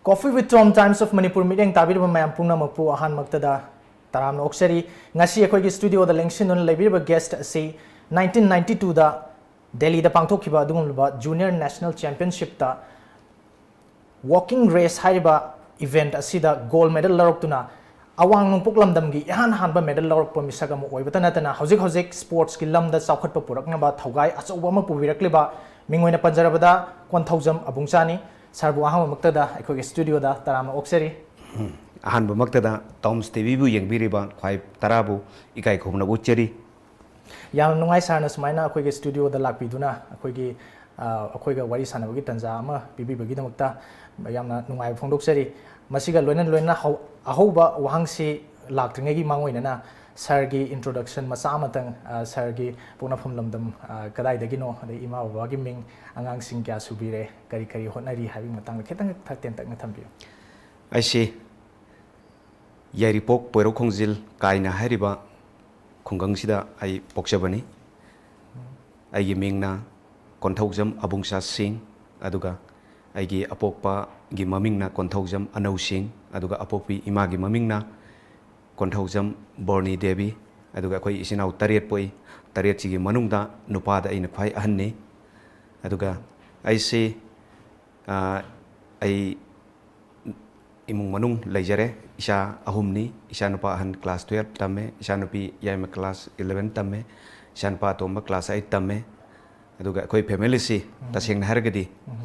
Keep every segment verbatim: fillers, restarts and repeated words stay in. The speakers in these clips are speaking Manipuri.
Coffee with Tom Times of Manipur ꯃꯤꯠꯌꯦꯡ ꯇꯥꯕꯤꯔꯤꯕ ꯃꯌꯥꯝ ꯄꯨꯝꯅꯃꯛꯄꯨ ꯑꯍꯥꯟꯕꯃꯛꯇꯗ ꯇꯔꯥꯝꯅ ꯑꯣꯛꯆꯔꯤ꯫ ꯉꯁꯤ ꯑꯩꯈꯣꯏꯒꯤ ꯁ꯭ꯇꯨꯗꯤꯑꯣꯗ ꯂꯦꯡꯁꯤꯟꯗꯨꯅ ꯂꯩꯕꯤꯔꯤꯕ ꯒꯦꯁ꯭ꯠ ꯑꯁꯤ ꯅꯥꯏꯟꯇꯤꯟ ꯅꯥꯏꯟꯇꯤ ꯇꯨꯗ ꯗꯦꯜꯂꯤꯗ ꯄꯥꯡꯊꯣꯛꯈꯤꯕ ꯑꯗꯨꯒꯨꯝꯂꯕ ꯖꯨꯅꯤꯌꯔ ꯅꯦꯁꯅꯦꯜ ꯆꯦꯝꯄꯤꯌꯟꯁꯤꯞꯇ ꯋꯣꯀꯤꯡ ꯔꯦꯁ ꯍꯥꯏꯔꯤꯕ ꯏꯚꯦꯟꯠ ꯑꯁꯤꯗ ꯒꯣꯜꯗ ꯃꯦꯗꯜ ꯂꯧꯔꯛꯇꯨꯅ ꯑꯋꯥꯡ ꯅꯣꯡꯄꯣꯛ ꯂꯝꯗꯝꯒꯤ ꯏꯍꯥꯟ ꯍꯥꯟꯕ ꯃꯦꯗꯜ ꯂꯧꯔꯛꯄ ꯃꯤꯁꯛ ꯑꯃ ꯑꯣꯏꯕꯇ ꯅꯠꯇꯅ ꯍꯧꯖꯤꯛ ꯍꯧꯖꯤꯛ ꯁ꯭ꯄꯣꯔꯠꯁꯀꯤ ꯂꯝꯗ ꯆꯥꯎꯈꯠꯄ ꯄꯨꯔꯛꯅꯕ ꯊꯧꯒꯥꯏ ꯑꯆꯧꯕ ꯑꯃ ꯄꯨꯕꯤꯔꯛꯂꯤꯕ, ꯃꯤꯡ ꯑꯣꯏꯅ ꯄꯟꯖꯔꯕꯗ ꯀꯣꯟꯊꯧꯖꯝ ꯑꯕꯨꯡꯆꯥꯅꯤ꯫ ꯁꯥꯔꯕꯨ ꯑꯍꯥꯟꯕꯃꯛꯇꯗ ꯑꯩꯈꯣꯏꯒꯤ ꯁ꯭ꯇꯨꯗꯤꯑꯣꯗ ꯇꯔꯥꯝꯅ ꯑꯣꯛꯆꯔꯤ꯫ ꯑꯍꯥꯟꯕꯃꯛꯇꯗ ꯇꯣꯝꯁ ꯇꯤꯚꯤꯕꯨ ꯌꯦꯡꯕꯤꯔꯤꯕ ꯈ꯭ꯋꯥꯏ ꯇꯔꯥꯕꯨ ꯏꯀꯥꯏ ꯈꯨꯝꯅꯕ ꯎꯠꯆꯔꯤ꯫ ꯌꯥꯝꯅ ꯅꯨꯡꯉꯥꯏ ꯁꯥꯔꯅ ꯁꯨꯃꯥꯏꯅ ꯑꯩꯈꯣꯏꯒꯤ ꯁ꯭ꯇꯨꯗꯤꯑꯣꯗ ꯂꯥꯛꯄꯤꯗꯨꯅ ꯑꯩꯈꯣꯏꯒꯤ, ꯑ, ꯑꯩꯈꯣꯏꯒ ꯋꯥꯔꯤ ꯁꯥꯟꯅꯕꯒꯤ ꯇꯥꯟꯖꯥ ꯑꯃ ꯄꯤꯕꯤꯕꯒꯤꯗꯃꯛꯇ ꯌꯥꯝꯅ ꯅꯨꯡꯉꯥꯏꯕ ꯐꯣꯡꯗꯣꯛꯆꯔꯤ꯫ ꯃꯁꯤꯒ ꯂꯣꯏꯅ ꯂꯣꯏꯅꯅ ꯍꯧ-, ꯑꯍꯧꯕ ꯋꯥꯍꯪꯁꯤ ꯂꯥꯛꯇ꯭ꯔꯤꯉꯩꯒꯤ ꯃꯥꯡꯑꯣꯏꯅꯅ ꯁꯥꯔꯒꯤ introduction ꯃꯆꯥ ꯑꯃꯇꯪ, ꯑ, ꯁꯥꯔꯒꯤ ꯄꯣꯛꯅꯐꯝ ꯂꯝꯗꯝ, ꯑ, ꯀꯗꯥꯏꯗꯒꯤꯅꯣ, ꯑꯗꯩ ꯏꯃꯥ ꯕꯕꯥꯒꯤ ꯃꯤꯡ, ꯑꯉꯥꯡꯁꯤꯡ ꯀꯌꯥ ꯁꯨꯕꯤꯔꯦ, ꯀꯔꯤ ꯀꯔꯤ ꯍꯣꯠꯅꯔꯤ ꯍꯥꯏꯕꯒꯤ ꯃꯇꯥꯡꯗ ꯈꯤꯇꯪ ꯊ-, ꯇꯦꯟꯇꯛꯅ ꯊꯝꯕꯤꯌꯨ꯫ ꯑꯩꯁꯤ ꯌꯥꯏꯔꯤꯄꯣꯛ ꯄꯣꯏꯔꯧ ꯈꯣꯡꯖꯤꯜ ꯀꯥꯏꯅ ꯍꯥꯏꯔꯤꯕ ꯈꯨꯡꯒꯪꯁꯤꯗ ꯑꯩ ꯄꯣꯛꯆꯕꯅꯤ꯫ ꯑꯩꯒꯤ ꯃꯤꯡꯅ ꯀꯣꯟꯊꯧꯖꯝ ꯑꯕꯨꯡꯆꯥ ꯁꯤꯡ, ꯑꯗꯨꯒ ꯑꯩꯒꯤ ꯑꯄꯣꯛꯄꯒꯤ ꯃꯃꯤꯡꯅ ꯀꯣꯟꯊꯧꯖꯝ ꯑꯅꯧ ꯁꯤꯡ, ꯑꯗꯨꯒ ꯑꯄꯣꯛꯄꯤ ꯏꯃꯥꯒꯤ ꯃꯃꯤꯡꯅ ꯀꯣꯟꯊꯧꯖꯝ ꯕꯣꯔꯅꯤ ꯗꯦꯕꯤ, ꯑꯗꯨꯒ ꯑꯩꯈꯣꯏ ꯏꯆꯤꯟ ꯏꯅꯥꯎ ꯇꯔꯦꯠ ꯄꯣꯛꯏ꯫ ꯇꯔꯦꯠꯁꯤꯒꯤ ꯃꯅꯨꯡꯗ ꯅꯨꯄꯥꯗ ꯑꯩꯅ ꯈ꯭ꯋꯥꯏ ꯑꯍꯟꯅꯤ꯫ ꯑꯗꯨꯒ ꯑꯩꯁꯤ, ꯑ, ꯑꯩ ꯏꯃꯨꯡ ꯃꯅꯨꯡ ꯂꯩꯖꯔꯦ꯫ ꯏꯆꯥ ꯑꯍꯨꯝꯅꯤ꯫ ꯏꯆꯥꯅꯨꯄꯥ ꯑꯍꯟ class twelve ꯇꯝꯃꯦ, ꯏꯆꯥꯅꯨꯄꯤ ꯌꯥꯏꯃ class eleven ꯇꯝꯃꯦ, ꯏꯆꯥꯅꯨꯄꯥ ꯑꯇꯣꯝꯕ class eight ꯇꯝꯃꯦ꯫ ꯑꯗꯨꯒ ꯑꯩꯈꯣꯏ familyꯁꯤ ꯎꯝ꯫ ꯇꯁꯦꯡꯅ ꯍꯥꯏꯔꯒꯗꯤ ꯎꯝ꯫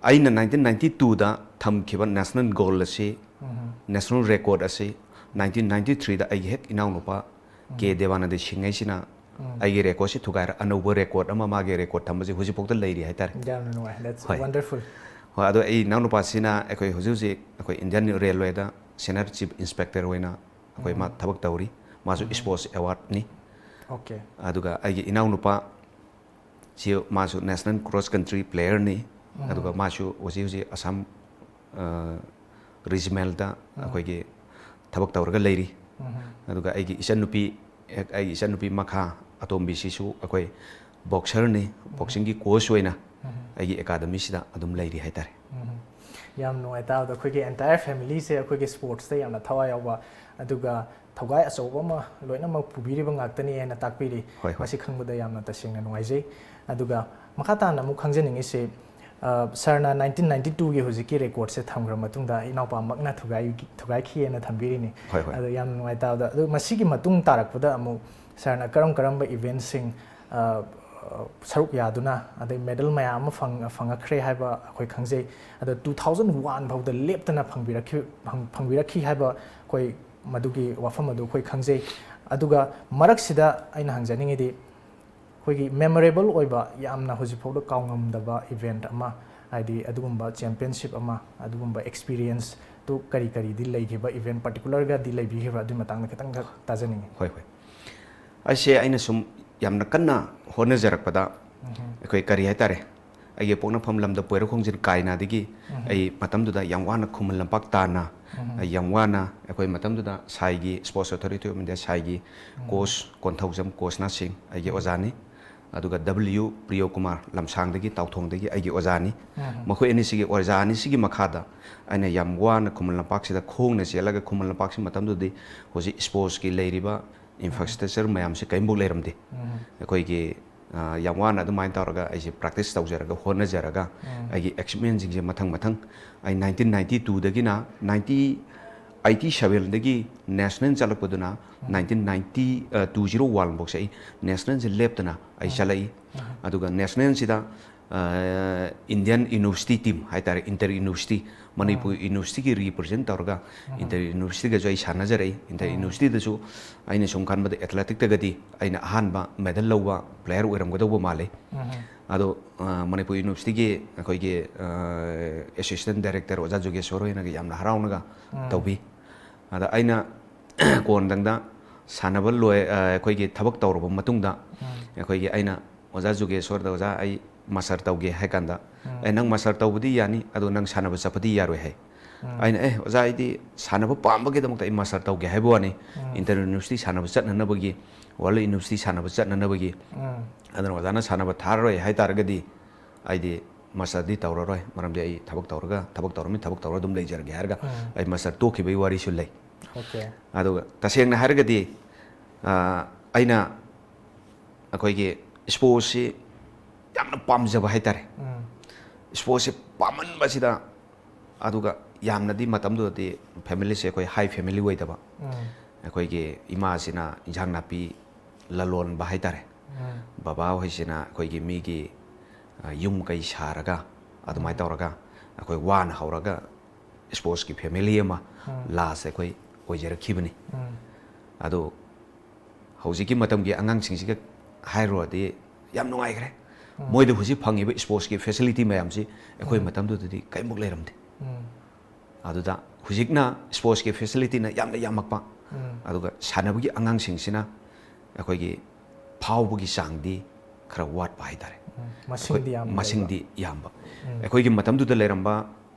ꯑꯩꯅ nineteen ninety twoꯗ ꯊꯝꯈꯤꯕ national goal ꯑꯁꯤ, ꯎꯝ꯫ national record ꯑꯁꯤ nineteen ninety threeꯗ ꯑꯩꯒꯤ ꯍꯦꯛ ꯏꯅꯥꯎꯅꯨꯄꯥ ꯎꯝ꯫ ꯀꯦ ꯗꯦꯕꯥꯅꯟꯗ ꯁꯤꯡꯍꯩꯁꯤꯅ ꯎꯝ꯫ ꯑꯩꯒꯤ recordꯁꯤ ꯊꯨꯒꯥꯏꯔ ꯑꯅꯧꯕ record ꯑꯃ ꯃꯥꯒꯤ record ꯊꯝꯕꯁꯤ ꯍꯧꯖꯤꯛꯐꯥꯎꯗ ꯂꯩꯔꯤ ꯍꯥꯏꯇꯥꯔꯦ꯫ ꯌꯥꯝꯅ ꯅꯨꯡꯉꯥꯏ꯫ That's ꯍꯣꯏ꯫ Wonderful꯫ ꯍꯣꯏ, ꯑꯗꯣ ꯑꯩ ꯏꯅꯥꯎꯅꯨꯄꯥꯁꯤꯅ ꯑꯩꯈꯣꯏ ꯍꯧꯖꯤꯛ ꯍꯧꯖꯤꯛ ꯑꯩꯈꯣꯏ Indian Railwayꯗ senior chief inspector ꯑꯣꯏꯅ ꯑꯩꯈꯣꯏ ꯃꯥ ꯎꯝ꯫ ꯊꯕꯛ ꯇꯧꯔꯤ꯫ ꯃꯥꯁꯨ ꯎꯝ꯫ Sports awardꯅꯤ꯫ Okay꯫ ꯑꯗꯨꯒ ꯑꯩꯒꯤ ꯏꯅꯥꯎꯅꯨꯄꯥ ꯁꯤ ꯃꯥꯁꯨ national cross country playerꯅꯤ꯫ ꯎꯝ꯫ ꯑꯗꯨꯒ ꯃꯥꯁꯨ ꯍꯧꯖꯤꯛ ꯍꯧꯖꯤꯛ ꯑꯁꯥꯝ, ꯑ, regimentꯗ ꯎꯝ꯫ ꯑꯩꯈꯣꯏꯒꯤ ꯊꯕꯛ ꯇꯧꯔꯒ ꯂꯩꯔꯤ꯫ ꯎꯝ꯫ ꯑꯗꯨꯒ ꯑꯩꯒꯤ ꯏꯆꯟꯅꯨꯄꯤ, ꯍꯦꯛ ꯑꯩꯒꯤ ꯏꯆꯟꯅꯨꯄꯤ ꯃꯈꯥ ꯑꯇꯣꯝꯕꯤꯁꯤꯁꯨ ꯑꯩꯈꯣꯏ boxerꯅꯤ꯫ ꯎꯝ꯫ Boxingꯒꯤ coach ꯑꯣꯏꯅ ꯎꯝ꯫ ꯑꯩꯒꯤ academyꯁꯤꯗ ꯑꯗꯨꯝ ꯂꯩꯔꯤ ꯍꯥꯏꯇꯥꯔꯦ꯫ ꯎꯝ꯫ ꯌꯥꯝ ꯅꯨꯡꯉꯥꯏ ꯇꯥꯕꯗ꯫ ꯑꯩꯈꯣꯏꯒꯤ entire family ꯁꯦ ꯑꯩꯈꯣꯏꯒꯤ sports ꯇ ꯌꯥꯝꯅ ꯊꯋꯥꯏ ꯌꯥꯎꯕ, ꯑꯗꯨꯒ ꯊꯧꯒꯥꯏ ꯑꯆꯧꯕ ꯑꯃ ꯂꯣꯏꯅꯃꯛ ꯄꯨꯕꯤꯔꯤꯕ ꯉꯥꯛꯇꯅꯤ ꯍꯥꯏꯅ ꯇꯥꯛꯄꯤꯔꯤ꯫ ꯍꯣꯏ, ꯍꯣꯏ꯫ ꯃꯁꯤ ꯈꯪꯕꯗ ꯌꯥꯝꯅ ꯇꯁꯦꯡꯅ ꯅꯨꯡꯉꯥꯏꯖꯩ꯫ ꯑꯗꯨꯒ ꯃꯈꯥ ꯇꯥꯅ ꯑꯃꯨꯛ ꯈꯪꯖꯅꯤꯡꯉꯤꯁꯤ, ꯑ, sir ꯅ nineteen ninety two ꯒꯤ ꯍꯧꯖꯤꯛꯀꯤ record ꯁꯦ ꯊꯝꯈ꯭ꯔ ꯃꯇꯨꯡꯗ ꯏꯅꯥꯎꯄꯥꯃꯛꯅ ꯊꯨꯒꯥꯏ-, ꯊꯨꯒꯥꯏꯈꯤꯑꯅ ꯊꯝꯕꯤꯔꯤꯅꯤ꯫ ꯍꯣꯏ, ꯍꯣꯏ꯫ ꯑꯗꯣ ꯌꯥꯝ ꯅꯨꯡꯉꯥꯏ ꯇꯥꯕꯗ꯫ ꯑꯗꯣ ꯃꯁꯤꯒꯤ ꯃꯇꯨꯡ ꯇꯥꯔꯛꯄꯗ ꯑꯃꯨꯛ sir ꯅ ꯀꯔꯝ ꯀꯔꯝꯕ event ꯁꯤꯡ, ꯑ, ꯑ, ꯁꯔꯨꯛ ꯌꯥꯗꯨꯅ ꯑꯗꯩ medal ꯃꯌꯥꯝ ꯑꯃ ꯐꯪ-, ꯐꯪꯉꯛꯈ꯭ꯔꯦ ꯍꯥꯏꯕ ꯑꯩꯈꯣꯏ ꯈꯪꯖꯩ꯫ ꯑꯗꯣ two thousand one ꯐꯥꯎꯗ ꯂꯦꯞꯇꯅ ꯐꯪꯕꯤꯔꯛꯈꯤ-, ꯐꯪ-, ꯐꯪꯕꯤꯔꯛꯈꯤ ꯍꯥꯏꯕ ꯑꯩꯈꯣꯏ ꯃꯗꯨꯒꯤ ꯋꯥꯐꯝ ꯑꯗꯨ ꯑꯩꯈꯣꯏ ꯈꯪꯖꯩ꯫ ꯑꯗꯨꯒ ꯃꯔꯛꯁꯤꯗ ꯑꯩꯅ ꯍꯪꯖꯅꯤꯡꯉꯤꯗꯤ, ꯑꯩꯈꯣꯏꯒꯤ memorable ꯑꯣꯏꯕ, ꯌꯥꯝꯅ ꯍꯧꯖꯤꯛꯐꯥꯎꯗ ꯀꯥꯎꯉꯝꯗꯕ event ꯑꯃ, ꯍꯥꯏꯗꯤ ꯑꯗꯨꯒꯨꯝꯕ championship ꯑꯃ, ꯑꯗꯨꯒꯨꯝꯕ experience ꯇꯨ ꯀꯔꯤ ꯀꯔꯤꯗꯤ ꯂꯩꯈꯤꯕ, event particular ꯒꯗꯤ ꯂꯩꯕꯤꯈꯤꯕ꯭ꯔꯥ? ꯑꯗꯨꯒꯤ ꯃꯇꯥꯡꯗ ꯈꯤꯇꯪꯈꯛ ꯇꯥꯖꯅꯤꯡꯉꯤ꯫ ꯍꯣꯏ, ꯍꯣꯏ꯫ ꯑꯩꯁꯦ, ꯑꯩꯅ ꯁꯨꯝ ꯌꯥꯝꯅ ꯀꯟꯅ ꯍꯣꯠꯅꯖꯔꯛꯄꯗ, ꯑꯩꯈꯣꯏ ꯀꯔꯤ ꯍꯥꯏꯇꯥꯔꯦ, ꯑꯩꯒꯤ ꯄꯣꯛꯅꯐꯝ ꯂꯝꯗꯝ ꯄꯣꯏꯔꯧꯈꯣꯡꯖꯤꯟ ꯀꯥꯏꯅꯥꯗꯒꯤ ꯑꯩ ꯃꯇꯝꯗꯨꯗ ꯌꯥꯝ ꯋꯥꯅ ꯈꯨꯃꯟ ꯂꯝꯄꯥꯛ ꯇꯥꯟꯅ, ꯑꯩ ꯌꯥꯝ ꯋꯥꯅ, ꯑꯩꯈꯣꯏ ꯃꯇꯝꯗꯨꯗ ꯁꯥꯏꯒꯤ, Sports Authority of India ꯁꯥꯏꯒꯤ coach Konthoujam coach ꯅ ꯁꯤꯡ ꯑꯩꯒꯤ ꯑꯣꯖꯥꯅꯤ꯫ ꯑꯗꯨꯒ W ꯄ꯭ꯔꯤꯌꯣ ꯀꯨꯃꯥꯔ ꯂꯝꯁꯥꯡꯗꯒꯤ, ꯇꯥꯎꯊꯣꯡꯗꯒꯤ ꯑꯩꯒꯤ ꯑꯣꯖꯥꯅꯤ꯫ ꯃꯈꯣꯏ ꯑꯅꯤꯁꯤꯒꯤ, ꯑꯣꯖꯥ ꯑꯅꯤꯁꯤꯒꯤ ꯃꯈꯥꯗ ꯑꯩꯅ ꯌꯥꯝ ꯋꯥꯅ ꯈꯨꯃꯟ ꯂꯝꯄꯥꯛꯁꯤꯗ ꯈꯣꯡꯅ ꯆꯦꯜꯂꯒ, ꯈꯨꯃꯟ ꯂꯝꯄꯥꯛꯁꯤ ꯃꯇꯝꯗꯨꯗꯤ ꯍꯧꯖꯤꯛ sports ꯀꯤ ꯂꯩꯔꯤꯕ infrastructure ꯃꯌꯥꯝꯁꯦ ꯀꯔꯤꯝꯐꯥꯎ ꯂꯩꯔꯝꯗꯦ꯫ ꯑꯩꯈꯣꯏꯒꯤ, ꯑ, ꯌꯥꯝ ꯋꯥꯅ ꯑꯗꯨꯃꯥꯏꯅ ꯇꯧꯔꯒ ꯑꯩꯁꯦ practice ꯇꯧꯖꯔꯒ, ꯍꯣꯠꯅꯖꯔꯒ, ꯑꯩꯒꯤ achievement ꯁꯤꯡꯁꯦ ꯃꯊꯪ ꯃꯊꯪ ꯑꯩ nineteen ninety two ꯗꯒꯤꯅ ninety, eighty seven ꯗꯒꯤ national ꯆꯠꯂꯛꯄꯗꯨꯅ nineteen ninety, ꯑ, two zero one ꯐꯥꯎꯁꯦ ꯑꯩ national ꯁꯦ ꯂꯦꯞꯇꯅ ꯑꯩ ꯆꯠꯂꯛꯏ꯫ ꯑꯗꯨꯒ national ꯁꯤꯗ, ꯑ, Indian university team ꯍꯥꯏꯇꯥꯔꯦ, inter university, ꯃꯅꯤꯄꯨꯔ university ꯒꯤ represent ꯇꯧꯔꯒ inter university ꯒꯁꯨ ꯑꯩ ꯁꯥꯟꯅꯖꯔꯛꯏ꯫ Inter university ꯗꯁꯨ ꯑꯩꯅ ꯁꯨꯝ ꯈꯟꯕꯗ athletic ꯇꯒꯗꯤ ꯑꯩꯅ ꯑꯍꯥꯟꯕ medal ꯂꯧꯕ player ꯑꯣꯏꯔꯝꯒꯗꯧꯕ ꯃꯥꯜꯂꯤ꯫ ꯑꯗꯣ, ꯑ, ꯃꯅꯤꯄꯨꯔ university ꯒꯤ ꯑꯩꯈꯣꯏꯒꯤ, ꯑ, assistant director ꯑꯣꯖꯥ ꯖꯨꯒꯦꯁꯣꯔ ꯍꯣꯏꯅꯒ ꯌꯥꯝꯅ ꯍꯔꯥꯎꯅꯒ ꯇꯧꯕꯤ꯫ ꯑꯗ ꯑꯩꯅ ꯀꯣꯟꯗꯪꯗ ꯁꯥꯟꯅꯕ ꯂꯣꯏ-, ꯑ, ꯑꯩꯈꯣꯏꯒꯤ ꯊꯕꯛ ꯇꯧꯔꯕ ꯃꯇꯨꯡꯗ ꯑꯩꯈꯣꯏꯒꯤ, ꯑꯩꯅ ꯑꯣꯖꯥ ꯖꯨꯒꯦꯁꯣꯔꯗ, "ꯑꯣꯖꯥ, ꯑꯩ master ꯇꯧꯒꯦ" ꯍꯥꯏ ꯀꯥꯟꯗ, "ꯑꯦ, ꯅꯪ master ꯇꯧꯕꯗꯤ ꯌꯥꯅꯤ, ꯑꯗꯣ ꯅꯪ ꯁꯥꯟꯅꯕ ꯆꯠꯄꯗꯤ ꯌꯥꯔꯣꯏ" ꯍꯥꯏ꯫ ꯑꯩꯅ, "ꯑꯦ, ꯑꯣꯖꯥ, ꯑꯩꯗꯤ ꯁꯥꯟꯅꯕ ꯄꯥꯝꯕꯒꯤꯗꯃꯛꯇ ꯑꯩ master ꯇꯧꯒꯦ" ꯍꯥꯏꯕ ꯋꯥꯅꯤ꯫ Inter university ꯁꯥꯟꯅꯕ ꯆꯠꯅꯅꯕꯒꯤ, world university ꯁꯥꯟꯅꯕ ꯆꯠꯅꯅꯕꯒꯤ꯫ ꯑꯗꯨꯅ ꯑꯣꯖꯥꯅ ꯁꯥꯟꯅꯕ ꯊꯥꯔꯔꯣꯏ ꯍꯥꯏ ꯇꯥꯔꯒꯗꯤ, ꯑꯩꯗꯤ ꯃꯥꯁꯇꯔꯗꯤ ꯇꯧꯔꯔꯣꯏ, ꯃꯔꯝꯗꯤ ꯑꯩ ꯊꯕꯛ ꯇꯧꯔꯒ, ꯊꯕꯛ ꯇꯧꯔꯝꯃꯤ, ꯊꯕꯛ ꯇꯧꯔꯒ ꯑꯗꯨꯝ ꯂꯩꯖꯔꯒꯦ ꯍꯥꯏꯔꯒ ꯎꯝ. ꯑꯩ ꯃꯥꯁꯇꯔ ꯇꯣꯛꯈꯤꯕꯒꯤ ꯋꯥꯔꯤꯁꯨ ꯂꯩ꯫ Okay. ꯑꯗꯨꯒ ꯇꯁꯦꯡꯅ ꯍꯥꯏꯔꯒꯗꯤ ꯑ, ꯑꯩꯅ ꯑꯩꯈꯣꯏꯒꯤ ꯏꯁꯄꯣꯔꯠꯁꯤ ꯌꯥꯝꯅ ꯄꯥꯝꯖꯕ ꯍꯥꯏꯇꯥꯔꯦ꯫ ꯎꯝ. ꯏꯁꯄꯣꯔꯠꯁꯤ ꯄꯥꯝꯃꯟꯕꯁꯤꯗ, ꯑꯗꯨꯒ ꯌꯥꯝꯅꯗꯤ ꯃꯇꯝꯗꯨꯗꯗꯤ ꯐꯦꯃꯤꯂꯤꯁꯦ ꯑꯩꯈꯣꯏ ꯍꯥꯏ ꯐꯦꯃꯤꯂꯤ ꯑꯣꯏꯗꯕ, ꯎꯝ. ꯑꯩꯈꯣꯏꯒꯤ ꯏꯃꯥꯁꯤꯅ ꯏꯟꯖꯥꯡ ꯅꯥꯄꯤ ꯂꯂꯣꯟꯕ ꯍꯥꯏꯇꯥꯔꯦ, ꯎꯝ. ꯕꯕꯥ ꯍꯣꯏꯁꯤꯅ ꯑꯩꯈꯣꯏꯒꯤ ꯃꯤꯒꯤ ꯑ, ꯌꯨꯝ ꯀꯩ ꯁꯥꯔꯒ ꯑꯗꯨꯃꯥꯏꯅ ꯇꯧꯔꯒ ꯑꯩꯈꯣꯏ ꯋꯥꯅ ꯍꯧꯔꯒ ꯏꯁꯄꯣꯔꯠꯁꯀꯤ ꯐꯦꯃꯤꯂꯤ ꯑꯃ ꯎꯝ. ꯂꯥꯁ ꯑꯩꯈꯣꯏ ꯑꯣꯏꯖꯔꯛꯈꯤꯕꯅꯤ꯫ ꯎꯝ. ꯑꯗꯣ ꯍꯧꯖꯤꯛꯀꯤ ꯃꯇꯝꯒꯤ ꯑꯉꯥꯡꯁꯤꯡꯁꯤꯒ ꯍꯥꯏꯔꯨꯔꯗꯤ ꯌꯥꯝ ꯅꯨꯡꯉꯥꯏꯈ꯭ꯔꯦ꯫ ꯎꯝ. ꯃꯣꯏꯗ ꯍꯧꯖꯤꯛ ꯐꯪꯉꯤꯕ ꯏꯁꯄꯣꯔꯠꯁꯀꯤ ꯐꯦꯁꯤꯂꯤꯇꯤ ꯃꯌꯥꯝꯁꯤ ꯑꯩꯈꯣꯏ ꯎꯝ. ꯃꯇꯝꯗꯨꯗꯗꯤ ꯀꯔꯤꯃꯨꯛ ꯂꯩꯔꯝꯗꯦ꯫ ꯎꯝ. ꯑꯗꯨꯗ ꯍꯧꯖꯤꯛꯅ ꯏꯁꯄꯣꯔꯠꯁꯀꯤ ꯐꯦꯁꯤꯂꯤꯇꯤꯅ ꯌꯥꯝꯅ ꯌꯥꯝꯃꯛꯄ, ꯎꯝ. ꯑꯗꯨꯒ ꯁꯥꯟꯅꯕꯒꯤ ꯑꯉꯥꯡꯁꯤꯡꯁꯤꯅ ꯑꯩꯈꯣꯏꯒꯤ ꯐꯥꯎꯕꯒꯤ ꯆꯥꯡꯗꯤ ꯈꯔ ꯋꯥꯠꯄ ꯍꯥꯏꯇꯥꯔꯦ꯫ ꯎꯝ. ꯃꯁꯤꯡꯗꯤ ꯑꯩꯈꯣꯏ ꯌꯥꯝ ꯃꯁꯤꯡꯗꯤ ꯌꯥꯝꯕ꯫ ꯎꯝ. ꯑꯩꯈꯣꯏꯒꯤ ꯃꯇꯝꯗꯨꯗ ꯂꯩꯔꯝꯕ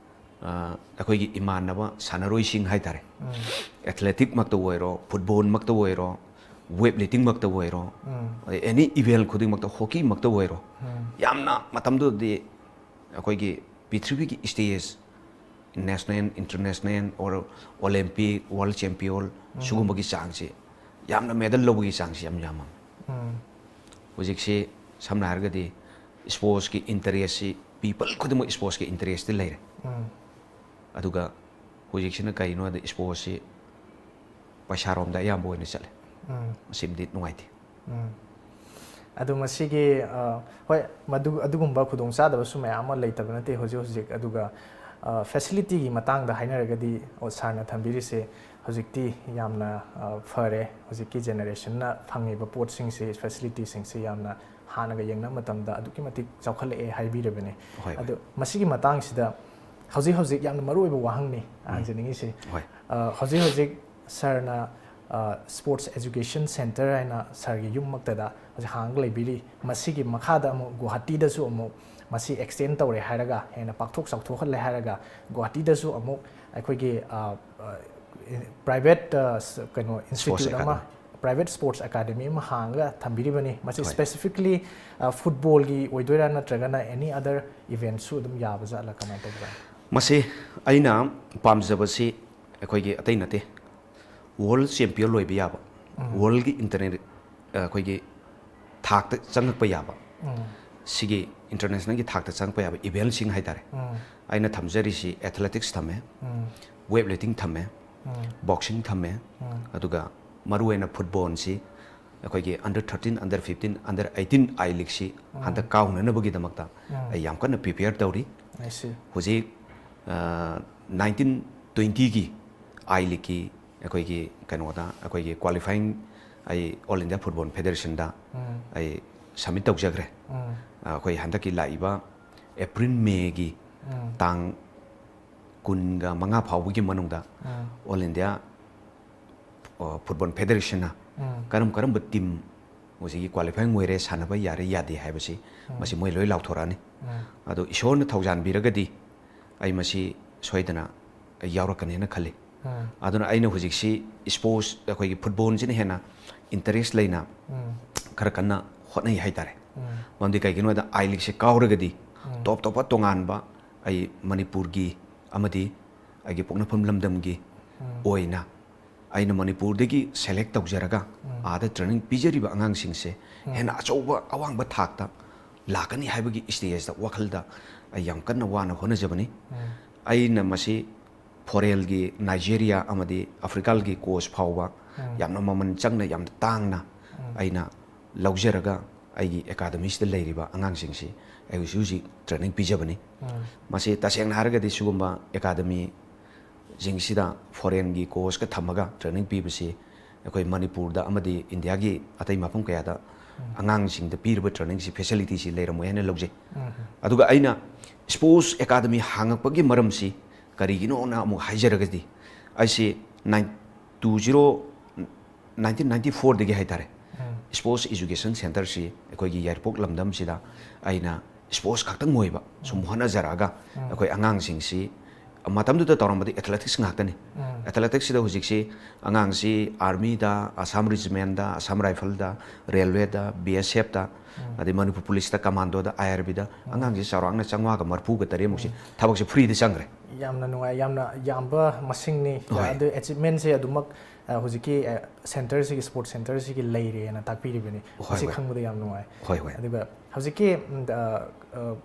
ꯑ, ꯑꯩꯈꯣꯏꯒꯤ ꯏꯃꯥꯟꯅꯕ ꯁꯥꯟꯅꯔꯣꯏꯁꯤꯡ ꯍꯥꯏꯇꯥꯔꯦ, ꯎꯝ. ꯑꯦꯊꯂꯦꯇꯤꯛꯃꯛꯇꯕꯨ ꯑꯣꯏꯔꯣ, ꯐꯨꯠꯕꯣꯜꯃꯛꯇꯕꯨ ꯑꯣꯏꯔꯣ, ꯋꯦꯠ ꯂꯤꯐꯇꯤꯡꯃꯛꯇꯕꯨ ꯑꯣꯏꯔꯣ, ꯎꯝ. ꯑꯦꯅꯤ ꯏꯚꯦꯟ ꯈꯨꯗꯤꯡꯃꯛꯇ, ꯍꯣꯀꯤꯃꯛꯇꯕꯨ ꯑꯣꯏꯔꯣ, ꯎꯝ. ꯌꯥꯝꯅ ꯃꯇꯝꯗꯨꯗꯗꯤ ꯑꯩꯈꯣꯏꯒꯤ ꯄ꯭ꯔꯤꯊꯤꯕꯤꯒꯤ stage, national, international or Olympic, world champion, ꯁꯤꯒꯨꯝꯕꯒꯤ ꯆꯥꯡꯁꯤ, ꯌꯥꯝꯅ ꯃꯦꯗꯜ ꯂꯧꯕꯒꯤ ꯆꯥꯡꯁꯤ ꯌꯥꯝ ꯌꯥꯝꯃꯝꯃꯤ꯫ ꯎꯝ. ꯍꯧꯖꯤꯛꯁꯤ ꯁꯝꯅ ꯍꯥꯏꯔꯒꯗꯤ ꯏꯁꯄꯣꯔꯠꯁꯀꯤ ꯏꯟꯇꯔꯦꯁꯁꯤ, ꯄꯤꯄꯜ ꯈꯨꯗꯤꯡꯃꯛ ꯏꯁꯄꯣꯔꯠꯁꯀꯤ ꯏꯟꯇꯔꯦꯁꯇꯤ ꯂꯩꯔꯦ꯫ ꯎꯝ. ꯑꯗꯨꯒ ꯍꯧꯖꯤꯛꯁꯤꯅ ꯀꯩꯅꯣ ꯍꯥꯏꯗꯤ ꯏꯁꯄꯣꯔꯠꯁꯤ ꯄꯩꯁꯥꯔꯣꯝꯗ ꯑꯌꯥꯝꯕ ꯑꯣꯏꯅ ꯆꯠꯂꯦ꯫ ꯎꯝ. ꯃꯁꯤꯃꯗꯤ ꯅꯨꯡꯉꯥꯏꯇꯦ꯫ ꯎꯝ. ꯑꯗꯨ ꯃꯁꯤꯒꯤ ꯑ, ꯍꯣꯏ, ꯃꯗꯨ ꯑꯗꯨꯒꯨꯝꯕ ꯈꯨꯗꯣꯡꯆꯥꯗꯕꯁꯨ ꯃꯌꯥꯝ ꯑꯃ ꯂꯩꯇꯕ ꯅꯠꯇꯦ ꯍꯧꯖꯤꯛ ꯍꯧꯖꯤꯛ꯫ ꯑꯗꯨꯒ ꯐꯦꯁꯤꯂꯤꯇꯤꯒꯤ ꯃꯇꯥꯡꯗ ꯍꯥꯏꯅꯔꯒꯗꯤ, ꯑꯣ, ꯁꯥꯔꯅ ꯊꯝꯕꯤꯔꯤꯁꯦ ꯍꯧꯖꯤꯛꯇꯤ ꯌꯥꯝꯅ ꯑ, ꯐꯔꯦ꯫ ꯍꯧꯖꯤꯛꯀꯤ ꯖꯦꯅꯦꯔꯦꯁꯟꯅ ꯐꯪꯉꯤꯕ ꯄꯣꯠꯁꯤꯡꯁꯤ, ꯐꯦꯁꯤꯂꯤꯇꯤꯁꯤꯡꯁꯤ ꯌꯥꯝꯅ ꯍꯥꯟꯅꯒ ꯌꯦꯡꯅꯕ ꯃꯇꯝꯗ ꯑꯗꯨꯛꯀꯤ ꯃꯇꯤꯛ ꯆꯥꯎꯈꯠꯂꯛꯑꯦ ꯍꯥꯏꯕꯤꯔꯕꯅꯦ꯫ ꯍꯣꯏ, ꯍꯣꯏ꯫ ꯑꯗꯣ ꯃꯁꯤꯒꯤ ꯃꯇꯥꯡꯁꯤꯗ ꯍꯧꯖꯤꯛ ꯍꯧꯖꯤꯛ ꯌꯥꯝꯅ ꯃꯔꯨ ꯑꯣꯏꯕ ꯋꯥꯍꯪꯅꯤ ꯍꯪꯖꯅꯤꯡꯉꯤꯁꯤ꯫ ꯍꯣꯏ꯫ ꯑ, ꯍꯧꯖꯤꯛ ꯍꯧꯖꯤꯛ ꯁꯥꯔꯅ, ꯑ, ꯁ꯭ꯄꯣꯔꯠꯁ ꯑꯦꯖꯨꯀꯦꯁꯟ ꯁꯦꯟꯇꯔ ꯍꯥꯏꯅ ꯁꯥꯔꯒꯤ ꯌꯨꯝꯃꯛꯇꯗ ꯍꯧꯖꯤꯛ ꯍꯥꯡꯉꯒ ꯂꯩꯕꯤꯔꯤ꯫ ꯃꯁꯤꯒꯤ ꯃꯈꯥꯗ ꯑꯃꯨꯛ ꯒꯨꯋꯥꯍꯥꯇꯤꯗꯁꯨ ꯑꯃꯨꯛ ꯃꯁꯤ ꯑꯦꯛꯁꯇꯦꯟ ꯇꯧꯔꯦ ꯍꯥꯏꯔꯒ, ꯍꯦꯟꯅ ꯄꯥꯛꯊꯣꯛ ꯆꯥꯎꯊꯣꯛꯍꯜꯂꯦ ꯍꯥꯏꯔꯒ, ꯒꯨꯋꯥꯍꯥꯇꯤꯗꯁꯨ ꯑꯃꯨꯛ ꯑꯩꯈꯣꯏꯒꯤ, ꯑ, ꯑ, ꯄ꯭ꯔꯥꯏꯚꯦꯠ, ꯑ, ꯁ-, ꯀꯩꯅꯣ, ꯏꯟꯁꯇꯤꯇ꯭ꯌꯨꯠ ꯑꯃ, ꯑꯦꯀꯥꯗꯃꯤ꯫ private sports academy ꯑꯃ ꯍꯥꯡꯉꯒ ꯊꯝꯕꯤꯔꯤꯕꯅꯤ꯫ ꯃꯁꯤ ꯍꯣꯏ꯫ Specifically, ꯑ, football ꯒꯤ ꯑꯣꯏꯗꯣꯏꯔꯥ, ꯅꯠꯇ꯭ꯔꯒꯅ any other event ꯁꯨ ꯑꯗꯨꯝ ꯌꯥꯕ ꯖꯥꯠꯂꯥ, ꯀꯃꯥꯏꯅ ꯇꯧꯕ ꯖꯥꯠꯂꯥ? ꯃꯁꯤ ꯑꯩꯅ ꯄꯥꯝꯖꯕꯁꯤ ꯑꯩꯈꯣꯏꯒꯤ ꯑꯇꯩ ꯅꯠꯇꯦ, world champion ꯑꯣꯏꯕ ꯌꯥꯕ, world ꯒꯤ internet, ꯑ, ꯑꯩꯈꯣꯏꯒꯤ ꯊꯥꯛꯇ ꯆꯪꯉꯛꯄ ꯌꯥꯕ, ꯁꯤꯒꯤ international ꯒꯤ ꯊꯥꯛꯇ ꯆꯪꯉꯛꯄ ꯌꯥꯕ event ꯁꯤꯡ ꯍꯥꯏꯇꯥꯔꯦ꯫ ꯑꯩꯅ ꯊꯝꯖꯔꯤꯁꯤ athletics ꯊꯝꯃꯦ, weight lifting ꯊꯝꯃꯦ, boxing ꯊꯝꯃꯦ, ꯑꯗꯨꯒ ꯃꯔꯨꯑꯣꯏꯅ football ꯁꯤ ꯑꯩꯈꯣꯏꯒꯤ under thirteen, under fifteen, under eighteen I League ꯁꯤ ꯍꯟꯗꯛ ꯀꯥꯎꯅꯅꯕꯒꯤꯗꯃꯛꯇ ꯑꯩ ꯌꯥꯝ ꯀꯟꯅ prepare ꯇꯧꯔꯤ꯫ I see. ꯍꯧꯖꯤꯛ, ꯑ, nineteen twenty ꯒꯤ I League ꯀꯤ ꯑꯩꯈꯣꯏꯒꯤ ꯀꯩꯅꯣꯗ, ꯑꯩꯈꯣꯏꯒꯤ qualifying ꯑꯩ All India Football Federation ꯗ ꯑꯩ submit ꯇꯧꯖꯈ꯭ꯔꯦ꯫ ꯑ, ꯑꯩꯈꯣꯏ ꯍꯟꯗꯛꯀꯤ ꯂꯥꯛꯏꯕ April May ꯒꯤ ꯇꯥꯡ ꯀꯨꯟꯒ ꯃꯉꯥ ꯐꯥꯎꯕꯒꯤ ꯃꯅꯨꯡꯗ All India, ꯑ, Football Federation ꯅ ꯀꯔꯝ ꯀꯔꯝꯕ team ꯍꯧꯖꯤꯛꯀꯤ qualifying ꯑꯣꯏꯔꯦ, ꯁꯥꯟꯅꯕ ꯌꯥꯔꯦ ꯌꯥꯗꯦ ꯍꯥꯏꯕꯁꯤ ꯃꯁꯤ ꯃꯣꯏ ꯂꯣꯏ ꯂꯥꯎꯊꯣꯔꯛꯑꯅꯤ꯫ ꯑꯗꯣ ꯏꯁꯣꯔꯅ ꯊꯧꯖꯥꯟꯕꯤꯔꯒꯗꯤ ꯑꯩ ꯃꯁꯤ ꯁꯣꯏꯗꯅ ꯑꯩ ꯌꯥꯎꯔꯛꯀꯅꯦꯅ ꯈꯜꯂꯤ꯫ ꯑꯗꯨꯅ ꯑꯩꯅ ꯍꯧꯖꯤꯛꯁꯤ sports, ꯑꯩꯈꯣꯏꯒꯤ football ꯁꯤꯅ ꯍꯦꯟꯅ interest ꯂꯩꯅ ꯈꯔ ꯀꯟꯅ ꯍꯣꯠꯅꯩ ꯍꯥꯏꯇꯥꯔꯦ꯫ ꯃꯔꯝꯗꯤ ꯀꯩꯒꯤꯅꯣ ꯍꯥꯏꯗ I League ꯁꯦ ꯀꯥꯎꯔꯒꯗꯤ top ꯇꯣꯞꯄ ꯇꯣꯉꯥꯟꯕ ꯑꯩ ꯃꯅꯤꯄꯨꯔꯒꯤ ꯑꯃꯗꯤ ꯑꯩꯒꯤ ꯄꯣꯛꯅꯐꯝ ꯂꯝꯗꯝꯒꯤ ꯑꯣꯏꯅ ꯑꯩꯅ ꯃꯅꯤꯄꯨꯔꯗꯒꯤ select ꯇꯧꯖꯔꯒ ꯑꯥꯗ training ꯄꯤꯖꯔꯤꯕ ꯑꯉꯥꯡꯁꯤꯡꯁꯦ ꯍꯦꯟꯅ ꯑꯆꯧꯕ ꯑꯋꯥꯡꯕ ꯊꯥꯛꯇ ꯂꯥꯛꯀꯅꯤ ꯍꯥꯏꯕꯒꯤ stage ꯇ, ꯋꯥꯈꯜꯗ ꯑꯩ ꯌꯥꯝ ꯀꯟꯅ ꯋꯥꯅ ꯍꯣꯠꯅꯖꯕꯅꯤ꯫ ꯑꯩꯅ ꯃꯁꯤ foreign ꯒꯤ Nigeria ꯑꯃꯗꯤ Africa ꯒꯤ coach ꯐꯥꯎꯕ ꯌꯥꯝꯅ ꯃꯃꯜ ꯆꯪꯅ, ꯌꯥꯝꯅ ꯇꯥꯡꯅ ꯑꯩꯅ ꯂꯧꯖꯔꯒ ꯑꯩꯒꯤ academy ꯁꯤꯗ ꯂꯩꯔꯤꯕ ꯑꯉꯥꯡꯁꯤꯡꯁꯤ ꯑꯩ ꯍꯧꯖꯤꯛ ꯍꯧꯖꯤꯛ training ꯄꯤꯖꯕꯅꯤ꯫ ꯃꯁꯤ ꯇꯁꯦꯡꯅ ꯍꯥꯏꯔꯒꯗꯤ ꯁꯤꯒꯨꯝꯕ academy ꯁꯤꯡꯁꯤꯗ foreign ꯒꯤ coach ꯀ ꯊꯝꯃꯒ training ꯄꯤꯕꯁꯤ ꯑꯩꯈꯣꯏ ꯃꯅꯤꯄꯨꯔꯗ ꯑꯃꯗꯤ ꯏꯟꯗꯤꯌꯥꯒꯤ ꯑꯇꯩ ꯃꯐꯝ ꯀꯌꯥꯗ ꯑꯉꯥꯡꯁꯤꯡꯗ ꯄꯤꯔꯤꯕ training ꯁꯤ, facility ꯁꯤ ꯂꯩꯔꯝꯃꯣꯏ ꯍꯥꯏꯅ ꯂꯧꯖꯩ꯫ ꯑꯗꯨꯒ ꯑꯩꯅ sports academy ꯍꯥꯡꯉꯛꯄꯒꯤ ꯃꯔꯝꯁꯤ ꯀꯔꯤꯒꯤꯅꯣꯅ ꯑꯃꯨꯛ ꯍꯥꯏꯖꯔꯒꯗꯤ, ꯑꯩꯁꯤ nine, two zero, nineteen ninety four ꯗꯒꯤ ꯍꯥꯏꯇꯥꯔꯦ, sports education centre ꯁꯤ ꯑꯩꯈꯣꯏꯒꯤ ꯌꯥꯏꯔꯤꯄꯣꯛ ꯂꯝꯗꯝꯁꯤꯗ ꯑꯩꯅ sports ꯈꯛꯇꯪ ꯑꯣꯏꯕ ꯁꯨꯝ ꯍꯣꯠꯅꯖꯔꯛꯑꯒ ꯑꯩꯈꯣꯏ ꯑꯉꯥꯡꯁꯤꯡꯁꯤ ꯃꯇꯝꯗꯨꯗ ꯇꯧꯔꯝꯕꯗꯤ athletics ꯉꯥꯛꯇꯅꯤ꯫ ꯑꯦꯊꯂꯦꯇꯤꯛꯁꯁꯤꯗ ꯍꯧꯖꯤꯛꯁꯤ ꯑꯉꯥꯡꯁꯤ ꯑꯥꯔꯃꯤꯗ, ꯑꯁꯥꯝ ꯔꯤꯖꯤꯃꯦꯟꯗ, ꯑꯁꯥꯝ ꯔꯥꯏꯐꯜꯗ, ꯔꯦꯜꯋꯦꯗ, ꯕꯤ ꯑꯦꯁ ꯑꯦꯐꯇ, ꯑꯗꯩ ꯃꯅꯤꯄꯨꯔ ꯄꯨꯂꯤꯁꯇ, ꯀꯃꯥꯟꯗꯣꯗ, ꯑꯥꯏ ꯑꯥꯔ ꯕꯤꯗ ꯑꯉꯥꯡꯁꯤ ꯆꯥꯎꯔꯥꯛꯅ ꯆꯥꯝꯃꯉꯥꯒ ꯃꯔꯤꯐꯨꯒ ꯇꯔꯦꯠꯃꯨꯛꯁꯤ ꯊꯕꯛꯁꯦ ꯐ꯭ꯔꯤꯗ ꯆꯪꯈ꯭ꯔꯦ꯫ ꯌꯥꯝꯅ ꯅꯨꯡꯉꯥꯏ, ꯌꯥꯝꯅ ꯌꯥꯝꯕ ꯃꯁꯤꯡꯅꯤ꯫ ꯍꯣꯏ꯫ ꯑꯗꯨ ꯑꯦꯆꯤꯞꯃꯦꯟꯁꯦ ꯑꯗꯨꯃꯛ, ꯑ, ꯍꯧꯖꯤꯛꯀꯤ, ꯑ, ꯁꯦꯟꯇꯔꯁꯤꯒꯤ, ꯁ꯭ꯄꯣꯔꯠꯁ ꯁꯦꯟꯇꯔꯁꯤꯒꯤ ꯂꯩꯔꯦꯅ ꯇꯥꯛꯄꯤꯔꯤꯕꯅꯤ꯫ ꯍꯣꯏ, ꯃꯁꯤ ꯍꯣꯏ꯫ ꯈꯪꯕꯗ ꯌꯥꯝ ꯅꯨꯡꯉꯥꯏ꯫ ꯍꯣꯏ, ꯍꯣꯏ꯫ ꯑꯗꯨꯒ ꯍꯧꯖꯤꯛꯀꯤ, ꯎꯝ, ꯑ, ꯑ,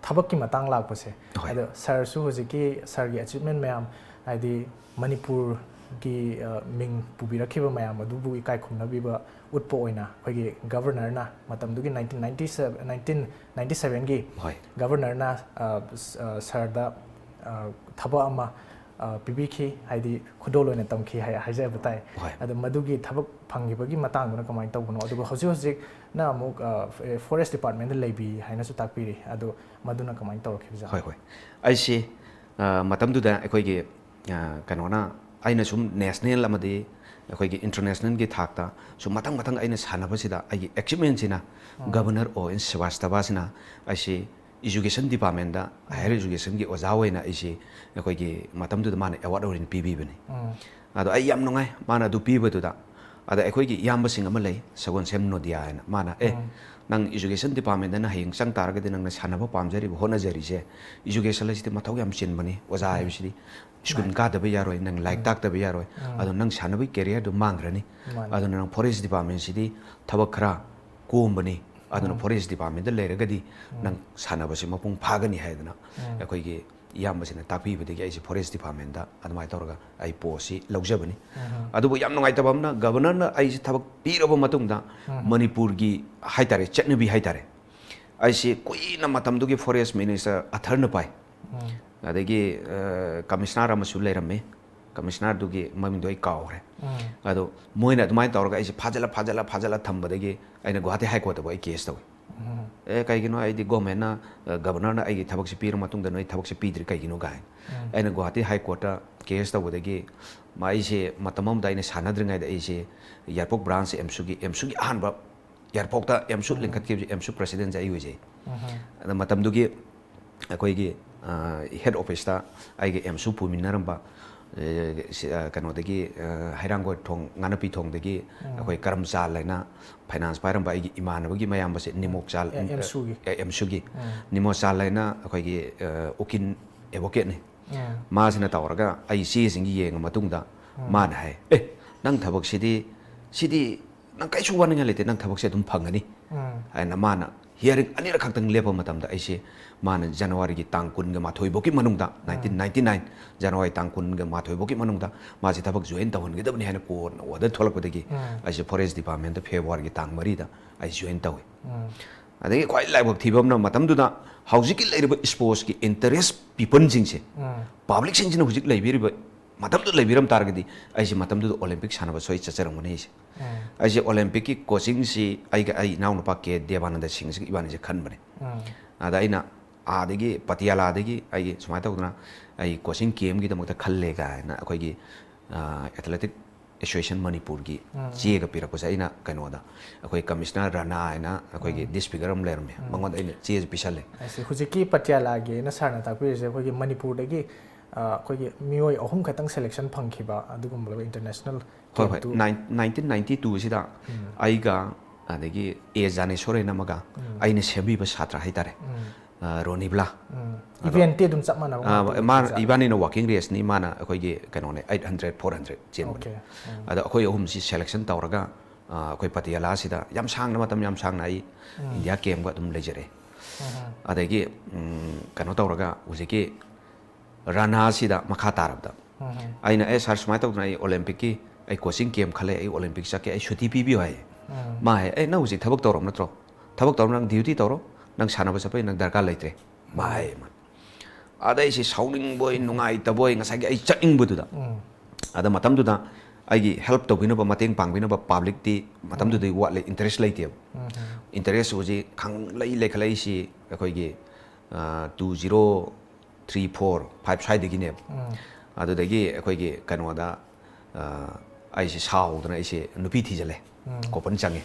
ꯊꯕꯛꯀꯤ ꯃꯇꯥꯡ ꯂꯥꯛꯄꯁꯦ, ꯍꯣꯏ꯫ ꯑꯗꯣ ꯁꯥꯔꯁꯨ ꯍꯧꯖꯤꯛꯀꯤ ꯁꯥꯔꯒꯤ ꯑꯦꯆꯤꯞꯃꯦꯟ ꯃꯌꯥꯝ, ꯍꯥꯏꯗꯤ ꯃꯅꯤꯄꯨꯔꯒꯤ, ꯑ, ꯃꯤꯡ ꯄꯨꯕꯤꯔꯛꯈꯤꯕ ꯃꯌꯥꯝ ꯑꯗꯨꯕꯨ ꯏꯀꯥꯏ ꯈꯨꯝꯅꯕꯤꯕ ꯎꯠꯄ ꯑꯣꯏꯅ ꯑꯩꯈꯣꯏꯒꯤ ꯒꯕꯔꯅꯔꯅ, ꯃꯇꯝꯗꯨꯒꯤ nineteen ninety seven, nineteen ninety ꯁꯚꯦꯟꯒꯤ ꯍꯣꯏ꯫ ꯒꯕꯔꯅꯔꯅ, ꯑ, ꯁ-, ꯑ, ꯁꯥꯔꯗ, ꯑ, ꯊꯕꯛ ꯑꯃ, ꯑ, ꯄꯤꯕꯤꯈꯤ, ꯍꯥꯏꯗꯤ ꯈꯨꯗꯣꯜ ꯑꯣꯏꯅ ꯇꯝꯈꯤ ꯍꯥꯏ-, ꯍꯥꯏꯖꯕ ꯇꯥꯏ꯫ ꯍꯣꯏ꯫ ꯑꯗꯣ ꯃꯗꯨꯒꯤ ꯊꯕꯛ ꯐꯪꯈꯤꯕꯒꯤ ꯃꯇꯥꯡꯗꯨꯅ ꯀꯃꯥꯏꯅ ꯇꯧꯕꯅꯣ? ꯑꯗꯨꯒ ꯍꯧꯖꯤꯛ ꯍꯧꯖꯤꯛꯅ ꯑꯃꯨꯛ, ꯑ, ꯐ-, ꯐꯣꯔꯦꯁ ꯗꯤꯄꯥꯔꯠꯃꯦꯟꯗ ꯂꯩꯕꯤ ꯍꯥꯏꯅꯁꯨ ꯇꯥꯛꯄꯤꯔꯤ꯫ ꯑꯗꯣ ꯃꯗꯨꯅ ꯀꯃꯥꯏꯅ ꯇꯧꯔꯛꯈꯤꯕꯖꯥꯠꯅꯣ? ꯍꯣꯏ, ꯍꯣꯏ꯫ ꯑꯩꯁꯤ, ꯑ, ꯃꯇꯝꯗꯨꯗ ꯑꯩꯈꯣꯏꯒꯤ, ꯑ, ꯀꯩꯅꯣꯅ, ꯑꯩꯅ ꯁꯨꯝ ꯅꯦꯁꯅꯦꯜ ꯑꯃꯗꯤ ꯑꯩꯈꯣꯏꯒꯤ ꯏꯟꯇꯔꯅꯦꯁꯅꯦꯜꯒꯤ ꯊꯥꯛꯇ ꯁꯨꯝ ꯃꯊꯪ ꯃꯊꯪ ꯑꯩꯅ ꯁꯥꯟꯅꯕꯁꯤꯗ ꯑꯩꯒꯤ ꯑꯦꯆꯤꯞꯃꯦꯟꯁꯤꯅ ꯎꯝ꯫ ꯒꯕꯔꯅꯔ ꯑꯣ ꯑꯦꯟ ꯁ꯭ꯔꯤꯕꯥꯁꯇꯕꯥꯁꯤꯅ ꯑꯩꯁꯤ ꯏꯖꯨꯀꯦꯁꯟ ꯗꯤꯄꯥꯔꯠꯃꯦꯟꯗ ꯎꯝ꯫ ꯍꯥꯌꯔ ꯏꯖꯨꯀꯦꯁꯟꯒꯤ ꯑꯣꯖꯥ ꯑꯣꯏꯅ ꯑꯩꯁꯤ ꯑꯩꯈꯣꯏꯒꯤ ꯃꯇꯝꯗꯨꯗ ꯃꯥꯅ ꯑꯦꯋꯥꯔꯗ ꯑꯣꯏꯅ ꯄꯤꯕꯤꯕꯅꯤ꯫ ꯎꯝ꯫ ꯑꯗꯣ ꯑꯩ ꯌꯥꯝ ꯅꯨꯡꯉꯥꯏ ꯃꯥꯅ ꯑꯗꯨ ꯄꯤꯕꯗꯨꯗ꯫ ꯑꯗ ꯑꯩꯈꯣꯏꯒꯤ ꯏꯌꯥꯝꯕꯁꯤꯡ ꯑꯃ ꯂꯩ, ꯁꯒꯣꯜꯁꯦꯝ ꯅꯣꯗꯤꯌꯥ ꯍꯥꯏꯅ꯫ ꯃꯥꯅ, "ꯑꯦ, ꯎꯝ꯫ ꯅꯪ ꯏꯖꯨꯀꯦꯁꯟ ꯗꯤꯄꯥꯔꯠꯃꯦꯟꯗ ꯅꯪ ꯍꯌꯦꯡ ꯆꯪ ꯇꯥꯔꯒꯗꯤ ꯅꯪꯅ ꯁꯥꯟꯅꯕ ꯄꯥꯝꯖꯔꯤꯕ, ꯍꯣꯠꯅꯖꯔꯤꯁꯦ, ꯏꯖꯨꯀꯦꯁꯟ ꯍꯥꯏꯁꯤꯗꯤ ꯃꯊꯧ ꯌꯥꯝ ꯆꯤꯟꯕꯅꯤ꯫ ꯑꯣꯖꯥ ꯎꯝ꯫ ꯍꯥꯏꯕꯁꯤꯗꯤ ꯁ꯭ꯀꯨꯜ ꯃꯥꯅꯤ꯫ ꯀꯥꯗꯕ ꯌꯥꯔꯣꯏ, ꯅꯪ ꯂꯥꯏꯔꯤꯛ ꯎꯝ꯫ ꯇꯥꯛꯇꯕ ꯌꯥꯔꯣꯏ꯫ ꯎꯝ꯫ ꯑꯗꯣ ꯅꯪ ꯁꯥꯟꯅꯕꯒꯤ ꯀꯦꯔꯤꯌꯔꯗꯨ ꯃꯥꯡꯈ꯭ꯔꯅꯤ꯫ ꯃꯥꯅꯤ꯫ ꯑꯗꯨꯅ ꯅꯪ ꯐꯣꯔꯦꯁ ꯗꯤꯄꯥꯔꯠꯃꯦꯟꯁꯤꯗꯤ ꯊꯕꯛ ꯈꯔ ꯀꯣꯝꯕꯅꯤ꯫ ꯑꯗꯨꯅ ꯎꯝ꯫ ꯐꯣꯔꯦꯁ ꯗꯤꯄꯥꯔꯠꯃꯦꯟꯗ ꯂꯩꯔꯒꯗꯤ ꯎꯝ꯫ ꯅꯪ ꯁꯥꯟꯅꯕꯁꯤ ꯃꯄꯨꯡ ꯐꯥꯒꯅꯤ" ꯍꯥꯏꯗꯅ ꯎꯝ꯫ ꯑꯩꯈꯣꯏꯒꯤ ꯏꯌꯥꯝꯕꯁꯤꯅ ꯇꯥꯛꯄꯤꯕꯗꯒꯤ ꯑꯩꯁꯦ ꯐꯣꯔꯦꯁ ꯗꯤꯄꯥꯔꯠꯃꯦꯟꯗ ꯑꯗꯨꯃꯥꯏꯅ ꯇꯧꯔꯒ ꯑꯩ ꯄꯣꯁꯁꯤ ꯂꯧꯖꯕꯅꯤ꯫ ꯎꯝ꯫ ꯑꯗꯨꯕꯨ ꯌꯥꯝ ꯅꯨꯡꯉꯥꯏꯇꯕ ꯑꯃꯅ, ꯒꯕꯔꯅꯔꯅ ꯑꯩꯁꯦ ꯊꯕꯛ ꯄꯤꯔꯕ ꯃꯇꯨꯡꯗ ꯎꯝ꯫ ꯃꯅꯤꯄꯨꯔꯒꯤ ꯍꯥꯏꯇꯥꯔꯦ, ꯆꯠꯅꯕꯤ ꯍꯥꯏꯇꯥꯔꯦ, ꯑꯩꯁꯦ ꯀꯨꯏꯅ ꯃꯇꯝꯗꯨꯒꯤ ꯐꯣꯔꯦꯁ ꯃꯤꯅꯤꯁꯇꯔ ꯑꯊꯔꯅ ꯄꯥꯏ꯫ ꯎꯝ꯫ ꯑꯗꯒꯤ, ꯑ, ꯀꯃꯤꯁꯅꯔ ꯑꯃꯁꯨ ꯂꯩꯔꯝꯃꯤ꯫ ꯀꯃꯤꯁꯅꯔꯗꯨꯒꯤ ꯃꯃꯤꯡꯗꯣ ꯑꯩ ꯀꯥꯎꯈ꯭ꯔꯦ꯫ ꯎꯝ꯫ ꯑꯗꯣ ꯃꯣꯏꯅ ꯑꯗꯨꯃꯥꯏꯅ ꯇꯧꯔꯒ ꯑꯩꯁꯦ ꯐꯥꯖꯤꯜꯂ, ꯐꯥꯖꯤꯜꯂ, ꯐꯥꯖꯤꯜꯂ ꯊꯝꯕꯗꯒꯤ ꯑꯩꯅ ꯒꯨꯋꯥꯍꯥꯇꯤ ꯍꯥꯏ ꯀꯣꯔꯠꯇꯐꯥꯎ ꯑꯩ ꯀꯦꯁ ꯇꯧꯏ꯫ ꯎꯝ꯫ "ꯑꯦ, ꯀꯩꯒꯤꯅꯣ ꯑꯩꯗꯤ ꯒꯣꯔꯃꯦꯟꯅ, ꯑ, ꯒꯕꯔꯅꯔꯅ ꯑꯩꯒꯤ ꯊꯕꯛꯁꯦ ꯄꯤꯔ ꯃꯇꯨꯡꯗ ꯅꯣꯏ ꯊꯕꯛꯁꯦ ꯄꯤꯗ꯭ꯔꯤ ꯀꯩꯒꯤꯅꯣ?" ꯀꯥꯏꯅ꯫ ꯎꯝ꯫ ꯑꯩꯅ ꯒꯨꯋꯥꯍꯥꯇꯤ ꯍꯥꯏ ꯀꯣꯔꯠꯇ ꯀꯦꯁ ꯇꯧꯕꯗꯒꯤ ꯃꯥ ꯑꯩꯁꯦ ꯃꯇꯝ ꯑꯃꯗ ꯑꯩꯅ ꯁꯥꯟꯅꯗ꯭ꯔꯤꯉꯩꯗ ꯑꯩꯁꯦ ꯌꯥꯏꯔꯤꯄꯣꯛ ꯕ꯭ꯔꯥꯟꯁ ꯑꯦꯝꯁꯨꯒꯤ, ꯑꯦꯝꯁꯨꯒꯤ ꯑꯍꯥꯟꯕ ꯌꯥꯏꯔꯤꯄꯣꯛꯇ ꯑꯦꯝꯁꯨ ꯎꯝ꯫ ꯂꯤꯡꯈꯠꯈꯤꯕꯁꯦ, ꯑꯦꯝꯁꯨ ꯄ꯭ꯔꯁꯤꯗꯦꯟꯁꯦ ꯑꯩ ꯑꯣꯏꯖꯩ꯫ ꯎꯝ꯫ ꯑꯗ ꯃꯇꯝꯗꯨꯒꯤ ꯑꯩꯈꯣꯏꯒꯤ, ꯑ, ꯍꯦꯠ ꯑꯣꯐꯤꯁꯇ ꯑꯩꯒꯤ ꯑꯦꯝꯁꯨ ꯄꯨꯃꯤꯟꯅꯔꯝꯕ ꯑꯦ, ꯁꯤ, ꯑ, ꯀꯩꯅꯣꯗꯒꯤ, ꯑ, ꯍꯩꯔꯥꯡꯒꯣꯏ ꯊꯣꯡ, ꯉꯥꯅꯄꯤ ꯊꯣꯡꯗꯒꯤ ꯑꯩꯈꯣꯏ ꯀꯔꯝꯆꯥꯜ ꯍꯥꯏꯅ ꯐꯥꯏꯅꯥꯟꯁ ꯄꯥꯏꯔꯝꯕ ꯑꯩꯒꯤ ꯏꯃꯥꯟꯅꯕꯒꯤ ꯃꯌꯥꯝꯕꯁꯦ, ꯅꯤꯃꯣꯛꯆꯥꯜ, ꯑꯦ, ꯑꯦꯝꯁꯨꯒꯤ꯫ ꯑꯦ, ꯑꯦꯝꯁꯨꯒꯤ꯫ ꯅꯤꯃꯣꯆꯥꯜ ꯍꯥꯏꯅ ꯑꯩꯈꯣꯏꯒꯤ, ꯑ, ꯎꯀꯤꯜ ꯑꯦꯗꯚꯣꯀꯦꯠꯅꯤ꯫ ꯃꯥꯁꯤꯅ ꯇꯧꯔꯒ ꯑꯩ ꯆꯦꯁꯤꯡ ꯌꯦꯡꯉ ꯃꯇꯨꯡꯗ ꯃꯥꯅ ꯍꯥꯏ, "ꯑꯦ, ꯅꯪ ꯊꯕꯛꯁꯤꯗꯤ, ꯁꯤꯗꯤ ꯅꯪ ꯀꯩꯁꯨ ꯋꯥꯅꯤꯡꯉꯥꯏ ꯂꯩꯇꯦ, ꯅꯪ ꯊꯕꯛꯁꯦ ꯑꯗꯨꯝ ꯐꯪꯒꯅꯤ" ꯍꯥꯏꯅ ꯃꯥꯅ ꯍꯤꯌꯥꯔꯤꯡ ꯑꯅꯤꯔꯛ ꯈꯛꯇꯪ ꯂꯦꯞꯄ ꯃꯇꯝꯗ ꯑꯩꯁꯦ, ꯃꯥꯅ ꯖꯅꯋꯥꯔꯤꯒꯤ ꯇꯥꯡ ꯀꯨꯟꯒ ꯃꯥꯊꯣꯏ ꯐꯥꯎꯒꯤ ꯃꯅꯨꯡꯗ, ꯅꯥꯏꯟꯇꯤꯟ ꯅꯥꯏꯟꯇꯤ ꯅꯥꯏꯟ ꯖꯅꯋꯥꯔꯤ ꯇꯥꯡ ꯀꯨꯟꯒ ꯃꯥꯊꯣꯏ ꯐꯥꯎꯒꯤ ꯃꯅꯨꯡꯗ ꯃꯥꯁꯦ ꯊꯕꯛ ꯖꯣꯏꯟ ꯇꯧꯍꯟꯒꯗꯕꯅꯤ ꯍꯥꯏꯅ ꯀꯣꯔꯠꯅ ꯑꯣꯔꯗꯔ ꯊꯣꯛꯂꯛꯄꯗꯒꯤ ꯑꯩꯁꯦ ꯐꯣꯔꯦꯁ ꯗꯤꯄꯥꯔꯠꯃꯦꯟꯇ ꯐꯦꯕ꯭ꯔꯨꯋꯥꯔꯤꯒꯤ ꯇꯥꯡ ꯃꯔꯤꯗ ꯑꯩ ꯖꯣꯏꯟ ꯇꯧꯏ꯫ ꯑꯗꯒꯤ ꯈ꯭ꯋꯥꯏ ꯂꯥꯏꯕꯛ ꯊꯤꯕ ꯑꯃꯅ, ꯃꯇꯝꯗꯨꯗ ꯍꯧꯖꯤꯛꯀꯤ ꯂꯩꯔꯤꯕ ꯁ꯭ꯄꯣꯔꯠꯁꯀꯤ ꯏꯟꯇꯔꯦꯁ ꯄꯤꯄꯜꯁꯤꯡꯁꯦ, ꯄꯥꯕ꯭ꯂꯤꯛꯁꯤꯡꯁꯤꯅ ꯍꯧꯖꯤꯛ ꯂꯩꯕꯤꯔꯤꯕ, ꯃꯇꯝꯗꯨꯗ ꯂꯩꯕꯤꯔꯝ ꯇꯥꯔꯒꯗꯤ ꯑꯩꯁꯦ ꯃꯇꯝꯗꯨꯗ ꯑꯣꯂꯦꯝꯄꯤꯛ ꯁꯥꯟꯅꯕ ꯁꯣꯏ ꯆꯠꯆꯔꯝꯒꯅꯤ ꯑꯩꯁꯦ꯫ ꯑꯩꯁꯦ ꯑꯣꯂꯦꯝꯄꯤꯛꯀꯤ ꯀꯣꯆꯤꯡꯁꯤ ꯑꯩꯒ ꯑꯩ ꯏꯅꯥꯎꯅꯨꯄꯥ ꯀꯦ ꯗꯦꯕꯥꯅꯟꯗ ꯁꯤꯡꯁꯤꯒ ꯏꯕꯥꯅꯤꯁꯦ ꯈꯟꯕꯅꯦ꯫ ꯑꯗ ꯑꯩꯅ ꯑꯥꯗꯒꯤ, ꯄꯇꯤꯌꯥꯂꯥꯗꯒꯤ ꯑꯩꯒꯤ ꯁꯨꯃꯥꯏꯅ ꯇꯧꯗꯅ ꯑꯩ ꯀꯣꯆꯤꯡ ꯀꯦꯝꯒꯤꯗꯃꯛꯇ ꯈꯜꯂꯦ ꯀꯥꯏꯅ ꯑꯩꯈꯣꯏꯒꯤ, ꯑ, ꯑꯦꯊꯂꯦꯇꯤꯛ ꯑꯦꯁꯣꯁꯤꯌꯦꯁꯟ ꯃꯅꯤꯄꯨꯔꯒꯤ ꯆꯦꯒ ꯄꯤꯔꯛꯄꯁꯦ, ꯑꯩꯅ ꯀꯩꯅꯣꯗ, ꯑꯩꯈꯣꯏ ꯀꯃꯤꯁꯅꯔ ꯔꯅꯥ ꯍꯥꯏꯅ ꯑꯩꯈꯣꯏꯒꯤ ꯗꯤꯁ ꯐꯤꯒꯔ ꯑꯃ ꯂꯩꯔꯝꯃꯦ, ꯃꯉꯣꯟꯗ ꯑꯩꯅ ꯆꯦꯁꯦ ꯄꯤꯁꯜꯂꯦ꯫ ꯑꯩꯁꯦ ꯍꯧꯖꯤꯛꯀꯤ ꯄꯇꯤꯌꯥꯂꯥꯒꯤꯅ ꯁꯥꯔꯅ ꯇꯥꯛꯄꯤꯔꯤꯁꯦ ꯑꯩꯈꯣꯏꯒꯤ ꯃꯅꯤꯄꯨꯔꯗꯒꯤ, ꯑ, ꯑꯩꯈꯣꯏꯒꯤ ꯃꯤꯑꯣꯏ ꯑꯍꯨꯝ ꯈꯛꯇꯪ ꯁꯦꯂꯦꯛꯁꯟ ꯐꯪꯈꯤꯕ ꯑꯗꯨꯒꯨꯝꯂꯕ ꯏꯟꯇꯔꯅꯦꯁꯅꯦꯜ ꯍꯣꯏ, ꯍꯣꯏ꯫ ꯀꯦꯝꯇꯨ꯫ ꯅꯥꯏꯟ-, ꯅꯥꯏꯟꯇꯤꯟ ꯅꯥꯏꯟꯇꯤ ꯇꯨꯁꯤꯗ ꯑꯩꯒ, ꯑꯗꯒꯤ ꯑꯦ ꯖꯥꯅꯦꯁꯣꯔ ꯍꯥꯏꯅ ꯑꯃꯒ, ꯑꯩꯅ ꯁꯦꯝꯕꯤꯕ ꯁꯥꯇ꯭ꯔ ꯍꯥꯏꯇꯥꯔꯦ, ꯑ, ꯔꯣꯅꯤꯕ꯭ꯂꯥ꯫ ꯑꯗꯣ, ꯏꯚꯦꯟꯠꯇꯤ ꯑꯗꯨꯝ ꯆꯞ ꯃꯥꯟꯅꯕ ꯑ, ꯉꯥꯛꯇ ꯃꯥꯅ, ꯑꯣꯏꯗꯣꯏꯖꯥꯠꯂꯣ? ꯏꯕꯥꯅꯤꯅ ꯋꯥꯀꯤꯡ ꯔꯦꯁꯅꯤ, ꯃꯥꯅ ꯑꯩꯈꯣꯏꯒꯤ ꯀꯩꯅꯣꯅꯦ, ꯑꯩꯠ ꯍꯟꯗ꯭ꯔꯦꯠ, ꯐꯣꯔ ꯍꯟꯗ꯭ꯔꯦꯠ ꯆꯦꯟꯕꯅꯦ꯫ ꯑꯣꯀꯦ꯫ ꯑꯗꯣ ꯑꯩꯈꯣꯏ ꯑꯍꯨꯝꯁꯤ ꯁꯦꯂꯦꯛꯁꯟ ꯇꯧꯔꯒ, ꯑ, ꯑꯩꯈꯣꯏ ꯄꯇꯤꯌꯥꯂꯥꯁꯤꯗ ꯌꯥꯝ ꯁꯥꯡꯅ, ꯃꯇꯝ ꯌꯥꯝ ꯁꯥꯡꯅ ꯑꯩ ꯏꯟꯗꯤꯌꯥ ꯀꯦꯝꯒ ꯑꯗꯨꯝ ꯂꯩꯖꯔꯛꯑꯦ꯫ ꯑꯗꯒꯤ, ꯎꯝ, ꯀꯩꯅꯣ ꯇꯧꯔꯒ ꯍꯧꯖꯤꯛꯀꯤ ꯔꯅꯥꯁꯤꯗ ꯃꯈꯥ ꯇꯥꯔꯕꯗ ꯑꯩꯅ, "ꯑꯦ ꯁꯥꯔ, ꯁꯨꯃꯥꯏꯅ ꯇꯧꯗꯅ ꯑꯩ ꯑꯣꯂꯦꯝꯄꯤꯛꯀꯤ ꯑꯩ ꯀꯣꯆꯤꯡ ꯀꯦꯝ ꯈꯜꯂꯦ, ꯑꯩ ꯑꯣꯂꯦꯝꯄꯤꯛ ꯆꯠꯀꯦ, ꯑꯩ ꯁꯨꯇꯤ ꯄꯤꯕꯤꯌꯨ" ꯍꯥꯏꯌꯦ꯫ ꯃꯥ ꯍꯥꯏ, "ꯑꯦ, ꯅꯪ ꯍꯧꯖꯤꯛ ꯊꯕꯛ ꯇꯧꯔꯕ ꯅꯠꯇ꯭ꯔꯣ? ꯊꯕꯛ ꯇꯧꯔꯕ ꯅꯪ ꯗ꯭ꯌꯨꯇꯤ ꯇꯧꯔꯣ, ꯅꯪ ꯁꯥꯟꯅꯕ ꯆꯠꯄꯒꯤ ꯅꯪ ꯗꯔꯀꯥꯔ ꯂꯩꯇ꯭ꯔꯦ", ꯃꯥ ꯍꯥꯏꯌꯦ꯫ ꯃꯥ ꯑꯗ ꯑꯩꯁꯦ ꯁꯥꯎꯅꯤꯡꯕꯣꯏ ꯅꯨꯡꯉꯥꯏꯇꯕꯣꯏ, ꯉꯁꯥꯏꯒꯤ ꯑꯩ ꯆꯠꯅꯤꯡꯕꯗꯨꯗ, ꯑꯗ ꯃꯇꯝꯗꯨꯗ ꯑꯩꯒꯤ ꯍꯦꯜꯞ ꯇꯧꯕꯤꯅꯕ, ꯃꯇꯦꯡ ꯄꯥꯡꯕꯤꯅꯕ ꯄꯥꯕ꯭ꯂꯤꯛꯇꯤ ꯃꯇꯝꯗꯨꯗꯗꯤ ꯋꯥꯠꯂꯦ, ꯏꯟꯇꯔꯦꯁ ꯂꯩꯇꯦꯕ꯫ ꯏꯟꯇꯔꯦꯁ ꯍꯧꯖꯤꯛ ꯈꯪꯂꯩ ꯂꯩꯈꯠꯂꯛꯏꯁꯤ ꯑꯩꯈꯣꯏꯒꯤ, ꯑ, two zero three, four, five ꯁ꯭ꯋꯥꯏꯗꯒꯤꯅꯦꯕ꯫ ꯑꯗꯨꯗꯒꯤ ꯑꯩꯈꯣꯏꯒꯤ ꯀꯩꯅꯣꯗ, ꯑ, ꯑꯩꯁꯦ ꯁꯥꯎꯗꯅ ꯑꯩꯁꯦ ꯅꯨꯄꯤ ꯊꯤꯖꯤꯜꯂꯦ, ꯀꯣꯄꯟ ꯆꯪꯉꯦ꯫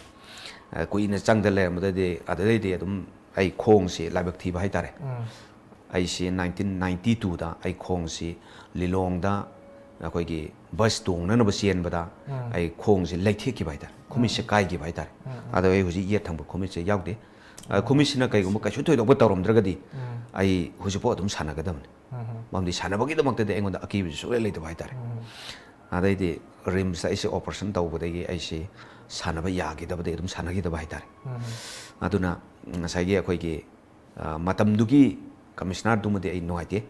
ꯑ, ꯀꯨꯏꯅ ꯆꯪꯗ ꯂꯩꯔꯝꯕꯗꯗꯤ, ꯑꯗꯨꯗꯩꯗꯤ ꯑꯗꯨꯝ ꯑꯩ ꯈꯣꯡꯁꯤ ꯂꯥꯏꯕꯛ ꯊꯤꯕ ꯍꯥꯏꯇꯥꯔꯦ꯫ ꯑꯩꯁꯤ ꯅꯥꯏꯟꯇꯤꯟ ꯅꯥꯏꯟꯇꯤ ꯇꯨꯗ ꯑꯩ ꯈꯣꯡꯁꯤ ꯂꯤꯂꯣꯡꯗ ꯑꯩꯈꯣꯏꯒꯤ ꯕꯁ ꯇꯣꯡꯅꯅꯕ ꯆꯦꯟꯕꯗ ꯑꯩ ꯈꯣꯡꯁꯦ ꯂꯩꯊꯦꯛꯈꯤꯕ ꯍꯥꯏꯇꯥꯔꯦ, ꯈꯨꯃꯤꯠꯁꯦ ꯀꯥꯏꯈꯤꯕ ꯍꯥꯏꯇꯥꯔꯦ꯫ ꯑꯗꯣ ꯑꯩ ꯍꯧꯖꯤꯛ ꯌꯦꯠ ꯊꯪꯕ ꯈꯨꯃꯤꯠꯁꯦ ꯌꯥꯎꯗꯦ꯫ ꯑ, ꯈꯨꯃꯤꯠꯁꯤꯅ ꯀꯩꯒꯨꯝꯕ ꯀꯩꯁꯨ ꯊꯣꯏꯗꯣꯛꯄ ꯇꯧꯔꯝꯗ꯭ꯔꯒꯗꯤ ꯑꯩ ꯍꯧꯖꯤꯛꯐꯥꯎ ꯑꯗꯨꯝ ꯁꯥꯟꯅꯒꯗꯕꯅꯤ꯫ ꯃꯔꯝꯗꯤ ꯁꯥꯟꯅꯕꯒꯤꯗꯃꯛꯇꯗꯤ ꯑꯩꯉꯣꯟꯗ ꯑꯀꯤꯕꯁꯨ ꯁꯨꯡꯂꯩ ꯂꯩꯇꯕ ꯍꯥꯏꯇꯥꯔꯦ꯫ ꯑꯗꯩꯗꯤ ꯔꯤꯝꯁꯇ ꯑꯩꯁꯦ ꯑꯣꯄꯔꯦꯁꯟ ꯇꯧꯕꯗꯒꯤ ꯑꯩꯁꯦ ꯁꯥꯟꯅꯕ ꯌꯥꯈꯤꯗꯕꯗꯒꯤ ꯑꯗꯨꯝ ꯁꯥꯟꯅꯈꯤꯗꯕ ꯍꯥꯏꯇꯥꯔꯦ꯫ ꯑꯗꯨꯅ ꯉꯁꯥꯏꯒꯤ ꯑꯩꯈꯣꯏꯒꯤ, ꯑ, ꯃꯇꯝꯗꯨꯒꯤ ꯀꯃꯤꯁꯅꯔꯗꯨꯃꯗꯤ ꯑꯩ ꯅꯨꯡꯉꯥꯏꯇꯦ꯫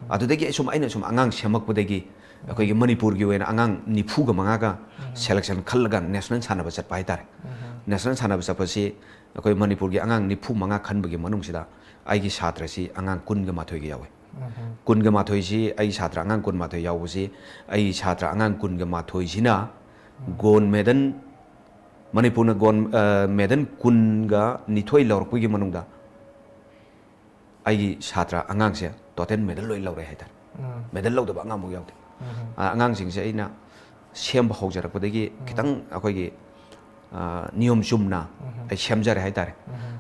ꯑꯗꯨꯗꯒꯤ ꯑꯩ ꯁꯨꯝ, ꯑꯩꯅ ꯁꯨꯝ ꯑꯉꯥꯡ ꯁꯦꯝꯃꯛꯄꯗꯒꯤ ꯑꯩꯈꯣꯏꯒꯤ ꯃꯅꯤꯄꯨꯔꯒꯤ ꯑꯣꯏꯅ ꯑꯉꯥꯡ ꯅꯤꯐꯨꯒ ꯃꯉꯥꯒ ꯁꯦꯂꯦꯛꯁꯟ ꯈꯜꯂꯒ ꯅꯦꯁꯅꯦꯜ ꯁꯥꯟꯅꯕ ꯆꯠꯄ ꯍꯥꯏꯇꯥꯔꯦ꯫ ꯅꯦꯁꯅꯦꯜ ꯁꯥꯟꯅꯕ ꯆꯠꯄꯁꯤ ꯑꯩꯈꯣꯏ ꯃꯅꯤꯄꯨꯔꯒꯤ ꯑꯉꯥꯡ ꯅꯤꯐꯨ ꯃꯉꯥ ꯈꯟꯕꯒꯤ ꯃꯅꯨꯡꯁꯤꯗ ꯑꯩꯒꯤ ꯁꯥꯇ꯭ꯔꯁꯤ ꯑꯉꯥꯡ ꯀꯨꯟꯒ ꯃꯥꯊꯣꯏꯒ ꯌꯥꯎꯋꯤ꯫ ꯀꯨꯟꯒ ꯃꯥꯊꯣꯏꯁꯤ, ꯑꯩ ꯁꯥꯇ꯭ꯔ ꯑꯉꯥꯡ ꯀꯨꯟꯃꯥꯊꯣꯏ ꯌꯥꯎꯕꯁꯤ, ꯑꯩ ꯁꯥꯇ꯭ꯔ ꯑꯉꯥꯡ ꯀꯨꯟꯒ ꯃꯥꯊꯣꯏꯁꯤꯅ ꯒꯣꯜ ꯃꯦꯗꯜ, ꯃꯅꯤꯄꯨꯔꯅ ꯒꯣꯜ, ꯑ, ꯃꯦꯗꯜ ꯀꯨꯟꯒ ꯅꯤꯊꯣꯏ ꯂꯧꯔꯛꯄꯒꯤ ꯃꯅꯨꯡꯗ ꯑꯩꯒꯤ ꯁꯥꯇ꯭ꯔ ꯑꯉꯥꯡꯁꯦ ꯇꯣꯇꯦꯜ ꯃꯦꯗꯜ ꯂꯣꯏ ꯂꯧꯔꯦ ꯍꯥꯏꯇꯥꯔꯦ꯫ ꯃꯦꯗꯜ ꯂꯧꯗꯕ ꯑꯉꯥꯡꯐꯥꯎ ꯌꯥꯎꯗꯦ꯫ ꯑ, ꯑꯉꯥꯡꯁꯤꯡꯁꯦ ꯑꯩꯅ ꯁꯦꯝꯕ ꯍꯧꯖꯔꯛꯄꯗꯒꯤ ꯈꯤꯇꯪ ꯑꯩꯈꯣꯏꯒꯤ, ꯑ, ꯅꯤꯌꯣꯝ ꯆꯨꯝꯅ ꯑꯩ ꯁꯦꯝꯖꯔꯦ ꯍꯥꯏꯇꯥꯔꯦ꯫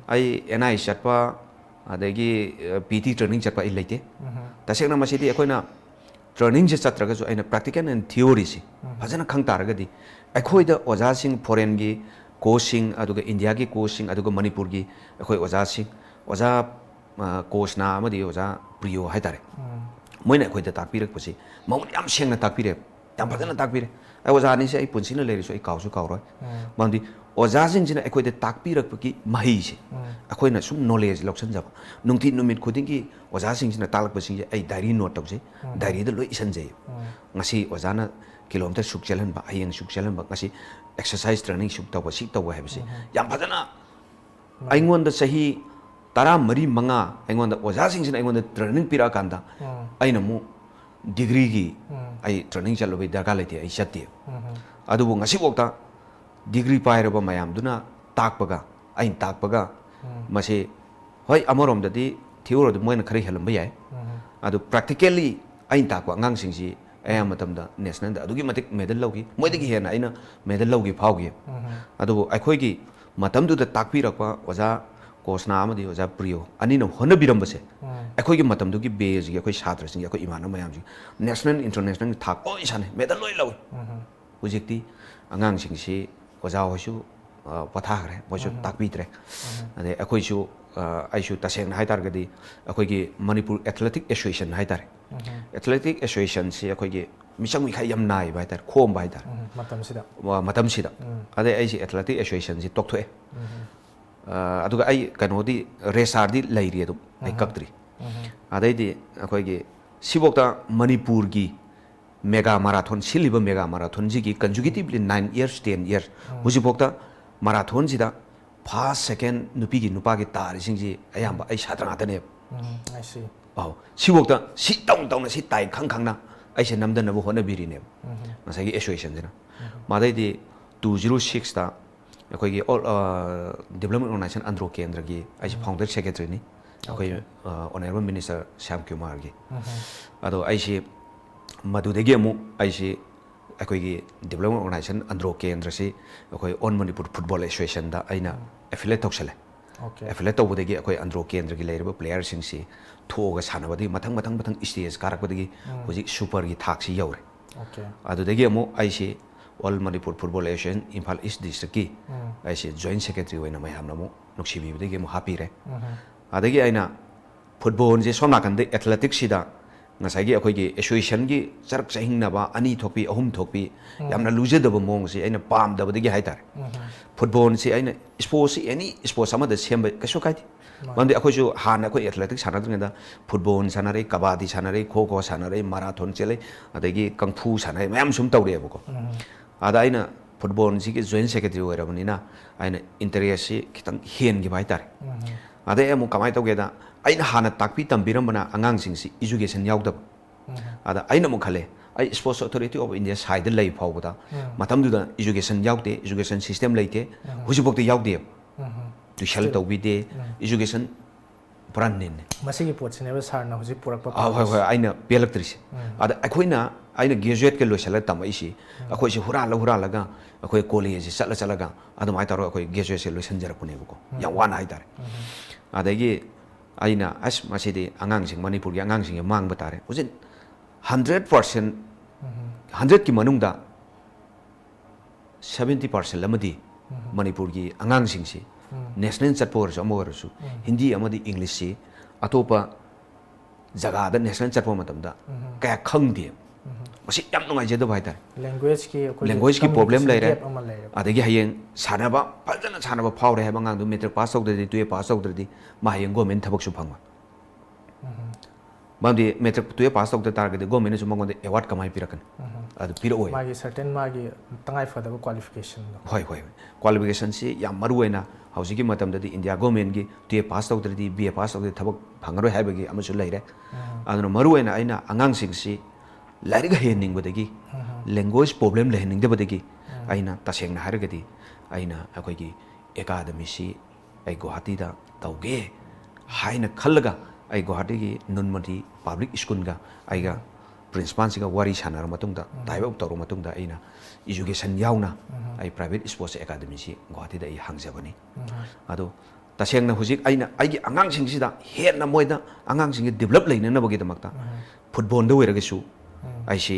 ꯑꯩ ꯑꯦꯟ ꯑꯥꯏ ꯆꯠꯄ, ꯑꯗꯒꯤ, ꯑ, ꯄꯤ ꯇꯤ ꯇ꯭ꯔꯦꯅꯤꯡ ꯆꯠꯄ ꯑꯩ ꯂꯩꯇꯦ꯫ ꯇꯁꯦꯡꯅ ꯃꯁꯤꯗꯤ ꯑꯩꯈꯣꯏꯅ ꯇ꯭ꯔꯦꯅꯤꯡꯁꯦ ꯆꯠꯇ꯭ꯔꯒꯁꯨ ꯑꯩꯅ practical and theoryꯁꯤ ꯐꯖꯅ ꯈꯪ ꯇꯥꯔꯒꯗꯤ, ꯑꯩꯈꯣꯏꯗ ꯑꯣꯖꯥꯁꯤꯡ, foreignꯒꯤ coachꯁꯤꯡ, ꯑꯗꯨꯒ ꯏꯟꯗꯤꯌꯥꯒꯤ coachꯁꯤꯡ, ꯑꯗꯨꯒ ꯃꯅꯤꯄꯨꯔꯒꯤ ꯑꯩꯈꯣꯏ ꯑꯣꯖꯥꯁꯤꯡ, ꯑꯣꯖꯥ, ꯑ, ꯀꯣꯁꯅꯥ ꯑꯃꯗꯤ ꯑꯣꯖꯥ ꯄ꯭ꯔꯤꯌꯣ ꯍꯥꯏꯇꯥꯔꯦ, ꯃꯣꯏꯅ ꯑꯩꯈꯣꯏꯗ ꯇꯥꯛꯄꯤꯔꯛꯄꯁꯤ ꯃꯃꯨꯠ ꯌꯥꯝ ꯁꯦꯡꯅ ꯇꯥꯛꯄꯤꯔꯦ, ꯌꯥꯝ ꯐꯖꯅ ꯇꯥꯛꯄꯤꯔꯦ꯫ ꯑꯩ ꯑꯣꯖꯥ ꯑꯅꯤꯁꯦ ꯑꯩ ꯄꯨꯟꯁꯤꯅ ꯂꯩꯔꯁꯨ ꯑꯩ ꯀꯥꯎꯁꯨ ꯀꯥꯎꯔꯣꯏ꯫ ꯃꯔꯝꯗꯤ ꯑꯣꯖꯥꯁꯤꯡꯁꯤꯅ ꯑꯩꯈꯣꯏꯗ ꯇꯥꯛꯄꯤꯔꯛꯄꯒꯤ ꯃꯍꯩꯁꯦ ꯑꯩꯈꯣꯏꯅ ꯁꯨꯝ knowledge ꯂꯧꯁꯤꯟꯖꯕ, ꯅꯨꯡꯇꯤ ꯅꯨꯃꯤꯠ ꯈꯨꯗꯤꯡꯒꯤ ꯑꯣꯖꯥꯁꯤꯡꯁꯤꯅ ꯇꯥꯛꯂꯛꯄꯁꯤꯡꯁꯦ ꯑꯩ diary note ꯇꯧꯖꯩ, diaryꯗ ꯂꯣꯏ ꯏꯁꯟꯖꯩ꯫ ꯉꯁꯤ ꯑꯣꯖꯥꯅ ꯀꯤꯂꯣꯃꯤꯇꯔ ꯁꯨꯛ ꯆꯦꯜꯍꯟꯕ, ꯍꯌꯦꯡ ꯁꯨꯛ ꯆꯦꯜꯍꯟꯕ, ꯉꯁꯤ exercise training ꯁꯨꯛ ꯇꯧꯕ, ꯁꯤ ꯇꯧꯕ ꯍꯥꯏꯕꯁꯦ ꯌꯥꯝ ꯐꯖꯅ ꯑꯩꯉꯣꯟꯗ ꯆꯍꯤ ꯇꯔꯥꯃꯔꯤ ꯃꯉꯥ ꯑꯩꯉꯣꯟꯗ ꯑꯣꯖꯥꯁꯤꯡꯁꯤꯅ ꯑꯩꯉꯣꯟꯗ training ꯄꯤꯔꯛꯑꯀꯥꯟꯗ ꯑꯩꯅ ꯑꯃꯨꯛ degreeꯒꯤ ꯑꯩ training ꯆꯠꯂꯨꯕꯒꯤ ꯗꯔꯀꯥꯔ ꯂꯩꯇꯦ, ꯑꯩ ꯆꯠꯇꯦ꯫ ꯑꯗꯨꯕꯨ ꯉꯁꯤꯐꯥꯎꯗ degree ꯄꯥꯏꯔꯕ ꯃꯌꯥꯝꯗꯨꯅ ꯇꯥꯛꯄꯒ ꯑꯩꯅ ꯇꯥꯛꯄꯒ ꯃꯁꯤ, ꯍꯣꯏ, ꯑꯃꯔꯣꯝꯗꯗꯤ theoryꯗ ꯃꯣꯏꯅ ꯈꯔ ꯍꯦꯜꯂꯝꯕ ꯌꯥꯏ꯫ ꯑꯗꯨ practically ꯑꯩꯅ ꯇꯥꯛꯄ ꯑꯉꯥꯡꯁꯤꯡꯁꯤ ꯑꯌꯥꯝꯕ ꯃꯇꯝꯗ nationalꯗ ꯑꯗꯨꯛꯀꯤ ꯃꯇꯤꯛ medal ꯂꯧꯈꯤ, ꯃꯣꯏꯗꯒꯤ ꯍꯦꯟꯅ ꯑꯩꯅ medal ꯂꯧꯈꯤ ꯐꯥꯎꯈꯤ꯫ ꯑꯗꯨꯕꯨ ꯑꯩꯈꯣꯏꯒꯤ ꯃꯇꯝꯗꯨꯗ ꯇꯥꯛꯄꯤꯔꯛꯄ ꯑꯣꯖꯥ ꯀꯣꯁꯅꯥ ꯑꯃꯗꯤ ꯑꯣꯖꯥ ꯄ꯭ꯔꯤꯌꯣ ꯑꯅꯤꯅ ꯍꯣꯠꯅꯕꯤꯔꯝꯕꯁꯦ, ꯎꯝ꯫ ꯑꯩꯈꯣꯏꯒꯤ ꯃꯇꯝꯗꯨꯒꯤ ꯕꯦꯖꯒꯤ ꯑꯩꯈꯣꯏ ꯁꯥꯇ꯭ꯔꯁꯤꯡꯒꯤ, ꯑꯩꯈꯣꯏ ꯏꯃꯥꯟꯅꯕ ꯃꯌꯥꯝꯁꯤꯡ national international ꯊꯥꯛ ꯂꯣꯏ ꯁꯥꯟꯅꯩ, ꯃꯦꯗꯜ ꯂꯣꯏ ꯂꯧꯏ꯫ ꯎꯝ꯫ ꯍꯧꯖꯤꯛꯇꯤ ꯑꯉꯥꯡꯁꯤꯡꯁꯤ ꯑꯣꯖꯥ ꯍꯣꯏꯁꯨ, ꯑ, ꯄꯣꯊꯥꯈ꯭ꯔꯦ, ꯃꯣꯏꯁꯨ ꯎꯝ꯫ ꯇꯥꯛꯄꯤꯗ꯭ꯔꯦ꯫ ꯎꯝ꯫ ꯑꯗꯩ ꯑꯩꯈꯣꯏꯁꯨ, ꯑ, ꯑꯩꯁꯨ ꯇꯁꯦꯡꯅ ꯍꯥꯏ ꯇꯥꯔꯒꯗꯤ ꯑꯩꯈꯣꯏꯒꯤ ꯃꯅꯤꯄꯨꯔ Athletic Association ꯍꯥꯏ ꯇꯥꯔꯦ꯫ ꯎꯝ꯫ Athletic Associationꯁꯤ ꯑꯩꯈꯣꯏꯒꯤ ꯃꯤꯆꯪ ꯃꯤꯈꯥꯏ ꯌꯥꯝ ꯅꯥꯏꯕ ꯍꯥꯏ ꯇꯥꯔꯦ, ꯈꯣꯝꯕ ꯍꯥꯏ ꯇꯥꯔꯦ꯫ ꯎꯝ, ꯃꯇꯝꯁꯤꯗ꯫ ꯋꯥ-, ꯃꯇꯝꯁꯤꯗ꯫ ꯎꯝ꯫ ꯑꯗꯩ ꯑꯩꯁꯦ Athletic Associationꯁꯤ ꯇꯣꯛꯊꯣꯛꯑꯦ꯫ ꯎꯝ꯫ ꯑ, ꯑꯗꯨꯒ ꯑꯩ ꯀꯩꯅꯣꯗꯤ, registerꯗꯤ ꯂꯩꯔꯤ ꯑꯗꯨꯝ, ꯑꯩ ꯎꯝ꯫ ꯀꯛꯇ꯭ꯔꯤ꯫ ꯎꯝ꯫ ꯑꯗꯩꯗꯤ ꯑꯩꯈꯣꯏꯒꯤ ꯁꯤꯐꯧꯗ ꯃꯅꯤꯄꯨꯔꯒꯤ mega marathon, ꯁꯤꯜꯂꯤꯕ mega marathonꯁꯤꯒꯤ consecutively nine years, ten years, ꯎꯝ꯫ ꯍꯧꯖꯤꯛꯐꯥꯎꯗ marathonꯁꯤꯗ first, second ꯅꯨꯄꯤꯒꯤ ꯅꯨꯄꯥꯒꯤ ꯇꯥꯔꯤꯁꯤꯡꯁꯤ ꯑꯌꯥꯝꯕ ꯑꯩ ꯁꯥꯇ꯭ꯔ ꯉꯥꯛꯇꯅꯦꯕ꯫ ꯎꯝ, I see꯫ ꯑꯧ, ꯁꯤꯐꯧꯗ ꯁꯤ ꯇꯧ ꯇꯧꯅ, ꯁꯤ ꯇꯥꯏ ꯈꯪ ꯈꯪꯅ ꯑꯩꯁꯦ ꯅꯝꯗꯅꯕ ꯍꯣꯠꯅꯕꯤꯔꯤꯅꯦꯕ ꯎꯝ꯫ ꯉꯁꯥꯏꯒꯤ associationꯁꯤꯅ꯫ ꯎꯝ꯫ ꯃꯗꯩꯗꯤ two zero sixꯇ ꯑꯩꯈꯣꯏꯒꯤ all, ꯑ, Development Organisation ꯑꯟꯗ꯭ꯔꯣ ꯀꯦꯟꯗ꯭ꯔꯒꯤ ꯑꯩꯁꯦ ꯎꯝ꯫ Founder Secretaryꯅꯤ꯫ ꯑꯩꯈꯣꯏ, OK꯫ ꯑ, Honourable Minister ꯁ꯭ꯌꯥꯝ ꯀꯨꯃꯥꯔꯒꯤ꯫ ꯎꯝ꯫ ꯑꯗꯣ ꯑꯩꯁꯤ ꯃꯗꯨꯗꯒꯤ ꯑꯃꯨꯛ ꯑꯩꯁꯤ ꯑꯩꯈꯣꯏꯒꯤ Development Organisation ꯑꯟꯗ꯭ꯔꯣ ꯀꯦꯟꯗ꯭ꯔꯁꯤ ꯑꯩꯈꯣꯏ All Manipur Football Associationꯗ ꯑꯩꯅ ꯎꯝ꯫ Affiliate ꯇꯧꯁꯜꯂꯦ꯫ OK꯫ Affiliate ꯇꯧꯕꯗꯒꯤ ꯑꯩꯈꯣꯏ ꯑꯟꯗ꯭ꯔꯣ ꯀꯦꯟꯗ꯭ꯔꯒꯤ ꯂꯩꯔꯤꯕ playerꯁꯤꯡꯁꯤ ꯊꯣꯛꯑꯒ ꯁꯥꯟꯅꯕꯗꯒꯤ ꯃꯊꯪ, ꯃꯊꯪ, ꯃꯊꯪ stage ꯀꯥꯔꯛꯄꯗꯒꯤ ꯎꯝ꯫ ꯍꯧꯖꯤꯛ superꯒꯤ ꯊꯥꯛꯁꯤ ꯌꯧꯔꯦ꯫ OK꯫ ꯑꯗꯨꯗꯒꯤ ꯑꯃꯨꯛ ꯑꯩꯁꯤ All Manipur Football Association Imphal East Districtꯀꯤ ꯎꯝ꯫ ꯑꯩꯁꯤ Joint Secretary ꯑꯣꯏꯅ ꯃꯌꯥꯝꯅ ꯑꯃꯨꯛ ꯅꯨꯡꯁꯤꯕꯤꯕꯗꯒꯤ ꯑꯃꯨꯛ ꯍꯥꯞꯄꯤꯔꯦ꯫ ꯎꯝ꯫ ꯑꯗꯒꯤ ꯑꯩꯅ footballꯁꯦ ꯁꯣꯝ ꯅꯥꯀꯟꯗ athleticꯁꯤꯗ ꯉꯁꯥꯏꯒꯤ ꯑꯩꯈꯣꯏꯒꯤ associationꯒꯤ ꯆꯔꯛ ꯆꯍꯤꯡꯅꯕ ꯑꯅꯤ ꯊꯣꯛꯄꯤ, ꯑꯍꯨꯝ ꯊꯣꯛꯄꯤ, ꯎꯝ꯫ ꯌꯥꯝꯅ ꯂꯨꯖꯗꯕ ꯃꯑꯣꯡꯁꯤ ꯑꯩꯅ ꯄꯥꯝꯗꯕꯗꯒꯤ ꯍꯥꯏ ꯇꯥꯔꯦ꯫ ꯎꯝ꯫ Footballꯁꯤ ꯑꯩꯅ sportsꯁꯤ any sports ꯑꯃꯗ ꯁꯦꯝꯕ ꯀꯩꯁꯨ ꯀꯥꯏꯗꯦ꯫ ꯃꯥꯅꯤ꯫ ꯃꯔꯝꯗꯤ ꯑꯩꯈꯣꯏꯁꯨ ꯍꯥꯟꯅ ꯑꯩꯈꯣꯏ athletic ꯁꯥꯟꯅꯗ꯭ꯔꯤꯉꯩꯗ football ꯁꯥꯟꯅꯔꯛꯏ, ꯀꯕꯥꯗꯤ ꯁꯥꯟꯅꯔꯛꯏ, ꯈꯣ ꯈꯣ ꯁꯥꯟꯅꯔꯛꯏ, marathon ꯆꯦꯜꯂꯛꯏ, ꯑꯗꯒꯤ ꯀꯪꯐꯨ ꯁꯥꯟꯅꯔꯛꯏ, ꯃꯌꯥꯝ ꯁꯨꯝ ꯇꯧꯔꯛꯑꯦꯕꯀꯣ꯫ ꯎꯝ꯫ ꯑꯗ ꯑꯩꯅ footballꯁꯤꯒꯤ Joint Secretary ꯑꯣꯏꯔꯕꯅꯤꯅ ꯑꯩꯅ interestꯁꯤ ꯈꯤꯇꯪ ꯍꯦꯟꯈꯤꯕ ꯍꯥꯏ ꯇꯥꯔꯦ꯫ ꯎꯝ꯫ ꯑꯗꯩ ꯑꯃꯨꯛ ꯀꯃꯥꯏꯅ ꯇꯧꯒꯦꯗ, ꯑꯩꯅ ꯍꯥꯟꯅ ꯇꯥꯛꯄꯤ ꯇꯝꯕꯤꯔꯝꯕꯅ ꯑꯉꯥꯡꯁꯤꯡꯁꯤ education ꯌꯥꯎꯗꯕ꯫ ꯎꯝ꯫ ꯑꯗ ꯑꯩꯅ ꯑꯃꯨꯛ ꯈꯜꯂꯦ, ꯑꯩ Sports Authority of India ꯁꯥꯏꯗ ꯂꯩ ꯐꯥꯎꯕꯗ ꯎꯝ꯫ ꯃꯇꯝꯗꯨꯗ education ꯌꯥꯎꯗꯦ, education system ꯂꯩꯇꯦ, ꯎꯝ꯫ ꯍꯧꯖꯤꯛꯐꯥꯎꯗ ꯌꯥꯎꯗꯦꯕ꯫ ꯎꯝ꯫ Tuition still ꯇꯧꯕꯤꯗꯦ, ꯎꯝ꯫ Education ꯄ꯭ꯔꯟꯅꯤꯅꯦ꯫ ꯃꯁꯤꯒꯤ ꯄꯣꯠꯁꯤꯅꯦꯕ ꯁꯥꯔꯅ ꯍꯧꯖꯤꯛ ꯄꯨꯔꯛꯄ ꯑꯥ, ꯍꯣꯏ ꯍꯣꯏ, ꯑꯩꯅ ꯄꯦꯜꯂꯛꯇ꯭ꯔꯤꯁꯦ꯫ ꯎꯝ꯫ ꯑꯗ ꯑꯩꯈꯣꯏꯅ, ꯑꯩꯅ ꯒ꯭ꯔꯦꯖꯨꯋꯦꯠꯀ ꯂꯣꯏꯁꯤꯜꯂꯒ ꯇꯝꯃꯛꯏꯁꯤ, ꯑꯩꯈꯣꯏꯁꯦ ꯍꯨꯔꯥꯜꯂ ꯍꯨꯔꯥꯜꯂꯒ ꯑꯩꯈꯣꯏ ꯀꯣꯂꯦꯖꯁꯤ ꯆꯠꯂ ꯆꯠꯂꯒ ꯑꯗꯨꯃꯥꯏꯅ ꯇꯧꯔꯒ ꯑꯩꯈꯣꯏ ꯒ꯭ꯔꯦꯖꯨꯋꯦꯠꯁꯦ ꯂꯣꯏꯁꯤꯟꯖꯔꯛꯄꯅꯦꯕꯀꯣ, ꯌꯥꯝ ꯋꯥꯅ ꯍꯥꯏꯇꯥꯔꯦ꯫ ꯑꯗꯒꯤ ꯑꯩꯅ, ꯑꯁ, ꯃꯁꯤꯗꯤ ꯑꯉꯥꯡꯁꯤꯡ, ꯃꯅꯤꯄꯨꯔꯒꯤ ꯑꯉꯥꯡꯁꯤꯡꯁꯦ ꯃꯥꯡꯕ ꯇꯥꯔꯦ꯫ ꯍꯧꯖꯤꯛ ꯍꯟꯗ꯭ꯔꯦꯠ ꯄꯥꯔꯁꯦꯟ, ꯍꯟꯗ꯭ꯔꯦꯠꯀꯤ ꯃꯅꯨꯡꯗ ꯁꯕꯦꯟꯇꯤ ꯄꯥꯔꯁꯦꯟ ꯑꯃꯗꯤ ꯃꯅꯤꯄꯨꯔꯒꯤ ꯑꯉꯥꯡꯁꯤꯡꯁꯤ ꯅꯦꯁꯅꯦꯜ ꯆꯠꯄ ꯑꯣꯏꯔꯁꯨ, ꯑꯃ ꯑꯣꯏꯔꯁꯨ, ꯍꯤꯟꯗꯤ ꯑꯃꯗꯤ ꯏꯪꯂꯤꯁꯁꯤ ꯑꯇꯣꯞꯄ ꯖꯒꯥꯗ ꯅꯦꯁꯅꯦꯜ ꯆꯠꯄ ꯃꯇꯝꯗ ꯀꯌꯥ ꯈꯪꯗꯦ꯫ ꯃꯁꯤ ꯌꯥꯝ ꯅꯨꯡꯉꯥꯏꯖꯗꯕ ꯍꯥꯏꯇꯥꯔꯦ꯫ ꯂꯦꯡꯒ꯭ꯋꯦꯖꯀꯤ ꯑꯩꯈꯣꯏꯒꯤ ꯂꯦꯡꯒ꯭ꯋꯦꯖꯀꯤ ꯄ꯭ꯔꯣꯕ꯭ꯂꯦꯝ communication ꯂꯩꯔꯦ꯫ gap ꯑꯃ ꯂꯩꯔꯦꯕ꯫ ꯑꯗꯒꯤ ꯍꯌꯦꯡ ꯁꯥꯟꯅꯕ, ꯐꯖꯅ ꯁꯥꯟꯅꯕ ꯐꯥꯎꯔꯦ ꯍꯥꯏꯕ ꯑꯉꯥꯡꯗꯨ ꯃꯦꯇ꯭ꯔꯤꯛ ꯄꯥꯁ ꯇꯧꯗ꯭ꯔꯗꯤ, ꯇꯨꯌꯦꯜꯞ ꯄꯥꯁ ꯇꯧꯗ꯭ꯔꯗꯤ, ꯃꯥ ꯍꯌꯦꯡ ꯒꯣꯔꯃꯦꯟ ꯊꯕꯛꯁꯨ ꯐꯪꯉꯣꯏ꯫ ꯃꯔꯝꯗꯤ ꯃꯦꯇ꯭ꯔꯤꯛ, ꯇꯨꯌꯦꯜꯞ ꯄꯥꯁ ꯇꯧꯗ ꯇꯥꯔꯒꯗꯤ ꯒꯣꯔꯃꯦꯟꯅꯁꯨ ꯃꯉꯣꯟꯗ ꯑꯦꯋꯥꯔꯗ ꯀꯃꯥꯏꯅ ꯄꯤꯔꯛꯀꯅꯤ? ꯑꯗꯨ ꯄꯤꯔꯛꯑꯣꯏ꯫ ꯃꯥꯒꯤ certain ꯃꯥꯒꯤ ꯇꯉꯥꯏ ꯐꯗꯕ qualificationꯗꯣ꯫ ꯍꯣꯏ, ꯍꯣꯏ, ꯍꯣꯏ꯫ Qualificationꯁꯤ ꯌꯥꯝ ꯃꯔꯨ ꯑꯣꯏꯅ ꯍꯧꯖꯤꯛꯀꯤ ꯃꯇꯝꯗꯗꯤ ꯏꯟꯗꯤꯌꯥ ꯒꯣꯔꯃꯦꯟꯒꯤ ꯇꯨꯌꯦꯜꯞ ꯄꯥꯁ ꯇꯧꯗ꯭ꯔꯗꯤ, ꯕꯤ ꯑꯦ ꯄꯥꯁ ꯇꯧꯗ꯭ꯔꯗꯤ ꯊꯕꯛ ꯐꯪꯉꯔꯣꯏ ꯍꯥꯏꯕꯒꯤ ꯑꯃꯁꯨ ꯂꯩꯔꯦ꯫ ꯑꯗꯨꯅ ꯃꯔꯨ ꯑꯣꯏꯅ ꯑꯩꯅ ꯑꯉꯥꯡꯁꯤꯡꯁꯤ ꯂꯥꯏꯔꯤꯛ ꯍꯩꯍꯟꯅꯤꯡꯕꯗꯒꯤ, ꯂꯦꯡꯒ꯭ꯋꯦꯖ ꯄ꯭ꯔꯣꯕ꯭ꯂꯦꯝ ꯂꯩꯍꯟꯅꯤꯡꯗꯕꯗꯒꯤ ꯑꯩꯅ ꯇꯁꯦꯡꯅ ꯍꯥꯏꯔꯒꯗꯤ ꯑꯩꯅ ꯑꯩꯈꯣꯏꯒꯤ ꯑꯦꯀꯥꯗꯃꯤꯁꯤ ꯑꯩ ꯒꯨꯋꯥꯍꯥꯇꯤꯗ ꯇꯧꯒꯦ ꯍꯥꯏꯅ ꯈꯜꯂꯒ ꯑꯩ ꯒꯨꯋꯥꯍꯥꯇꯤꯒꯤ ꯅꯨꯟꯃꯇꯤ ꯄꯕ꯭ꯂꯤꯛ ꯁ꯭ꯀꯨꯜꯒ ꯑꯩꯒ ꯄ꯭ꯔꯤꯟꯁꯤꯄꯥꯜꯁꯤꯒ ꯋꯥꯔꯤ ꯁꯥꯟꯅꯔ ꯃꯇꯨꯡꯗ, ꯇꯥꯏ ꯑꯞ ꯇꯧꯔ ꯃꯇꯨꯡꯗ ꯑꯩꯅ ꯏꯖꯨꯀꯦꯁꯟ ꯌꯥꯎꯅ ꯑꯩ ꯄ꯭ꯔꯥꯏꯚꯦꯠ ꯁ꯭ꯄꯣꯔꯠꯁ ꯑꯦꯀꯥꯗꯃꯤꯁꯤ ꯒꯨꯋꯥꯍꯥꯇꯤꯗ ꯑꯩ ꯍꯥꯡꯖꯕꯅꯤ꯫ ꯑꯗꯣ ꯇꯁꯦꯡꯅ ꯍꯧꯖꯤꯛ ꯑꯩꯅ ꯑꯩꯒꯤ ꯑꯉꯥꯡꯁꯤꯡꯁꯤꯗ ꯍꯦꯟꯅ ꯃꯣꯏꯗ ꯑꯉꯥꯡꯁꯤꯡꯒꯤ ꯗꯤꯕꯂꯞ ꯂꯩꯅꯅꯕꯒꯤꯗꯃꯛꯇ ꯐꯨꯠꯕꯣꯜꯗ ꯑꯣꯏꯔꯒꯁꯨ ꯑꯩꯁꯤ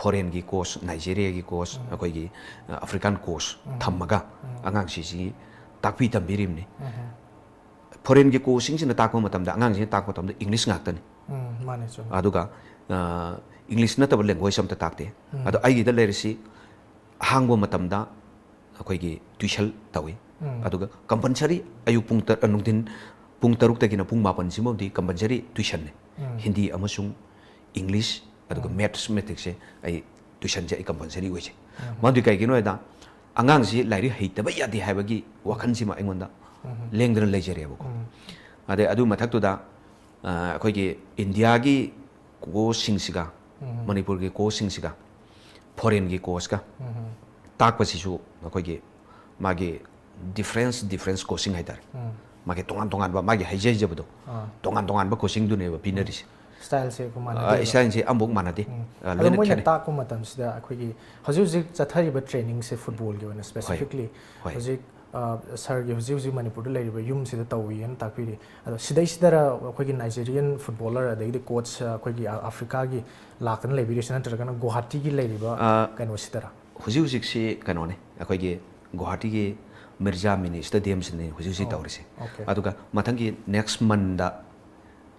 ꯐꯣꯔꯦꯟꯒꯤ ꯀꯣꯆ, ꯅꯥꯏꯖꯦꯔꯤꯌꯥꯒꯤ ꯀꯣꯆ, ꯑꯩꯈꯣꯏꯒꯤ, ꯑ, ꯑꯐ꯭ꯔꯤꯀꯥꯟ ꯀꯣꯆ ꯊꯝꯃꯒ ꯑꯉꯥꯡꯁꯤꯡꯁꯤ ꯇꯥꯛꯄꯤ ꯇꯝꯕꯤꯔꯤꯕꯅꯤ꯫ ꯐꯣꯔꯦꯟꯒꯤ ꯀꯣꯆꯁꯤꯡꯁꯤꯅ ꯇꯥꯛꯄ ꯃꯇꯝꯗ, ꯑꯉꯥꯡꯁꯤꯡꯅ ꯇꯥꯛꯄ ꯃꯇꯝꯗ ꯏꯪꯂꯤꯁ ꯉꯥꯛꯇꯅꯤ꯫ ꯎꯝ, ꯃꯥꯅꯦ, ꯆꯨꯝꯃꯦ꯫ ꯑꯗꯨꯒ, ꯑ, ꯏꯪꯂꯤꯁ ꯅꯠꯇꯕ ꯂꯦꯡꯒ꯭ꯋꯦꯖ ꯑꯝꯇ ꯇꯥꯛꯇꯦ꯫ ꯑꯗꯣ ꯑꯩꯒꯤꯗ ꯂꯩꯔꯤꯁꯤ ꯑꯍꯥꯡꯕ ꯃꯇꯝꯗ ꯑꯩꯈꯣꯏꯒꯤ ꯇ꯭ꯌꯨꯁꯟ ꯇꯧꯏ꯫ ꯑꯗꯨꯒ ꯀꯝꯄꯜꯁꯔꯤ ꯑꯌꯨꯛ ꯄꯨꯡ ꯇꯔ-, ꯅꯨꯡꯊꯤꯟ ꯄꯨꯡ ꯇꯔꯨꯛꯇꯒꯤꯅ ꯄꯨꯡ ꯃꯥꯄꯟꯁꯤꯃꯕꯨꯗꯤ ꯀꯝꯄꯜꯁꯔꯤ ꯇ꯭ꯌꯨꯁꯟꯅꯦ꯫ ꯍꯤꯟꯗꯤ ꯑꯃꯁꯨꯡ ꯏꯪꯂꯤꯁ, ꯑꯗꯨꯒ ꯃꯦꯠꯁ, ꯃꯦꯊꯃꯦꯇꯤꯛꯁꯁꯦ ꯑꯩ ꯇ꯭ꯌꯨꯁꯟꯁꯦ ꯑꯩ ꯀꯝꯄꯜꯁꯔꯤ ꯑꯣꯏꯖꯩ꯫ ꯃꯔꯝꯗꯤ ꯀꯩꯒꯤꯅꯣ ꯍꯥꯏꯗ, ꯑꯉꯥꯡꯁꯤ ꯂꯥꯏꯔꯤꯛ ꯍꯩꯇꯕ ꯌꯥꯗꯦ ꯍꯥꯏꯕꯒꯤ ꯋꯥꯈꯜꯁꯤꯃ ꯑꯩꯉꯣꯟꯗ ꯂꯦꯡꯗꯅ ꯂꯩꯖꯔꯦꯕꯀꯣ꯫ ꯑꯗꯩ ꯑꯗꯨ ꯃꯊꯛꯇꯨꯗ, ꯑ, ꯑꯩꯈꯣꯏꯒꯤ ꯏꯟꯗꯤꯌꯥꯒꯤ ꯀꯣꯆꯁꯤꯡꯁꯤꯒ ꯃꯅꯤꯄꯨꯔꯒꯤ ꯀꯣꯆꯁꯤꯡꯁꯤꯒ ꯐꯣꯔꯦꯟꯒꯤ ꯀꯣꯆꯀ ꯇꯥꯛꯄꯁꯤꯁꯨ ꯑꯩꯈꯣꯏꯒꯤ ꯃꯥꯒꯤ ꯗꯤꯐ꯭ꯔꯦꯟꯁ, ꯗꯤꯐ꯭ꯔꯦꯟꯁ ꯀꯣꯆꯁꯤꯡ ꯍꯥꯏꯇꯥꯔꯦ꯫ ꯃꯥꯒꯤ ꯇꯣꯉꯥꯟ ꯇꯣꯉꯥꯟꯕ ꯃꯥꯒꯤ ꯍꯩꯖ ꯍꯩꯖꯕꯗꯣ ꯑꯥ꯫ ꯇꯣꯉꯥꯟ ꯇꯣꯉꯥꯟꯕ ꯀꯣꯆꯤꯡꯗꯨꯅꯦꯕ ꯄꯤꯅꯔꯤꯁꯦ꯫ ꯁ꯭ꯇꯥꯏꯜꯁꯦ ꯑꯩꯈꯣꯏ ꯃꯥꯟꯅꯗꯦꯕ꯫ ꯁ꯭ꯇꯥꯏꯜꯁꯦ ꯑꯃꯐꯥꯎ ꯃꯥꯟꯅꯗꯦ꯫ ꯎꯝ꯫ ꯑ, ꯑꯗꯣ ꯂꯣꯏꯅ ꯃꯣꯏꯅ ꯈꯦꯠꯅꯩ꯫ ꯇꯥꯛꯄ ꯃꯇꯝꯁꯤꯗ ꯑꯩꯈꯣꯏꯒꯤ ꯍꯧꯖꯤꯛ ꯍꯧꯖꯤꯛ ꯆꯠꯊꯔꯤꯕ ꯇ꯭ꯔꯦꯅꯤꯡꯁꯦ ꯐꯨꯠꯕꯣꯜꯒꯤ ꯑꯣꯏꯅ ꯁ꯭ꯄꯦꯁꯤꯐꯤꯛꯂꯤ ꯍꯣꯏ꯫ ꯍꯧꯖꯤꯛ ꯑ, ꯁꯥꯔꯒꯤ ꯍꯧꯖꯤꯛ ꯍꯧꯖꯤꯛ ꯃꯅꯤꯄꯨꯔꯗ ꯂꯩꯔꯤꯕ ꯌꯨꯝꯁꯤꯗ ꯇꯧꯏꯅ ꯇꯥꯛꯄꯤꯔꯤ꯫ ꯑꯗꯣ ꯁꯤꯗꯩꯁꯤꯗꯔ ꯑꯩꯈꯣꯏꯒꯤ ꯅꯥꯏꯖꯦꯔꯤꯌꯟ ꯐꯨꯠꯕꯣꯂꯔ ꯑꯗꯒꯤꯗꯤ ꯀꯣꯆ ꯑꯩꯈꯣꯏꯒꯤ ꯑ-, ꯑꯐ꯭ꯔꯤꯀꯥꯒꯤ ꯂꯥꯛꯇꯅ ꯂꯩꯕꯤꯔꯤꯁꯤ ꯅꯠꯇ꯭ꯔꯒꯅ ꯒꯨꯋꯥꯍꯥꯇꯤꯒꯤ ꯂꯩꯔꯤꯕ ꯑ, ꯀꯩꯅꯣꯁꯤꯗꯔ? ꯍꯧꯖꯤꯛ ꯍꯧꯖꯤꯛꯁꯤ ꯀꯩꯅꯣꯅꯦ, ꯑꯩꯈꯣꯏꯒꯤ ꯒꯨꯋꯥꯍꯥꯇꯤꯒꯤ ꯃꯤꯔꯖꯥ ꯃꯤꯅꯤ ꯁ꯭ꯇꯦꯗꯤꯌꯝꯁꯤꯅꯤ ꯍꯧꯖꯤꯛ ꯍꯧꯖꯤꯛ ꯑꯣ, ꯇꯧꯔꯤꯁꯦ꯫ ꯑꯣꯀꯦ꯫ ꯑꯗꯨꯒ ꯃꯊꯪꯒꯤ ꯅꯦꯛꯁ ꯃꯟꯗ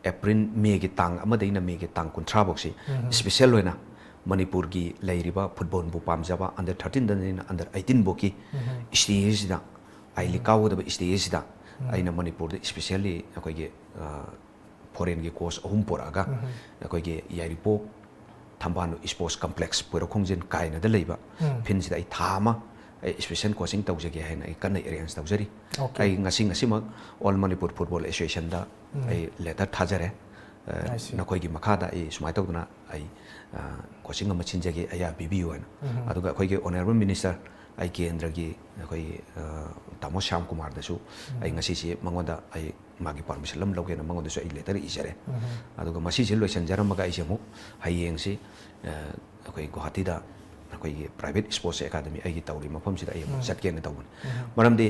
ꯑꯦꯄ꯭ꯔꯤꯜ, ꯃꯦꯒꯤ ꯇꯥꯡ ꯑꯃꯗꯒꯤꯅ ꯃꯦꯒꯤ ꯇꯥꯡ ꯀꯨꯟꯊ꯭ꯔꯥ ꯐꯥꯎꯁꯤ ꯎꯝ꯫ ꯁ꯭ꯄꯦꯁꯦꯜ ꯑꯣꯏꯅ ꯃꯅꯤꯄꯨꯔꯒꯤ ꯂꯩꯔꯤꯕ ꯐꯨꯠꯕꯣꯜꯕꯨ ꯄꯥꯝꯖꯕ ꯑꯟꯗꯔ ꯊꯥꯔꯇꯤꯟꯗꯒꯤꯅ ꯑꯟꯗꯔ ꯑꯩꯇꯤꯟ ꯐꯥꯎꯒꯤ ꯎꯝ꯫ ꯁ꯭ꯇꯦꯖꯁꯤꯗ, ꯑꯥꯏ ꯂꯤꯛ ꯀꯥꯎꯒꯗꯕ ꯁ꯭ꯇꯦꯖꯁꯤꯗ ꯎꯝ꯫ ꯑꯩꯅ ꯃꯅꯤꯄꯨꯔꯗ ꯁ꯭ꯄꯦꯁꯦꯜꯂꯤ ꯑꯩꯈꯣꯏꯒꯤ, ꯑ, ꯐꯣꯔꯦꯟꯒꯤ ꯀꯣꯆ ꯑꯍꯨꯝ ꯄꯨꯔꯛꯑꯒ ꯎꯝ꯫ ꯑꯩꯈꯣꯏꯒꯤ ꯌꯥꯏꯔꯤꯄꯣꯛ ꯊꯝꯕꯥꯜ ꯏꯁꯄꯣꯔꯠꯁ ꯀꯝꯄ꯭ꯂꯦꯛꯁ ꯚꯩꯔꯞ ꯈꯣꯡꯖꯤꯟ ꯀꯥꯏꯅꯗ ꯂꯩꯕ ꯎꯝ꯫ ꯐꯤꯜꯁꯤꯗ ꯑꯩ ꯊꯥ ꯑꯃ ꯑꯩ ꯁ꯭ꯄꯦꯁꯦꯜ ꯀꯣꯆꯤꯡ ꯇꯧꯖꯒꯦ ꯍꯥꯏꯅ ꯑꯩ ꯀꯟꯅ ꯑꯦꯔꯦꯟꯖ ꯇꯧꯖꯔꯤ꯫ ꯑꯣꯀꯦ꯫ ꯑꯩ ꯉꯁꯤ ꯉꯁꯤꯃꯛ ꯑꯣꯜ ꯃꯅꯤꯄꯨꯔ ꯐꯨꯠꯕꯣꯜ ꯑꯦꯁꯣꯁꯤꯌꯦꯁꯟꯗ ꯎꯝ꯫ ꯑꯩ ꯂꯦꯇꯔ ꯊꯥꯖꯔꯦ꯫ ꯑ, I see. ꯅꯈꯣꯏꯒꯤ ꯃꯈꯥꯗ ꯑꯩ ꯁꯨꯃꯥꯏꯅ ꯇꯧꯗꯅ ꯑꯩ, ꯑ, ꯀꯣꯆꯤꯡ ꯑꯃ ꯁꯤꯟꯖꯒꯦ, ꯑꯌꯥ ꯄꯤꯕꯤꯌꯨ ꯍꯥꯏꯅ꯫ ꯎꯝ꯫ ꯑꯗꯨꯒ ꯑꯩꯈꯣꯏꯒꯤ ꯑꯣꯅꯔꯦꯕꯜ ꯃꯤꯅꯤꯁꯇꯔ, ꯑꯩ ꯀꯦꯟꯗ꯭ꯔꯒꯤ ꯑꯩꯈꯣꯏꯒꯤ, ꯑ, ꯇꯥꯃꯣ ꯁ꯭ꯌꯥꯝ ꯀꯨꯃꯥꯔꯗꯁꯨ ꯑꯩ ꯉꯁꯤꯁꯦ ꯃꯉꯣꯟꯗ ꯑꯩ ꯃꯥꯒꯤ ꯄꯥꯔꯃꯤꯁꯟ ꯑꯃ ꯂꯧꯒꯦꯅ ꯃꯉꯣꯟꯗꯁꯨ ꯑꯩ ꯂꯦꯇꯔ ꯏꯖꯔꯦ꯫ ꯎꯝ꯫ ꯑꯗꯨꯒ ꯃꯁꯤꯁꯦ ꯂꯣꯏꯁꯤꯟꯖꯔꯝꯃꯒ ꯑꯩꯁꯦ ꯑꯃꯨꯛ ꯍꯌꯦꯡꯁꯤ, ꯑ, ꯑꯩꯈꯣꯏ ꯒꯨꯋꯥꯍꯥꯇꯤꯗ ꯑꯩꯈꯣꯏꯒꯤ ꯄ꯭ꯔꯥꯏꯚꯦꯠ ꯏꯁꯄꯣꯔꯠꯁ ꯑꯦꯀꯥꯗꯃꯤ ꯑꯩꯒꯤ ꯇꯧꯔꯤ ꯃꯐꯝꯁꯤꯗ ꯑꯩ ꯑꯃꯨꯛ ꯎꯝ꯫ ꯆꯠꯀꯦꯅ ꯇꯧꯕꯅꯤ꯫ ꯎꯝ꯫ ꯃꯔꯝꯗꯤ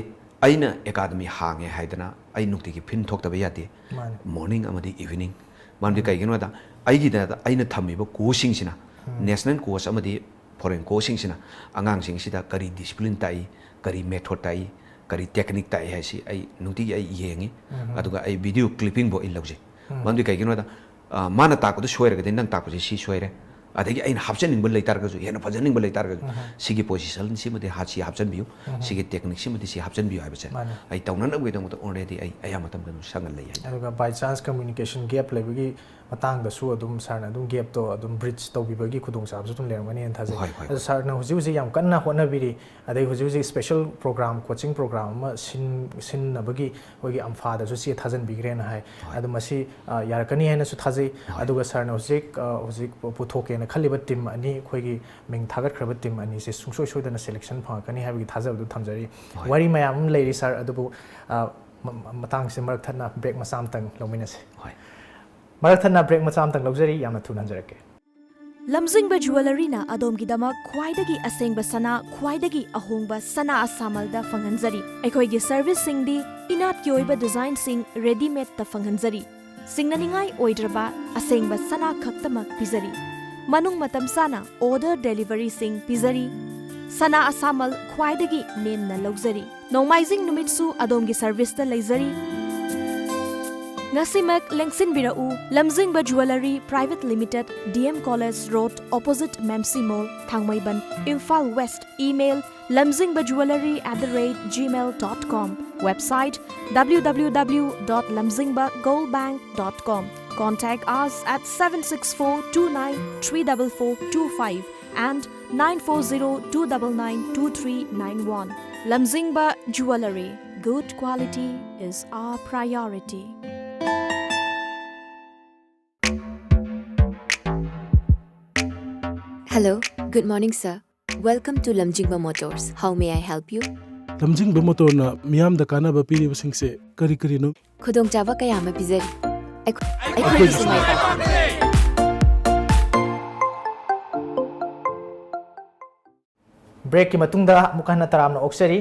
ꯑꯩꯅ ꯑꯦꯀꯥꯗꯃꯤ ꯍꯥꯡꯉꯦ ꯍꯥꯏꯗꯅ ꯑꯩ ꯅꯨꯡꯇꯤꯒꯤ ꯐꯤꯜ ꯊꯣꯛꯇꯕ ꯌꯥꯗꯦ꯫ ꯃꯥꯅꯦ꯫ ꯃꯣꯔꯅꯤꯡ ꯑꯃꯗꯤ ꯏꯚꯤꯅꯤꯡ꯫ ꯃꯔꯝꯗꯤ ꯀꯩꯒꯤꯅꯣꯗ ꯑꯩꯒꯤꯗ ꯑꯩꯅ ꯊꯝꯃꯤꯕ ꯀꯣꯆꯁꯤꯡꯁꯤꯅ ꯎꯝ꯫ ꯅꯦꯁꯅꯦꯜ ꯀꯣꯆ ꯑꯃꯗꯤ ꯐꯣꯔꯦꯟ ꯀꯣꯆꯁꯤꯡꯁꯤꯅ ꯑꯉꯥꯡꯁꯤꯡꯁꯤꯗ ꯀꯔꯤ ꯗꯤꯁꯤꯄ꯭ꯂꯤꯟ ꯇꯥꯛꯏ, ꯀꯔꯤ ꯃꯦꯊꯣꯗ ꯇꯥꯛꯏ, ꯀꯔꯤ ꯇꯦꯛꯅꯤꯛ ꯇꯥꯛꯏ ꯍꯥꯏꯁꯤ ꯑꯩ ꯅꯨꯡꯇꯤꯒꯤ ꯑꯩ ꯌꯦꯡꯉꯤ꯫ ꯎꯝ꯫ ꯑꯗꯨꯒ ꯑꯩ ꯚꯤꯗꯤꯑꯣ ꯀ꯭ꯂꯤꯞꯄꯤꯡꯕꯨ ꯑꯩ ꯂꯧꯖꯩ꯫ ꯎꯝ꯫ ꯃꯔꯝꯗꯤ ꯀꯩꯒꯤꯅꯣꯗ, ꯑ, ꯃꯥꯅ ꯇꯥꯛꯄꯗꯨ ꯁꯣꯏꯔꯒꯗꯤ ꯅꯪ ꯇꯥꯛꯄꯁꯦ ꯁꯤ ꯁꯣꯏꯔꯦ꯫ ꯑꯗꯒꯤ ꯑꯩꯅ ꯍꯥꯞꯆꯅꯤꯡꯕ ꯂꯩꯇꯥꯔꯒꯁꯨ, ꯍꯦꯟꯅ ꯐꯖꯅꯤꯡꯕ ꯂꯩꯇꯥꯔꯒꯁꯨ, ꯎꯝ꯫ ꯁꯤꯒꯤ ꯄꯣꯖꯤꯁꯟ ꯁꯤꯃꯗꯤ ꯍꯥ-, ꯁꯤ ꯍꯥꯞꯆꯟꯕꯤꯌꯨ, ꯎꯝ꯫ ꯁꯤꯒꯤ ꯇꯦꯛꯅꯤꯛ ꯁꯤꯃꯗꯤ ꯁꯤ ꯍꯥꯞꯆꯟꯕꯤꯌꯨ ꯍꯥꯏꯕꯁꯦ ꯃꯥꯅꯦ꯫ ꯑꯩ ꯇꯧꯅꯅꯕꯒꯤꯗꯃꯛꯇ already ꯑꯩ ꯑꯌꯥꯝꯕ ꯃꯇꯝꯗ ꯑꯗꯨꯝ ꯁꯪꯍꯜꯂꯦ ꯍꯥꯏꯇꯥꯔꯦ꯫ ꯑꯗꯨꯒ by chance communication gap ꯂꯩꯕꯒꯤ ꯃꯇꯥꯡꯗꯁꯨ ꯑꯗꯨꯝ ꯁꯥꯔꯅ ꯑꯗꯨꯝ ꯒꯦꯞꯇꯣ ꯑꯗꯨꯝ ꯕ꯭ꯔꯤꯖ ꯇꯧꯕꯤꯕꯒꯤ ꯈꯨꯗꯣꯡꯆꯥꯕꯁꯨ ꯑꯗꯨꯝ ꯂꯩꯔꯝꯒꯅꯤꯅ ꯊꯥꯖꯩ꯫ ꯍꯣꯏ, ꯍꯣꯏ, ꯑꯗꯣ ꯍꯣꯏ꯫ ꯁꯥꯔꯅ ꯍꯧꯖꯤꯛ ꯍꯧꯖꯤꯛ ꯌꯥꯝ ꯀꯟꯅ ꯍꯣꯠꯅꯕꯤꯔꯤ, ꯑꯗꯩ ꯍꯧꯖꯤꯛ ꯍꯧꯖꯤꯛ ꯁ꯭ꯄꯦꯁꯦꯜ ꯄ꯭ꯔꯣꯒ꯭ꯔꯥꯝ, ꯀꯣꯆꯤꯡ ꯄ꯭ꯔꯣꯒ꯭ꯔꯥꯝ ꯑꯃ ꯁꯤꯟ-, ꯁꯤꯟꯅꯕꯒꯤ ꯑꯩꯈꯣꯏꯒꯤ ꯑꯝꯐꯥꯗꯁꯨ ꯆꯦ ꯊꯥꯖꯤꯟꯕꯤꯈ꯭ꯔꯦꯅ ꯍꯥꯏ꯫ ꯍꯣꯏ꯫ ꯑꯗꯣ ꯃꯁꯤ, ꯑ, ꯌꯥꯔꯛꯀꯅꯤ ꯍꯥꯏꯅꯁꯨ ꯊꯥꯖꯩ꯫ ꯍꯣꯏ꯫ ꯑꯗꯨꯒ ꯁꯥꯔꯅ ꯍꯧꯖꯤꯛ, ꯑ, ꯍꯧꯖꯤꯛ ꯄꯨꯊꯣꯛꯀꯦꯅ ꯈꯜꯂꯤꯕ ꯇꯤꯝ ꯑꯅꯤ, ꯑꯩꯈꯣꯏꯒꯤ ꯃꯤꯡ ꯊꯥꯒꯠꯈ꯭ꯔꯕ ꯇꯤꯝ ꯑꯅꯤꯁꯦ ꯁꯨꯡꯁꯣꯏ ꯁꯣꯏꯗꯅ ꯁꯦꯂꯦꯛꯁꯟ ꯐꯪꯉꯛꯀꯅꯤ ꯍꯥꯏꯕꯒꯤ ꯊꯥꯖꯕꯗꯨ ꯊꯝꯖꯔꯤ꯫ ꯍꯣꯏ꯫ ꯋꯥꯔꯤ ꯃꯌꯥꯝ ꯑꯃ ꯂꯩꯔꯤ ꯁꯥꯔ, ꯑꯗꯨꯕꯨ, ꯑ, ꯃ- ꯃꯇꯥꯡꯁꯤꯗ ꯃꯔꯛ ꯊꯠꯅ ꯕ꯭ꯔꯦꯛ ꯃꯆꯥ ꯑꯃꯇꯪ ꯂꯧꯃꯤꯟꯅꯁꯤ꯫ ꯍꯣꯏ꯫ ꯃꯔꯛ ꯊꯠꯅ ꯕ꯭ꯔꯦꯛ ꯃꯆꯥ ꯑꯃꯇꯪ ꯂꯧꯖꯔꯤ, ꯌꯥꯝꯅ ꯊꯨꯅ ꯍꯟꯖꯔꯛꯀꯦ꯫ ꯂꯝꯖꯤꯡꯕ ꯖꯨꯋꯦꯂꯔꯤꯅ ꯑꯗꯣꯝꯒꯤꯗꯃꯛ ꯈ꯭ꯋꯥꯏꯗꯒꯤ ꯑꯁꯦꯡꯕ ꯁꯅꯥ, ꯈ꯭ꯋꯥꯏꯗꯒꯤ ꯑꯍꯣꯡꯕ ꯁꯅꯥ ꯑꯁꯥꯃꯜꯗ ꯐꯪꯍꯟꯖꯔꯤ꯫ ꯑꯩꯈꯣꯏꯒꯤ ꯁꯔꯚꯤꯁꯁꯤꯡꯗꯤ ꯏꯅꯥꯠꯀꯤ ꯑꯣꯏꯕ ꯗꯤꯖꯥꯏꯟꯁꯤꯡ ꯔꯦꯗꯤꯃꯦꯗꯇ ꯐꯪꯍꯟꯖꯔꯤ꯫ ꯁꯤꯡꯅꯅꯤꯡꯉꯥꯏ ꯑꯣꯏꯗ꯭ꯔꯕ ꯑꯁꯦꯡꯕ ꯁꯅꯥ ꯈꯛꯇꯃꯛ ꯄꯤꯖꯔꯤ꯫ ꯃꯅꯨꯡ ꯃꯇꯝ ꯆꯥꯅ ꯑꯣꯔꯗꯔ ꯗꯦꯂꯤꯚꯔꯤꯁꯤꯡ ꯄꯤꯖꯔꯤ꯫ ꯁꯅꯥ ꯑꯁꯥꯃꯜ ꯈ꯭ꯋꯥꯏꯗꯒꯤ ꯅꯦꯝꯅ ꯂꯧꯖꯔꯤ꯫ ꯅꯣꯡꯃꯥꯏꯖꯤꯡ ꯅꯨꯃꯤꯠꯁꯨ ꯑꯗꯣꯝꯒꯤ ꯁꯔꯚꯤꯁꯇ ꯂꯩꯖꯔꯤ꯫ ꯉꯁꯤꯃꯛ ꯂꯦꯡꯁꯤꯟꯕꯤꯔꯛꯎ꯫ Lamzingba jewellery private limited, D M college road, opposite ꯃꯦꯝꯁꯤ mall, Thangmeiband, Imphal west. Email: lamzingba jewellery at the rate gmail dot com. Website: W W W dot lamzingba gold bank dot com. Contact us at seven six four two nine three double four two five and nine four zero two double nine two three nine one. Lamzingba Jewellery. Good quality is our priority. Hello, good morning, sir. Welcome to Lamjingba Motors. How may I help you? ꯂꯝꯖꯤꯡꯕ ꯃꯣꯇꯣꯔꯅ ꯃꯤꯌꯥꯝꯗ ꯀꯥꯟꯅꯕ ꯄꯤꯔꯤꯕꯁꯤꯡꯁꯦ ꯀꯔꯤ ꯀꯔꯤꯅꯣ? ꯈꯨꯗꯣꯡꯆꯥꯕ ꯀꯌꯥ ꯑꯃ ꯄꯤꯖꯔꯤ꯫ ꯑꯩꯈꯣꯏ- ꯑꯩꯈꯣꯏꯒꯤꯁꯨ ꯃꯥꯏ ꯄꯥꯛꯄ ꯕ꯭ꯔꯦꯛꯀꯤ ꯃꯇꯨꯡꯗ ꯑꯃꯨꯛ ꯍꯟꯅ ꯇꯔꯥꯝꯅ ꯑꯣꯛꯆꯔꯤ꯫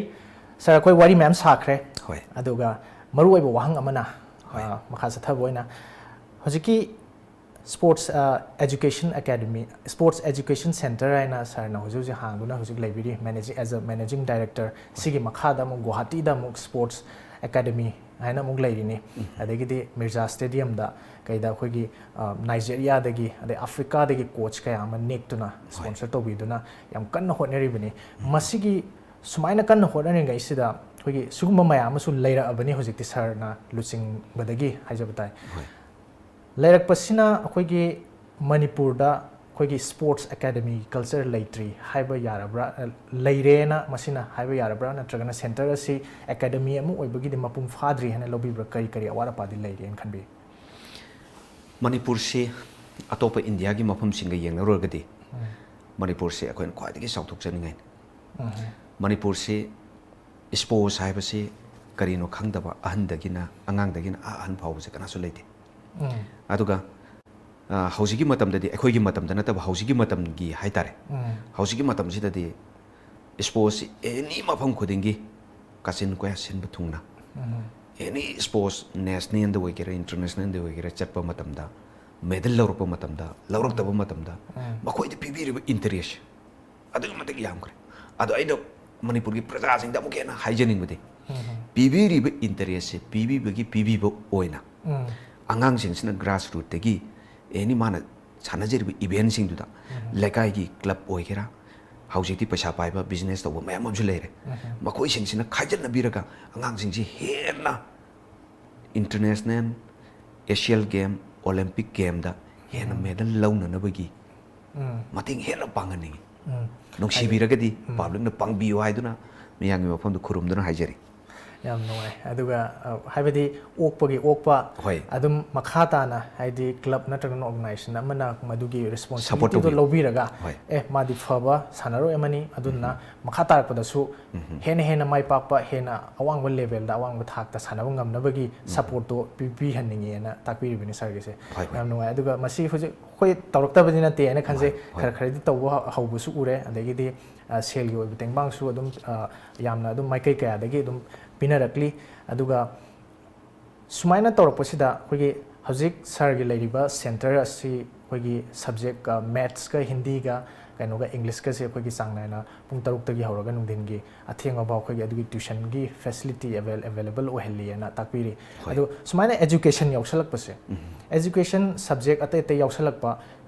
ꯁꯥꯔ, ꯑꯩꯈꯣꯏ ꯋꯥꯔꯤ ꯃꯌꯥꯝ ꯁꯥꯈ꯭ꯔꯦ꯫ ꯍꯣꯏ꯫ ꯑꯗꯨꯒ ꯃꯔꯨꯑꯣꯏꯕ ꯋꯥꯍꯪ ꯑꯃꯅ, ꯍꯣꯏ꯫ ꯑ, ꯃꯈꯥ ꯆꯠꯊꯕ ꯑꯣꯏꯅ ꯍꯧꯖꯤꯛꯀꯤ ꯁ꯭ꯄꯣꯔꯠꯁ, ꯑ, education academy, sports education centre ꯍꯥꯏꯅ ꯁꯥꯔꯅ ꯍꯧꯖꯤꯛ ꯍꯧꯖꯤꯛ ꯍꯥꯡꯗꯨꯅ ꯍꯧꯖꯤꯛ ꯂꯩꯕꯤꯔꯤ, managing, as a managing director꯫ ꯁꯤꯒꯤ ꯃꯈꯥꯗ ꯑꯃꯨꯛ ꯒꯨꯋꯥꯍꯥꯇꯤꯗ ꯑꯃꯨꯛ ꯁ꯭ꯄꯣꯔꯠꯁ ꯑꯦꯀꯥꯗꯃꯤ ꯍꯥꯏꯅ ꯑꯃꯨꯛ ꯂꯩꯔꯤꯅꯤ꯫ ꯑꯗꯒꯤꯗꯤ ꯃꯤꯔꯖꯥ ꯁ꯭ꯇꯦꯗꯤꯌꯝꯗ ꯀꯩꯗ ꯑꯩꯈꯣꯏꯒꯤ, ꯑ, ꯅꯥꯏꯖꯦꯔꯤꯌꯥꯗꯒꯤ ꯑꯗꯩ ꯑꯐ꯭ꯔꯤꯀꯥꯗꯒꯤ ꯀꯣꯆ ꯀꯌꯥ ꯑꯃ ꯅꯦꯛꯇꯨꯅ, ꯁ꯭ꯄꯣꯟꯁꯔ ꯇꯧꯕꯤꯗꯨꯅ ꯌꯥꯝ ꯀꯟꯅ ꯍꯣꯠꯅꯔꯤꯕꯅꯤ꯫ ꯃꯁꯤꯒꯤ ꯁꯨꯃꯥꯏꯅ ꯀꯟꯅ ꯍꯣꯠꯅꯔꯤꯉꯩꯁꯤꯗ ꯑꯩꯈꯣꯏꯒꯤ ꯁꯤꯒꯨꯝꯕ ꯃꯌꯥꯝ ꯑꯃꯁꯨ ꯂꯩꯔꯛꯑꯕꯅꯤ ꯍꯧꯖꯤꯛꯇꯤ, ꯁꯥꯔꯅ ꯂꯨꯆꯤꯡꯕꯗꯒꯤ ꯍꯥꯏꯖꯕ ꯇꯥꯏ꯫ ꯍꯣꯏ꯫ ꯂꯩꯔꯛꯄꯁꯤꯅ ꯑꯩꯈꯣꯏꯒꯤ ꯃꯅꯤꯄꯨꯔꯗ ꯑꯩꯈꯣꯏꯒꯤ ꯁ꯭ꯄꯣꯔꯠꯁ ꯑꯦꯀꯥꯗꯃꯤ ꯀꯜꯆꯔ ꯂꯩꯇ꯭ꯔꯤ ꯍꯥꯏꯕ ꯌꯥꯔꯕ꯭ꯔꯥ? ꯂꯩꯔꯦꯅ ꯃꯁꯤꯅ ꯍꯥꯏꯕ ꯌꯥꯔꯕ꯭ꯔꯥ? ꯅꯠꯇ꯭ꯔꯒꯅ ꯁꯦꯟꯇꯔ ꯑꯁꯤ ꯑꯦꯀꯥꯗꯃꯤ ꯑꯃ ꯑꯣꯏꯕꯒꯤꯗꯤ ꯃꯄꯨꯡ ꯐꯥꯗ꯭ꯔꯤ ꯍꯥꯏꯅ ꯂꯧꯕꯤꯕ꯭ꯔꯥ? ꯀꯔꯤ ꯀꯔꯤ ꯑꯋꯥꯠ ꯑꯄꯥꯗꯤ ꯂꯩꯔꯤꯅ ꯈꯟꯕꯤ? ꯃꯅꯤꯄꯨꯔꯁꯤ ꯑꯇꯣꯞꯄ ꯏꯟꯗꯤꯌꯥꯒꯤ ꯃꯐꯝꯁꯤꯡꯒ ꯌꯦꯡꯅꯔꯨꯔꯒꯗꯤ ꯃꯅꯤꯄꯨꯔꯁꯤ ꯑꯩꯈꯣꯏꯅ ꯈ꯭ꯋꯥꯏꯗꯒꯤ ꯆꯥꯎꯊꯣꯛꯆꯅꯤꯡꯉꯥꯏꯅꯤ꯫ ꯃꯅꯤꯄꯨꯔꯁꯤ ꯁ꯭ꯄꯣꯔꯠꯁ ꯍꯥꯏꯕꯁꯤ ꯀꯔꯤꯅꯣ ꯈꯪꯗꯕ ꯑꯍꯟꯗꯒꯤꯅ, ꯑꯉꯥꯡꯗꯒꯤꯅ ꯑꯥ ꯑꯍꯟ ꯐꯥꯎꯕꯁꯦ ꯀꯅꯥꯁꯨ ꯂꯩꯇꯦ꯫ ꯎꯝ꯫ ꯑꯗꯨꯒ ꯑ, ꯍꯧꯖꯤꯛꯀꯤ ꯃꯇꯝꯗꯗꯤ, ꯑꯩꯈꯣꯏꯒꯤ ꯃꯇꯝꯗ ꯅꯠꯇꯕ, ꯍꯧꯖꯤꯛꯀꯤ ꯃꯇꯝꯒꯤ ꯍꯥꯏꯇꯥꯔꯦ, ꯎꯝ꯫ ꯍꯧꯖꯤꯛꯀꯤ ꯃꯇꯝꯁꯤꯗꯗꯤ sportsꯁꯤ any ꯃꯐꯝ ꯈꯨꯗꯤꯡꯒꯤ ꯀꯥꯆꯤꯟ ꯀꯣꯌꯥ ꯁꯤꯟꯕ ꯊꯨꯡꯅ, ꯎꯝ꯫ Any sports, nationalꯗ ꯑꯣꯏꯒꯦꯔꯥ, internationalꯗ ꯑꯣꯏꯒꯦꯔꯥ, ꯆꯠꯄ ꯃꯇꯝꯗ, medal ꯂꯧꯔꯛꯄ ꯃꯇꯝꯗ, ꯂꯧꯔꯛꯇꯕ ꯃꯇꯝꯗ, ꯎꯝ꯫ ꯃꯈꯣꯏꯗ ꯄꯤꯕꯤꯔꯤꯕ interest ꯑꯗꯨꯛꯀꯤ ꯃꯇꯤꯛ ꯌꯥꯝꯈ꯭ꯔꯦ꯫ ꯑꯗꯣ ꯑꯩꯅ ꯃꯅꯤꯄꯨꯔꯒꯤ ꯄ꯭ꯔꯖꯥꯁꯤꯡꯗ ꯑꯃꯨꯛꯀ ꯍꯦꯟꯅ ꯍꯥꯏꯖꯅꯤꯡꯕꯗꯤ, ꯎꯝ꯫ ꯄꯤꯕꯤꯔꯤꯕ interestꯁꯦ ꯄꯤꯕꯤꯕꯒꯤ ꯄꯤꯕꯤꯕ ꯑꯣꯏꯅ, ꯎꯝ꯫ ꯑꯉꯥꯡꯁꯤꯡꯁꯤꯅ grassrootꯇꯒꯤ any ꯃꯥꯅ ꯁꯥꯟꯅꯖꯔꯤꯕ eventꯁꯤꯡꯗꯨꯗ, ꯎꯝ꯫ ꯂꯩꯀꯥꯏꯒꯤ club ꯑꯣꯏꯒꯦꯔꯥ, ꯍꯧꯖꯤꯛꯇꯤ ꯄꯩꯁꯥ ꯄꯥꯏꯕ business ꯇꯧꯕ ꯃꯌꯥꯝ ꯑꯃꯁꯨ ꯂꯩꯔꯦ, ꯎꯝ꯫ ꯃꯈꯣꯏꯁꯤꯡꯁꯤꯅ ꯈꯥꯏꯖꯟꯅꯕꯤꯔꯒ ꯑꯉꯥꯡꯁꯤꯡꯁꯤ ꯍꯦꯟꯅ international, Asian Game, Olympic Gameꯗ ꯍꯦꯟꯅ, ꯎꯝ꯫ Medal ꯂꯧꯅꯅꯕꯒꯤ, ꯎꯝ꯫ ꯃꯇꯦꯡ ꯍꯦꯟꯅ ꯄꯥꯡꯍꯟꯅꯤꯡꯉꯤ꯫ ꯎꯝ꯫ ꯅꯨꯡꯁꯤꯕꯤꯔꯒꯗꯤ, ꯎꯝ꯫ Publicꯅ ꯄꯥꯡꯕꯤꯌꯨ ꯍꯥꯏꯗꯨꯅ ꯃꯤꯌꯥꯝꯒꯤ ꯃꯐꯝꯗ ꯈꯨꯔꯨꯝꯗꯨꯅ ꯍꯥꯏꯖꯔꯤ꯫ ꯌꯥꯝ ꯅꯨꯡꯉꯥꯏ꯫ ꯑꯗꯨꯒ, ꯑ, ꯍꯥꯏꯕꯗꯤ ꯑꯣꯛꯄꯒꯤ ꯑꯣꯛꯄ, ꯍꯣꯏ꯫ ꯑꯗꯨꯝ ꯃꯈꯥ ꯇꯥꯅ, ꯍꯥꯏꯗꯤ club ꯅꯠꯇ꯭ꯔꯒꯅ organization ꯑꯃꯅ ꯃꯗꯨꯒꯤ support responsibilityꯗꯣ ꯇꯧꯕꯤꯌꯨ꯫ ꯂꯧꯕꯤꯔꯒ, ꯍꯣꯏ꯫ "ꯑꯦ, ꯃꯥꯗꯤ ꯐꯕ ꯁꯥꯟꯅꯔꯣꯏ ꯑꯃꯅꯤ, ꯑꯗꯨꯅ ꯎꯝ꯫ ꯃꯈꯥ ꯇꯥꯔꯛꯄꯗꯁꯨ ꯎꯝ꯫ ꯍꯦꯟꯅ ꯍꯦꯟꯅ ꯃꯥꯏ ꯄꯥꯛꯄ, ꯍꯦꯟꯅ ꯑꯋꯥꯡꯕ levelꯗ, ꯑꯋꯥꯡꯕ ꯊꯥꯛꯇ ꯁꯥꯟꯅꯕ ꯉꯝꯅꯕꯒꯤ ꯎꯝ꯫ Supportꯇꯣ ꯄꯤ-, ꯄꯤꯍꯟꯅꯤꯡꯉꯦꯅ" ꯇꯥꯛꯄꯤꯔꯤꯕꯅꯤ sirꯒꯤꯁꯦ꯫ ꯍꯣꯏ, ꯍꯣꯏ꯫ ꯌꯥꯝ ꯅꯨꯡꯉꯥꯏ꯫ ꯑꯗꯨꯒ ꯃꯁꯤ ꯍꯧꯖꯤꯛ ꯑꯩꯈꯣꯏ ꯇꯧꯔꯛꯇꯕꯗꯤ ꯅꯠꯇꯦ ꯍꯥꯏꯅ ꯈꯟꯖꯩ꯫ ꯍꯣꯏ, ꯍꯣꯏ꯫ ꯈꯔ ꯈꯔꯗꯤ ꯇꯧꯕ ꯍꯧꯕꯁꯨ ꯎꯔꯦ꯫ ꯑꯗꯒꯤꯗꯤ, ꯑ, ꯁꯦꯜꯒꯤ ꯑꯣꯏꯕ ꯇꯦꯡꯕꯥꯡꯁꯨ ꯑꯗꯨꯝ, ꯑ, ꯌꯥꯝꯅ ꯑꯗꯨꯝ ꯃꯥꯏꯀꯩ ꯀꯌꯥꯗꯒꯤ ꯑꯗꯨꯝ ꯄꯤꯅꯔꯛꯂꯤ꯫ ꯑꯗꯨꯒ ꯁꯨꯃꯥꯏꯅ ꯇꯧꯔꯛꯄꯁꯤꯗ ꯑꯩꯈꯣꯏꯒꯤ ꯍꯧꯖꯤꯛ sirꯒꯤ ꯂꯩꯔꯤꯕ centre ꯑꯁꯤ ꯑꯩꯈꯣꯏꯒꯤ subject, ꯑ, mathsꯀ ꯍꯤꯟꯗꯤꯒ ꯀꯩꯅꯣꯒ Englishꯀꯁꯦ ꯑꯩꯈꯣꯏꯒꯤ ꯆꯥꯡ ꯅꯥꯏꯅ ꯄꯨꯡ ꯇꯔꯨꯛꯇꯒꯤ ꯍꯧꯔꯒ ꯅꯨꯡꯊꯤꯟꯒꯤ ꯑꯊꯦꯡꯕ ꯐꯥꯎ ꯑꯩꯈꯣꯏꯒꯤ ꯑꯗꯨꯒꯤ tuitionꯒꯤ facility avail-, available ꯑꯣꯏꯍꯜꯂꯤꯑꯅ ꯇꯥꯛꯄꯤꯔꯤ꯫ ꯍꯣꯏ꯫ ꯑꯗꯨ ꯁꯨꯃꯥꯏꯅ education ꯌꯥꯎꯁꯜꯂꯛꯄꯁꯦ, ꯎꯝ꯫ Education subject ꯑꯇꯩ ꯑꯇꯩ ꯌꯥꯎꯁꯜꯂꯛꯄ,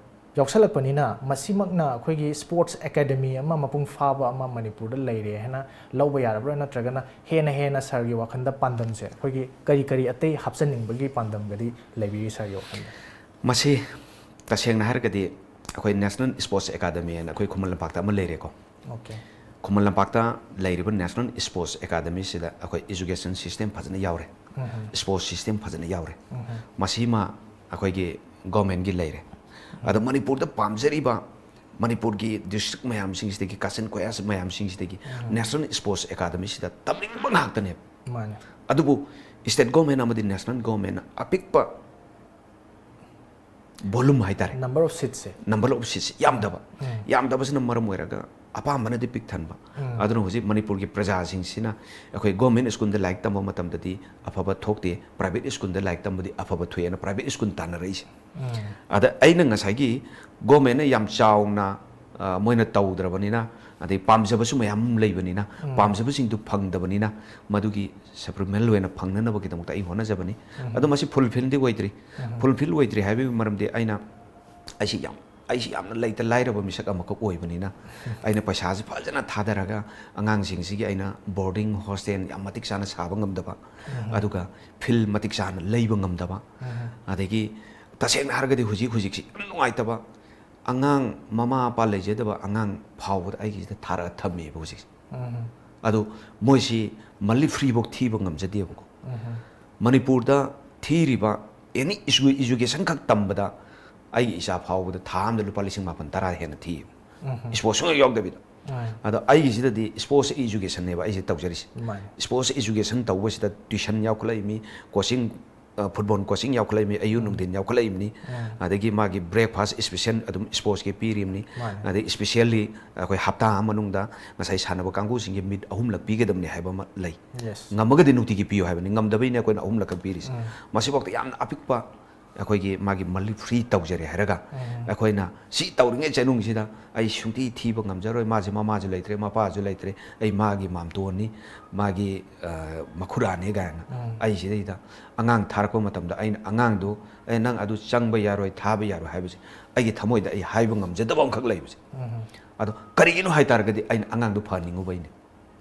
ꯌꯥꯎꯁꯜꯂꯛꯄꯅꯤꯅ ꯃꯁꯤꯃꯛꯅ ꯑꯩꯈꯣꯏꯒꯤ sports academy ꯑꯃ ꯃꯄꯨꯡ ꯐꯥꯕ ꯑꯃ ꯃꯅꯤꯄꯨꯔꯗ ꯂꯩꯔꯦ ꯍꯥꯏꯅ ꯂꯧꯕ ꯌꯥꯔꯕ꯭ꯔꯥ, ꯅꯠꯇ꯭ꯔꯒꯅ ꯍꯦꯟꯅ ꯍꯦꯟꯅ sirꯒꯤ ꯋꯥꯈꯜꯗ ꯄꯥꯟꯗꯝꯁꯦ ꯑꯩꯈꯣꯏꯒꯤ ꯀꯔꯤ ꯀꯔꯤ ꯑꯇꯩ ꯍꯥꯞꯆꯟꯅꯤꯡꯕꯒꯤ ꯄꯥꯟꯗꯝꯒꯗꯤ ꯂꯩꯕꯤꯔꯤ sirꯒꯤ ꯋꯥꯈꯜꯗ? ꯃꯁꯤ ꯇꯁꯦꯡꯅ ꯍꯥꯏꯔꯒꯗꯤ ꯑꯩꯈꯣꯏ National Sports Academy ꯍꯥꯏꯅ ꯑꯩꯈꯣꯏ ꯈꯨꯃꯟ ꯂꯝꯄꯥꯛꯇ ꯑꯃ ꯂꯩꯔꯦꯀꯣ꯫ Okay꯫ ꯈꯨꯃꯟ ꯂꯝꯄꯥꯛꯇ ꯂꯩꯔꯤꯕ National Sports Academyꯁꯤꯗ ꯑꯩꯈꯣꯏ education system ꯐꯖꯅ ꯌꯥꯎꯔꯦ꯫ ꯎꯝ꯫ Sports system ꯐꯖꯅ ꯌꯥꯎꯔꯦ꯫ ꯎꯝ꯫ ꯃꯁꯤꯃ ꯑꯩꯈꯣꯏꯒꯤ governmentꯀꯤ ꯂꯩꯔꯦ꯫ ꯑꯗꯣ ꯃꯅꯤꯄꯨꯔꯗ ꯄꯥꯝꯖꯔꯤꯕ ꯃꯅꯤꯄꯨꯔꯒꯤ district ꯃꯌꯥꯝꯁꯤꯡꯁꯤꯗꯒꯤ, ꯀꯥꯆꯤꯟ ꯀꯣꯌꯥ ꯃꯌꯥꯝꯁꯤꯡꯁꯤꯗꯒꯤ ꯎꯝ꯫ National Sports Academyꯁꯤꯗ ꯇꯝꯅꯤꯡꯕ ꯉꯥꯛꯇꯅꯦꯕ꯫ ꯃꯥꯅꯦ꯫ ꯑꯗꯨꯕꯨ state government ꯑꯃꯗꯤ national government ꯑꯄꯤꯛꯄ volume ꯍꯥꯏꯇꯥꯔꯦ, number of seats say number of seats ꯌꯥꯝꯗꯕ, ꯌꯥꯝꯗꯕꯁꯤꯅ ꯃꯔꯝ ꯑꯣꯏꯔꯒ ꯑꯄꯥꯝꯕꯅꯗꯤ ꯄꯤꯛ ꯊꯟꯕ꯫ ꯑꯗꯨꯅ ꯍꯧꯖꯤꯛ ꯃꯅꯤꯄꯨꯔꯒꯤ ꯄ꯭ꯔꯖꯥꯁꯤꯡꯁꯤꯅ ꯑꯩꯈꯣꯏ government school ꯗ ꯂꯥꯏꯔꯤꯛ ꯇꯝꯕ ꯃꯇꯝꯗꯗꯤ ꯑꯐꯕ ꯊꯣꯛꯇꯦ, private school ꯗ ꯂꯥꯏꯔꯤꯛ ꯇꯝꯕꯗꯤ ꯑꯐꯕ ꯊꯣꯛꯑꯦꯅ private school ꯇꯥꯟꯅꯔꯛꯏꯁꯦ꯫ ꯑꯗ ꯑꯩꯅ ꯉꯁꯥꯏꯒꯤ government ꯅ ꯌꯥꯝ ꯆꯥꯎꯅ, ꯑ, ꯃꯣꯏꯅ ꯇꯧꯗ꯭ꯔꯕꯅꯤꯅ, ꯑꯗꯩ ꯄꯥꯝꯖꯕꯁꯨ ꯃꯌꯥꯝ ꯑꯃ ꯂꯩꯕꯅꯤꯅ, ꯄꯥꯝꯖꯕꯁꯤꯡꯗꯨ ꯐꯪꯗꯕꯅꯤꯅ, ꯃꯗꯨꯒꯤ supplemental ꯑꯣꯏꯅ ꯐꯪꯅꯅꯕꯒꯤꯗꯃꯛꯇ ꯑꯩ ꯍꯣꯠꯅꯖꯕꯅꯤ꯫ ꯑꯗꯣ ꯃꯁꯤ fulfil ꯗꯤ ꯑꯣꯏꯗ꯭ꯔꯤ꯫ Fulfil ꯑꯣꯏꯗ꯭ꯔꯤ ꯍꯥꯏꯕꯒꯤ ꯃꯔꯝꯗꯤ ꯑꯩꯅ, ꯑꯩꯁꯤ ꯌꯥꯝ, ꯑꯩꯁꯤ ꯌꯥꯝꯅ ꯂꯩꯇ ꯂꯥꯏꯔꯕ ꯃꯤꯁꯛ ꯑꯃꯈꯛ ꯑꯣꯏꯕꯅꯤꯅ, ꯑꯩꯅ ꯄꯩꯁꯥꯁꯤ ꯐꯖꯅ ꯊꯥꯗꯔꯒ ꯑꯉꯥꯡꯁꯤꯡꯁꯤꯒꯤ ꯑꯩꯅ boarding hostel ꯌꯥꯝ ꯃꯇꯤꯛ ꯆꯥꯅ ꯁꯥꯕ ꯉꯝꯗꯕ, ꯑꯗꯨꯒ field ꯃꯇꯤꯛ ꯆꯥꯅ ꯂꯩꯕ ꯉꯝꯗꯕ, ꯑꯗꯒꯤ ꯇꯁꯦꯡꯅ ꯍꯥꯏꯔꯒꯗꯤ ꯍꯧꯖꯤꯛ ꯍꯧꯖꯤꯛꯁꯤ ꯌꯥꯝ ꯅꯨꯡꯉꯥꯏꯇꯕ, ꯑꯉꯥꯡ ꯃꯃꯥ ꯃꯄꯥ ꯂꯩꯖꯗꯕ ꯑꯉꯥꯡ ꯐꯥꯎꯕꯗ ꯑꯩꯒꯤꯁꯤꯗ ꯊꯥꯔꯒ ꯊꯝꯃꯦꯕ ꯍꯧꯖꯤꯛꯁꯦ꯫ ꯑꯗꯣ ꯃꯣꯏꯁꯤ monthly free ꯐꯥꯎ ꯊꯤꯕ ꯉꯝꯖꯗꯦꯕꯀꯣ꯫ ꯃꯅꯤꯄꯨꯔꯗ ꯊꯤꯔꯤꯕ any school education ꯈꯛ ꯇꯝꯕꯗ ꯑꯩꯒꯤ ꯏꯆꯥ ꯐꯥꯎꯕꯗ ꯊꯥ ꯑꯃꯗ ꯂꯨꯄꯥ ꯂꯤꯁꯤꯡ ꯃꯥꯄꯟ ꯇꯔꯥ ꯍꯦꯟꯅ ꯊꯤꯌꯦꯕ꯫ Sports ꯁꯨꯡꯌꯥꯎ ꯌꯥꯎꯗꯕꯤꯗ꯫ ꯑꯗꯣ ꯑꯩꯒꯤꯁꯤꯗꯗꯤ sports education ꯅꯦꯕ ꯑꯩꯁꯦ ꯇꯧꯖꯔꯤꯁꯦ꯫ ꯃꯥꯅꯦ꯫ Sports education ꯇꯧꯕꯁꯤꯗ tuition ꯌꯥꯎꯈꯠꯂꯛꯏꯃꯤ, coaching, ꯑ, football coaching ꯌꯥꯎꯈꯠꯂꯛꯏꯃꯤ, ꯑꯌꯨꯛ ꯅꯨꯡꯊꯤꯟ ꯌꯥꯎꯈꯠꯂꯛꯏꯕꯅꯤ꯫ ꯑꯗꯒꯤ ꯃꯥꯒꯤ breakfast special ꯑꯗꯨꯝ sports ꯀꯤ ꯄꯤꯔꯤꯕꯅꯤ꯫ ꯃꯥꯅꯦ꯫ ꯑꯗꯩ specially ꯑꯩꯈꯣꯏ ꯍꯞꯇꯥ ꯑꯃ ꯃꯅꯨꯡꯗ ꯉꯁꯥꯏ ꯁꯥꯟꯅꯕ ꯀꯥꯡꯕꯨꯁꯤꯡꯒꯤ meet ꯑꯍꯨꯝꯂꯛ ꯄꯤꯒꯗꯕꯅꯤ ꯍꯥꯏꯕ ꯑꯃ ꯂꯩ꯫ Yes꯫ ꯉꯝꯃꯒꯗꯤ ꯅꯨꯡꯇꯤꯒꯤ ꯄꯤꯌꯨ ꯍꯥꯏꯕꯅꯤ, ꯉꯝꯗꯕꯩꯅꯦ ꯑꯩꯈꯣꯏꯅ ꯑꯍꯨꯝꯂꯛꯈꯛ ꯄꯤꯔꯤꯁꯦ꯫ ꯃꯁꯤꯐꯥꯎꯗ ꯌꯥꯝꯅ ꯑꯄꯤꯛꯄ ꯑꯩꯈꯣꯏꯒꯤ ꯃꯥꯒꯤ monthly free ꯇꯧꯖꯔꯦ ꯍꯥꯏꯔꯒ ꯑꯩꯈꯣꯏꯅ ꯁꯤ ꯇꯧꯔꯤꯉꯩ ꯆꯩꯅꯨꯡꯁꯤꯗ ꯑꯩ ꯁꯨꯡꯊꯤ ꯊꯤꯕ ꯉꯝꯖꯔꯣꯏ, ꯃꯥꯁꯦ ꯃꯃꯥꯁꯨ ꯂꯩꯇ꯭ꯔꯦ, ꯃꯄꯥꯁꯨ ꯂꯩꯇ꯭ꯔꯦ, ꯑꯩ ꯃꯥꯒꯤ ꯃꯥꯝꯇꯣꯟꯅꯤ, ꯃꯥꯒꯤ, ꯑ, ꯃꯈꯨꯔꯥꯅꯤ ꯀꯥꯏꯅ ꯑꯩ ꯁꯤꯗꯩꯗ ꯑꯉꯥꯡ ꯊꯥꯔꯛꯄ ꯃꯇꯝꯗ ꯑꯩꯅ ꯑꯉꯥꯡꯗꯨ, "ꯑꯦ, ꯅꯪ ꯑꯗꯨ ꯆꯪꯕ ꯌꯥꯔꯣꯏ, ꯊꯥꯕ ꯌꯥꯔꯣꯏ" ꯍꯥꯏꯕꯁꯦ ꯑꯩꯒꯤ ꯊꯃꯣꯏꯗ ꯑꯩ ꯍꯥꯏꯕ ꯉꯝꯖꯗꯕ ꯑꯃꯈꯛ ꯂꯩꯕꯁꯦ꯫ ꯑꯗꯣ ꯀꯔꯤꯒꯤꯅꯣ ꯍꯥꯏ ꯇꯥꯔꯒꯗꯤ ꯑꯩꯅ ꯑꯉꯥꯡꯗꯨ ꯐꯍꯟꯅꯤꯡꯉꯨꯕꯩꯅꯦ꯫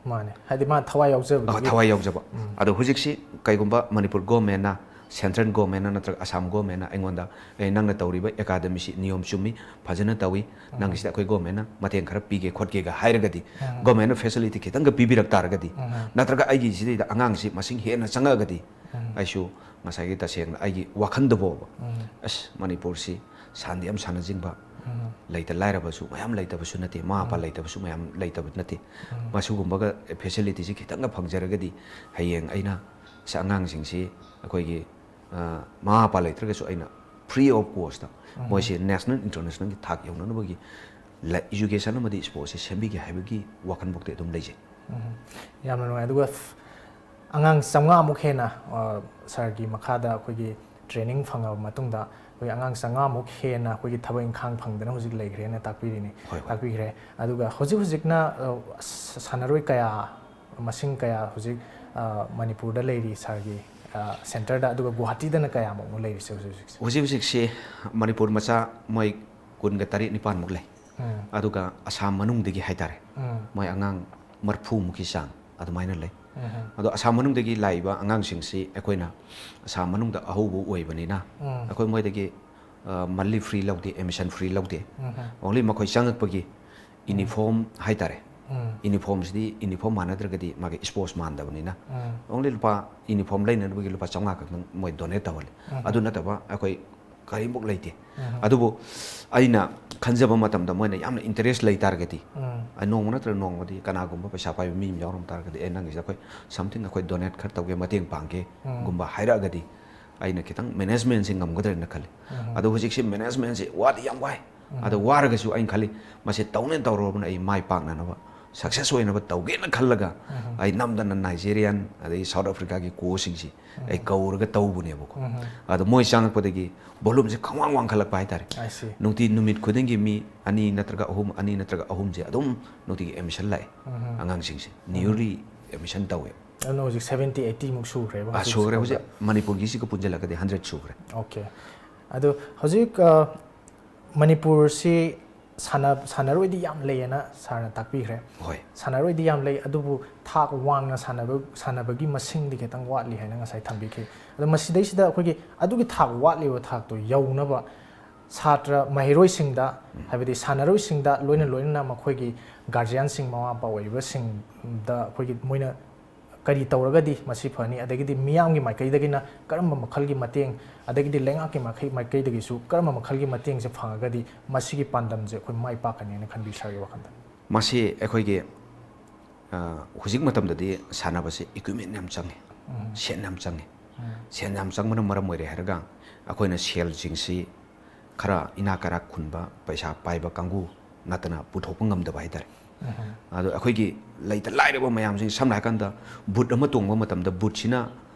ꯃꯥꯅꯦ꯫ ꯍꯥꯏꯗꯤ ꯃꯥ ꯊꯋꯥꯏ ꯌꯥꯎꯖꯕꯗꯨꯒꯤ꯫ ꯑ, ꯊꯋꯥꯏ ꯌꯥꯎꯖꯕ꯫ ꯑꯗꯣ ꯍꯧꯖꯤꯛꯁꯤ ꯀꯩꯒꯨꯝꯕ ꯃꯅꯤꯄꯨꯔ government ꯅ, central government ꯅ ꯅꯠꯇ꯭ꯔꯒ ꯑꯁꯥꯝ government ꯅ ꯑꯩꯉꯣꯟꯗ, "ꯑꯦ, ꯅꯪꯅ ꯇꯧꯔꯤꯕ academy ꯁꯤ ꯅꯤꯌꯣꯝ ꯆꯨꯝꯃꯤ, ꯐꯖꯅ ꯇꯧꯏ, ꯅꯪꯒꯤꯁꯤꯗ ꯑꯩꯈꯣꯏ government ꯅ ꯃꯇꯦꯡ ꯈꯔ ꯄꯤꯒꯦ ꯈꯣꯠꯀꯦꯒ" ꯍꯥꯏꯔꯒꯗꯤ, government ꯅ facility ꯈꯤꯇꯪꯒ ꯄꯤꯕꯤꯔꯛ ꯇꯥꯔꯒꯗꯤ, ꯅꯠꯇ꯭ꯔꯒ ꯑꯩꯒꯤ ꯁꯤꯗꯩꯗ ꯑꯉꯥꯡꯁꯤ ꯃꯁꯤꯡ ꯍꯦꯟꯅ ꯆꯪꯉꯛꯑꯒꯗꯤ, ꯑꯩꯁꯨ ꯉꯁꯥꯏꯒꯤ ꯇꯁꯦꯡꯅ ꯑꯩꯒꯤ ꯋꯥꯈꯜꯗ ꯐꯥꯎꯕ, "ꯑꯁ, ꯃꯅꯤꯄꯨꯔꯁꯤ ꯁꯥꯟꯗꯤ ꯌꯥꯝ ꯁꯥꯟꯅꯖꯤꯡꯕ, ꯂꯩꯇ ꯂꯥꯏꯔꯕꯁꯨ ꯃꯌꯥꯝ ꯂꯩꯇꯕꯁꯨ ꯅꯠꯇꯦ, ꯃꯃꯥ ꯃꯄꯥ ꯂꯩꯇꯕꯁꯨ ꯃꯌꯥꯝ ꯂꯩꯇꯕ ꯅꯠꯇꯦ꯫ ꯃꯁꯤꯒꯨꯝꯕꯒ facilityꯁꯤ ꯈꯤꯇꯪꯒ ꯐꯪꯖꯔꯒꯗꯤ ꯍꯌꯦꯡ ꯑꯩꯅ ꯁꯤ ꯑꯉꯥꯡꯁꯤꯡꯁꯤ ꯑꯩꯈꯣꯏꯒꯤ, ꯑ, ꯃꯃꯥ ꯃꯄꯥ ꯂꯩꯇ꯭ꯔꯒꯁꯨ ꯑꯩꯅ free of costꯇ ꯃꯣꯏꯁꯦ national internationalꯒꯤ ꯊꯥꯛ ꯌꯧꯅꯅꯕꯒꯤ ꯂ-, education ꯑꯃꯗꯤ sportsꯁꯦ ꯁꯦꯝꯕꯤꯒꯦ ꯍꯥꯏꯕꯒꯤ ꯋꯥꯈꯜꯐꯥꯎꯗꯤ ꯑꯗꯨꯝ ꯂꯩꯖꯩ꯫ ꯌꯥꯝꯅ ꯅꯨꯡꯉꯥꯏ꯫ ꯑꯗꯨꯒ ꯑꯉꯥꯡ ꯆꯥꯝꯃꯉꯥꯃꯨꯛ ꯍꯦꯟꯅ, ꯑ, ꯁꯥꯔꯒꯤ ꯃꯈꯥꯗ ꯑꯩꯈꯣꯏꯒꯤ training ꯐꯪꯉꯕ ꯃꯇꯨꯡꯗ ꯑꯩꯈꯣꯏ ꯑꯉꯥꯡ ꯆꯥꯝꯃꯉꯥꯃꯨꯛ ꯍꯦꯟꯅ ꯑꯩꯈꯣꯏꯒꯤ ꯊꯕꯛ ꯏꯪꯈꯥꯡ ꯐꯪꯗꯅ ꯍꯧꯖꯤꯛ ꯂꯩꯈ꯭ꯔꯦꯅ ꯇꯥꯛꯄꯤꯔꯤꯅꯤ, ꯍꯣꯏ, ꯍꯣꯏ꯫ ꯇꯥꯛꯄꯤꯈ꯭ꯔꯦ꯫ ꯑꯗꯨꯒ ꯍꯧꯖꯤꯛ ꯍꯧꯖꯤꯛꯅ, ꯑ, ꯁ-, ꯁꯥꯟꯅꯔꯣꯏ ꯀꯌꯥ, ꯃꯁꯤꯡ ꯀꯌꯥ ꯍꯧꯖꯤꯛ, ꯑ, ꯃꯅꯤꯄꯨꯔꯗ ꯂꯩꯔꯤ ꯁꯥꯔꯒꯤ, ꯑ, centreꯗ, ꯑꯗꯨꯒ ꯒꯨꯋꯥꯍꯥꯇꯤꯗꯅ ꯀꯌꯥꯃꯨꯛꯅꯣ ꯂꯩꯔꯤꯁꯦ ꯍꯧꯖꯤꯛ ꯍꯧꯖꯤꯛꯁꯦ? ꯍꯧꯖꯤꯛ ꯍꯧꯖꯤꯛꯁꯤ ꯃꯅꯤꯄꯨꯔ ꯃꯆꯥ ꯃꯣꯏ ꯀꯨꯟꯒ ꯇꯔꯦꯠ ꯅꯤꯄꯥꯟꯃꯨꯛ ꯂꯩ꯫ ꯎꯝ, ꯑꯗꯨꯒ ꯑꯁꯥꯝ ꯃꯅꯨꯡꯗꯒꯤ ꯍꯥꯏꯇꯥꯔꯦ, ꯎꯝ, ꯃꯣꯏ ꯑꯉꯥꯡ ꯃꯔꯐꯨꯃꯨꯛꯀꯤ ꯆꯥꯡ ꯑꯗꯨꯃꯥꯏꯅ ꯂꯩ꯫ ꯎꯝ, ꯑꯗꯣ ꯑꯁꯥꯝ ꯃꯅꯨꯡꯗꯒꯤ ꯂꯥꯛꯏꯕ ꯑꯉꯥꯡꯁꯤꯡꯁꯤ ꯑꯩꯈꯣꯏꯅ ꯑꯁꯥꯝ ꯃꯅꯨꯡꯗ ꯑꯍꯧꯕ ꯑꯣꯏꯕꯅꯤꯅ ꯎꯝ, ꯑꯩꯈꯣꯏ ꯃꯣꯏꯗꯒꯤ, ꯑ, monthly fee ꯂꯧꯗꯦ, admission fee ꯂꯧꯗꯦ꯫ ꯎꯝ, Only ꯃꯈꯣꯏ ꯆꯪꯉꯛꯄꯒꯤ uniform ꯍꯥꯏꯇꯥꯔꯦ, ꯎꯝ, uniformꯁꯤꯗꯤ uniform ꯃꯥꯟꯅꯗ꯭ꯔꯒꯗꯤ ꯃꯥꯒꯤ sports ꯃꯥꯟꯗꯕꯅꯤꯅ ꯎꯝ, only ꯂꯨꯄꯥ uniform ꯂꯩꯅꯅꯕꯒꯤ ꯂꯨꯄꯥ ꯆꯥꯝꯃꯉꯥ ꯈꯛꯇꯪ ꯃꯣꯏ donate ꯇꯧꯍꯜꯂꯤ꯫ ꯎꯝ, ꯑꯗꯨ ꯅꯠꯇꯕ ꯑꯩꯈꯣꯏ ꯀꯔꯤꯃꯨꯛ ꯂꯩꯇꯦ꯫ ꯎꯝ, ꯑꯗꯨꯕꯨ ꯑꯩꯅ ꯈꯟꯖꯕ ꯃꯇꯝꯗ ꯃꯣꯏꯅ ꯌꯥꯝꯅ interest ꯂꯩ ꯇꯥꯔꯒꯗꯤ ꯎꯝ, ꯑ, ꯅꯣꯡꯃ ꯅꯠꯇ꯭ꯔꯒ ꯅꯣꯡꯃꯗꯤ ꯀꯅꯥꯒꯨꯝꯕ ꯄꯩꯁꯥ ꯄꯥꯏꯕ ꯃꯤ ꯑꯃ ꯌꯥꯎꯔꯝ ꯇꯥꯔꯒꯗꯤ, "ꯑꯦ, ꯅꯪꯒꯤꯁꯦ ꯑꯩꯈꯣꯏ something ꯑꯩꯈꯣꯏ donate ꯈꯔ ꯇꯧꯒꯦ, ꯃꯇꯦꯡ ꯄꯥꯡꯒꯦ" ꯎꯝ, ꯒꯨꯝꯕ ꯍꯥꯏꯔꯛꯑꯒꯗꯤ ꯑꯩꯅ ꯈꯤꯇꯪ managementꯁꯦ ꯉꯝꯒꯗ꯭ꯔꯅ ꯈꯜꯂꯤ꯫ ꯎꯝ, ꯑꯗꯣ ꯍꯧꯖꯤꯛꯁꯤ managementꯁꯦ ꯋꯥꯗꯤ ꯌꯥꯝ ꯋꯥꯏ꯫ ꯎꯝ, ꯑꯗꯣ ꯋꯥꯔꯒꯁꯨ ꯑꯩꯅ ꯈꯜꯂꯤ, ꯃꯁꯤ ꯇꯧꯅꯦꯅ ꯇꯧꯔꯕꯅ ꯑꯩ ꯃꯥꯏ ꯄꯥꯛꯅꯅꯕ, success ꯑꯣꯏꯅꯕ ꯇꯧꯒꯦꯅ ꯈꯜꯂꯒ ꯎꯝ, ꯑꯩ ꯅꯝꯗꯅ Nigerian ꯑꯗꯩ South Africaꯒꯤ coachꯁꯤꯡꯁꯤ ꯑꯩ ꯀꯧꯔꯒ ꯇꯧꯕꯅꯦꯕꯀꯣ꯫ ꯎꯝ, ꯑꯗꯣ ꯃꯣꯏ ꯆꯪꯉꯛꯄꯗꯒꯤ volumeꯁꯦ ꯈꯪꯋꯥꯡ ꯋꯥꯡꯈꯠꯂꯛꯄ ꯍꯥꯏꯇꯥꯔꯦ꯫ I see. ꯅꯨꯡꯇꯤ ꯅꯨꯃꯤꯠ ꯈꯨꯗꯤꯡꯒꯤ ꯃꯤ ꯑꯅꯤ ꯅꯠꯇ꯭ꯔꯒ ꯑꯍꯨꯝ, ꯑꯅꯤ ꯅꯠꯇ꯭ꯔꯒ ꯑꯍꯨꯝꯁꯦ ꯑꯗꯨꯝ ꯅꯨꯡꯇꯤꯒꯤ admission ꯂꯥꯛꯑꯦ꯫ ꯎꯝ, ꯑꯉꯥꯡꯁꯤꯡꯁꯦ newly admission ꯇꯧꯋꯦ꯫ ꯑꯗꯨꯅ ꯍꯧꯖꯤꯛ seventy eightyꯃꯨꯛ ꯁꯨꯈ꯭ꯔꯦꯕ ꯑ, ꯍꯧꯖꯤꯛ ꯁꯨꯈ꯭ꯔꯦ꯫ ꯁ꯭ꯀꯨꯜꯗ? ꯍꯧꯖꯤꯛ ꯃꯅꯤꯄꯨꯔꯒꯤꯁꯤꯒ ꯄꯨꯟꯁꯤꯜꯂꯒꯗꯤ hundred ꯁꯨꯈ꯭ꯔꯦ꯫ Okay꯫ ꯑꯗꯣ ꯍꯧꯖꯤꯛ, ꯑ, ꯃꯅꯤꯄꯨꯔꯁꯤ ꯁꯥꯟꯅ-, ꯁꯥꯟꯅꯔꯣꯏꯗꯤ ꯌꯥꯝ ꯂꯩꯌꯦꯅ ꯁꯥꯔꯅ ꯇꯥꯛꯄꯤꯈ꯭ꯔꯦ꯫ ꯍꯣꯏ꯫ ꯁꯥꯟꯅꯔꯣꯏꯗꯤ ꯌꯥꯝ ꯂꯩ, ꯑꯗꯨꯕꯨ ꯊꯥꯛ ꯋꯥꯡꯅ ꯁꯥꯟꯅꯕ, ꯁꯥꯟꯅꯕꯒꯤ ꯃꯁꯤꯡꯗꯤ ꯈꯤꯇꯪ ꯋꯥꯠꯂꯤ ꯍꯥꯏꯅ ꯉꯁꯥꯏ ꯊꯝꯕꯤꯈꯤ꯫ ꯑꯗꯣ ꯃꯁꯤꯗꯩꯁꯤꯗ ꯑꯩꯈꯣꯏꯒꯤ ꯑꯗꯨꯒꯤ ꯊꯥꯛ ꯋꯥꯠꯂꯤꯕ ꯊꯥꯛꯇꯣ ꯌꯧꯅꯕ ꯁꯥꯇ꯭ꯔ ꯃꯍꯩꯔꯣꯏꯁꯤꯡꯗ, ꯍꯥꯏꯕꯗꯤ ꯁꯥꯟꯅꯔꯣꯏꯁꯤꯡꯗ ꯂꯣꯏꯅ ꯂꯣꯏꯅꯅ ꯃꯈꯣꯏꯒꯤ guardianꯁꯤꯡ, ꯃꯃꯥ ꯃꯄꯥ ꯑꯣꯏꯔꯤꯕꯁꯤꯡꯗ ꯑꯩꯈꯣꯏꯒꯤ ꯃꯣꯏꯅ ꯀꯔꯤ ꯇꯧꯔꯒꯗꯤ ꯃꯁꯤ ꯐꯅꯤ? ꯑꯗꯒꯤꯗꯤ ꯃꯤꯌꯥꯝꯒꯤ ꯃꯥꯏꯀꯩꯗꯒꯤꯅ ꯀꯔꯝꯕ ꯃꯈꯜꯒꯤ ꯃꯇꯦꯡ, ꯑꯗꯒꯤꯗꯤ ꯂꯩꯉꯥꯛꯀꯤ ꯃꯥꯏꯀꯩ, ꯃꯥꯏꯀꯩꯗꯒꯤꯁꯨ ꯀꯔꯝꯕ ꯃꯈꯜꯒꯤ ꯃꯇꯦꯡꯁꯦ ꯐꯪꯉꯒꯗꯤ ꯃꯁꯤꯒꯤ ꯄꯥꯟꯗꯝꯁꯦ ꯑꯩꯈꯣꯏ ꯃꯥꯏ ꯄꯥꯛꯀꯅꯤꯅ ꯈꯟꯕꯤ, ꯁꯥꯔꯒꯤ ꯋꯥꯈꯜꯗ? ꯃꯁꯤ ꯑꯩꯈꯣꯏꯒꯤ, ꯑ, ꯍꯧꯖꯤꯛ ꯃꯇꯝꯗꯗꯤ ꯁꯥꯟꯅꯕꯁꯦ equipment ꯌꯥꯝ ꯆꯪꯉꯦ, ꯎꯝ꯫ ꯁꯦꯟ ꯌꯥꯝ ꯆꯪꯉꯦ꯫ ꯎꯝ꯫ ꯁꯦꯟ ꯌꯥꯝ ꯆꯪꯕꯅ ꯃꯔꯝ ꯑꯣꯏꯔꯦ ꯍꯥꯏꯔꯒ ꯑꯩꯈꯣꯏꯅ ꯁꯦꯜꯁꯤꯡꯁꯤ ꯈꯔ ꯏꯅꯥꯛ ꯀꯩꯔꯥꯛ ꯈꯨꯟꯕ, ꯄꯩꯁꯥ ꯄꯥꯏꯕ ꯀꯥꯡꯕꯨ ꯅꯠꯇꯅ ꯄꯨꯊꯣꯛꯄ ꯉꯝꯗꯕ ꯍꯥꯏꯇꯥꯔꯦ꯫ ꯎꯝ꯫ ꯑꯗꯣ ꯑꯩꯈꯣꯏꯒꯤ ꯂꯩꯇ ꯂꯥꯏꯔꯕ ꯃꯌꯥꯝꯁꯤꯡ, ꯁꯝꯅ ꯍꯥꯏꯔꯀꯥꯟꯗ ꯕꯨꯠ ꯑꯃ ꯇꯣꯡꯕ ꯃꯇꯝꯗ ꯕꯨꯠꯁꯤꯅ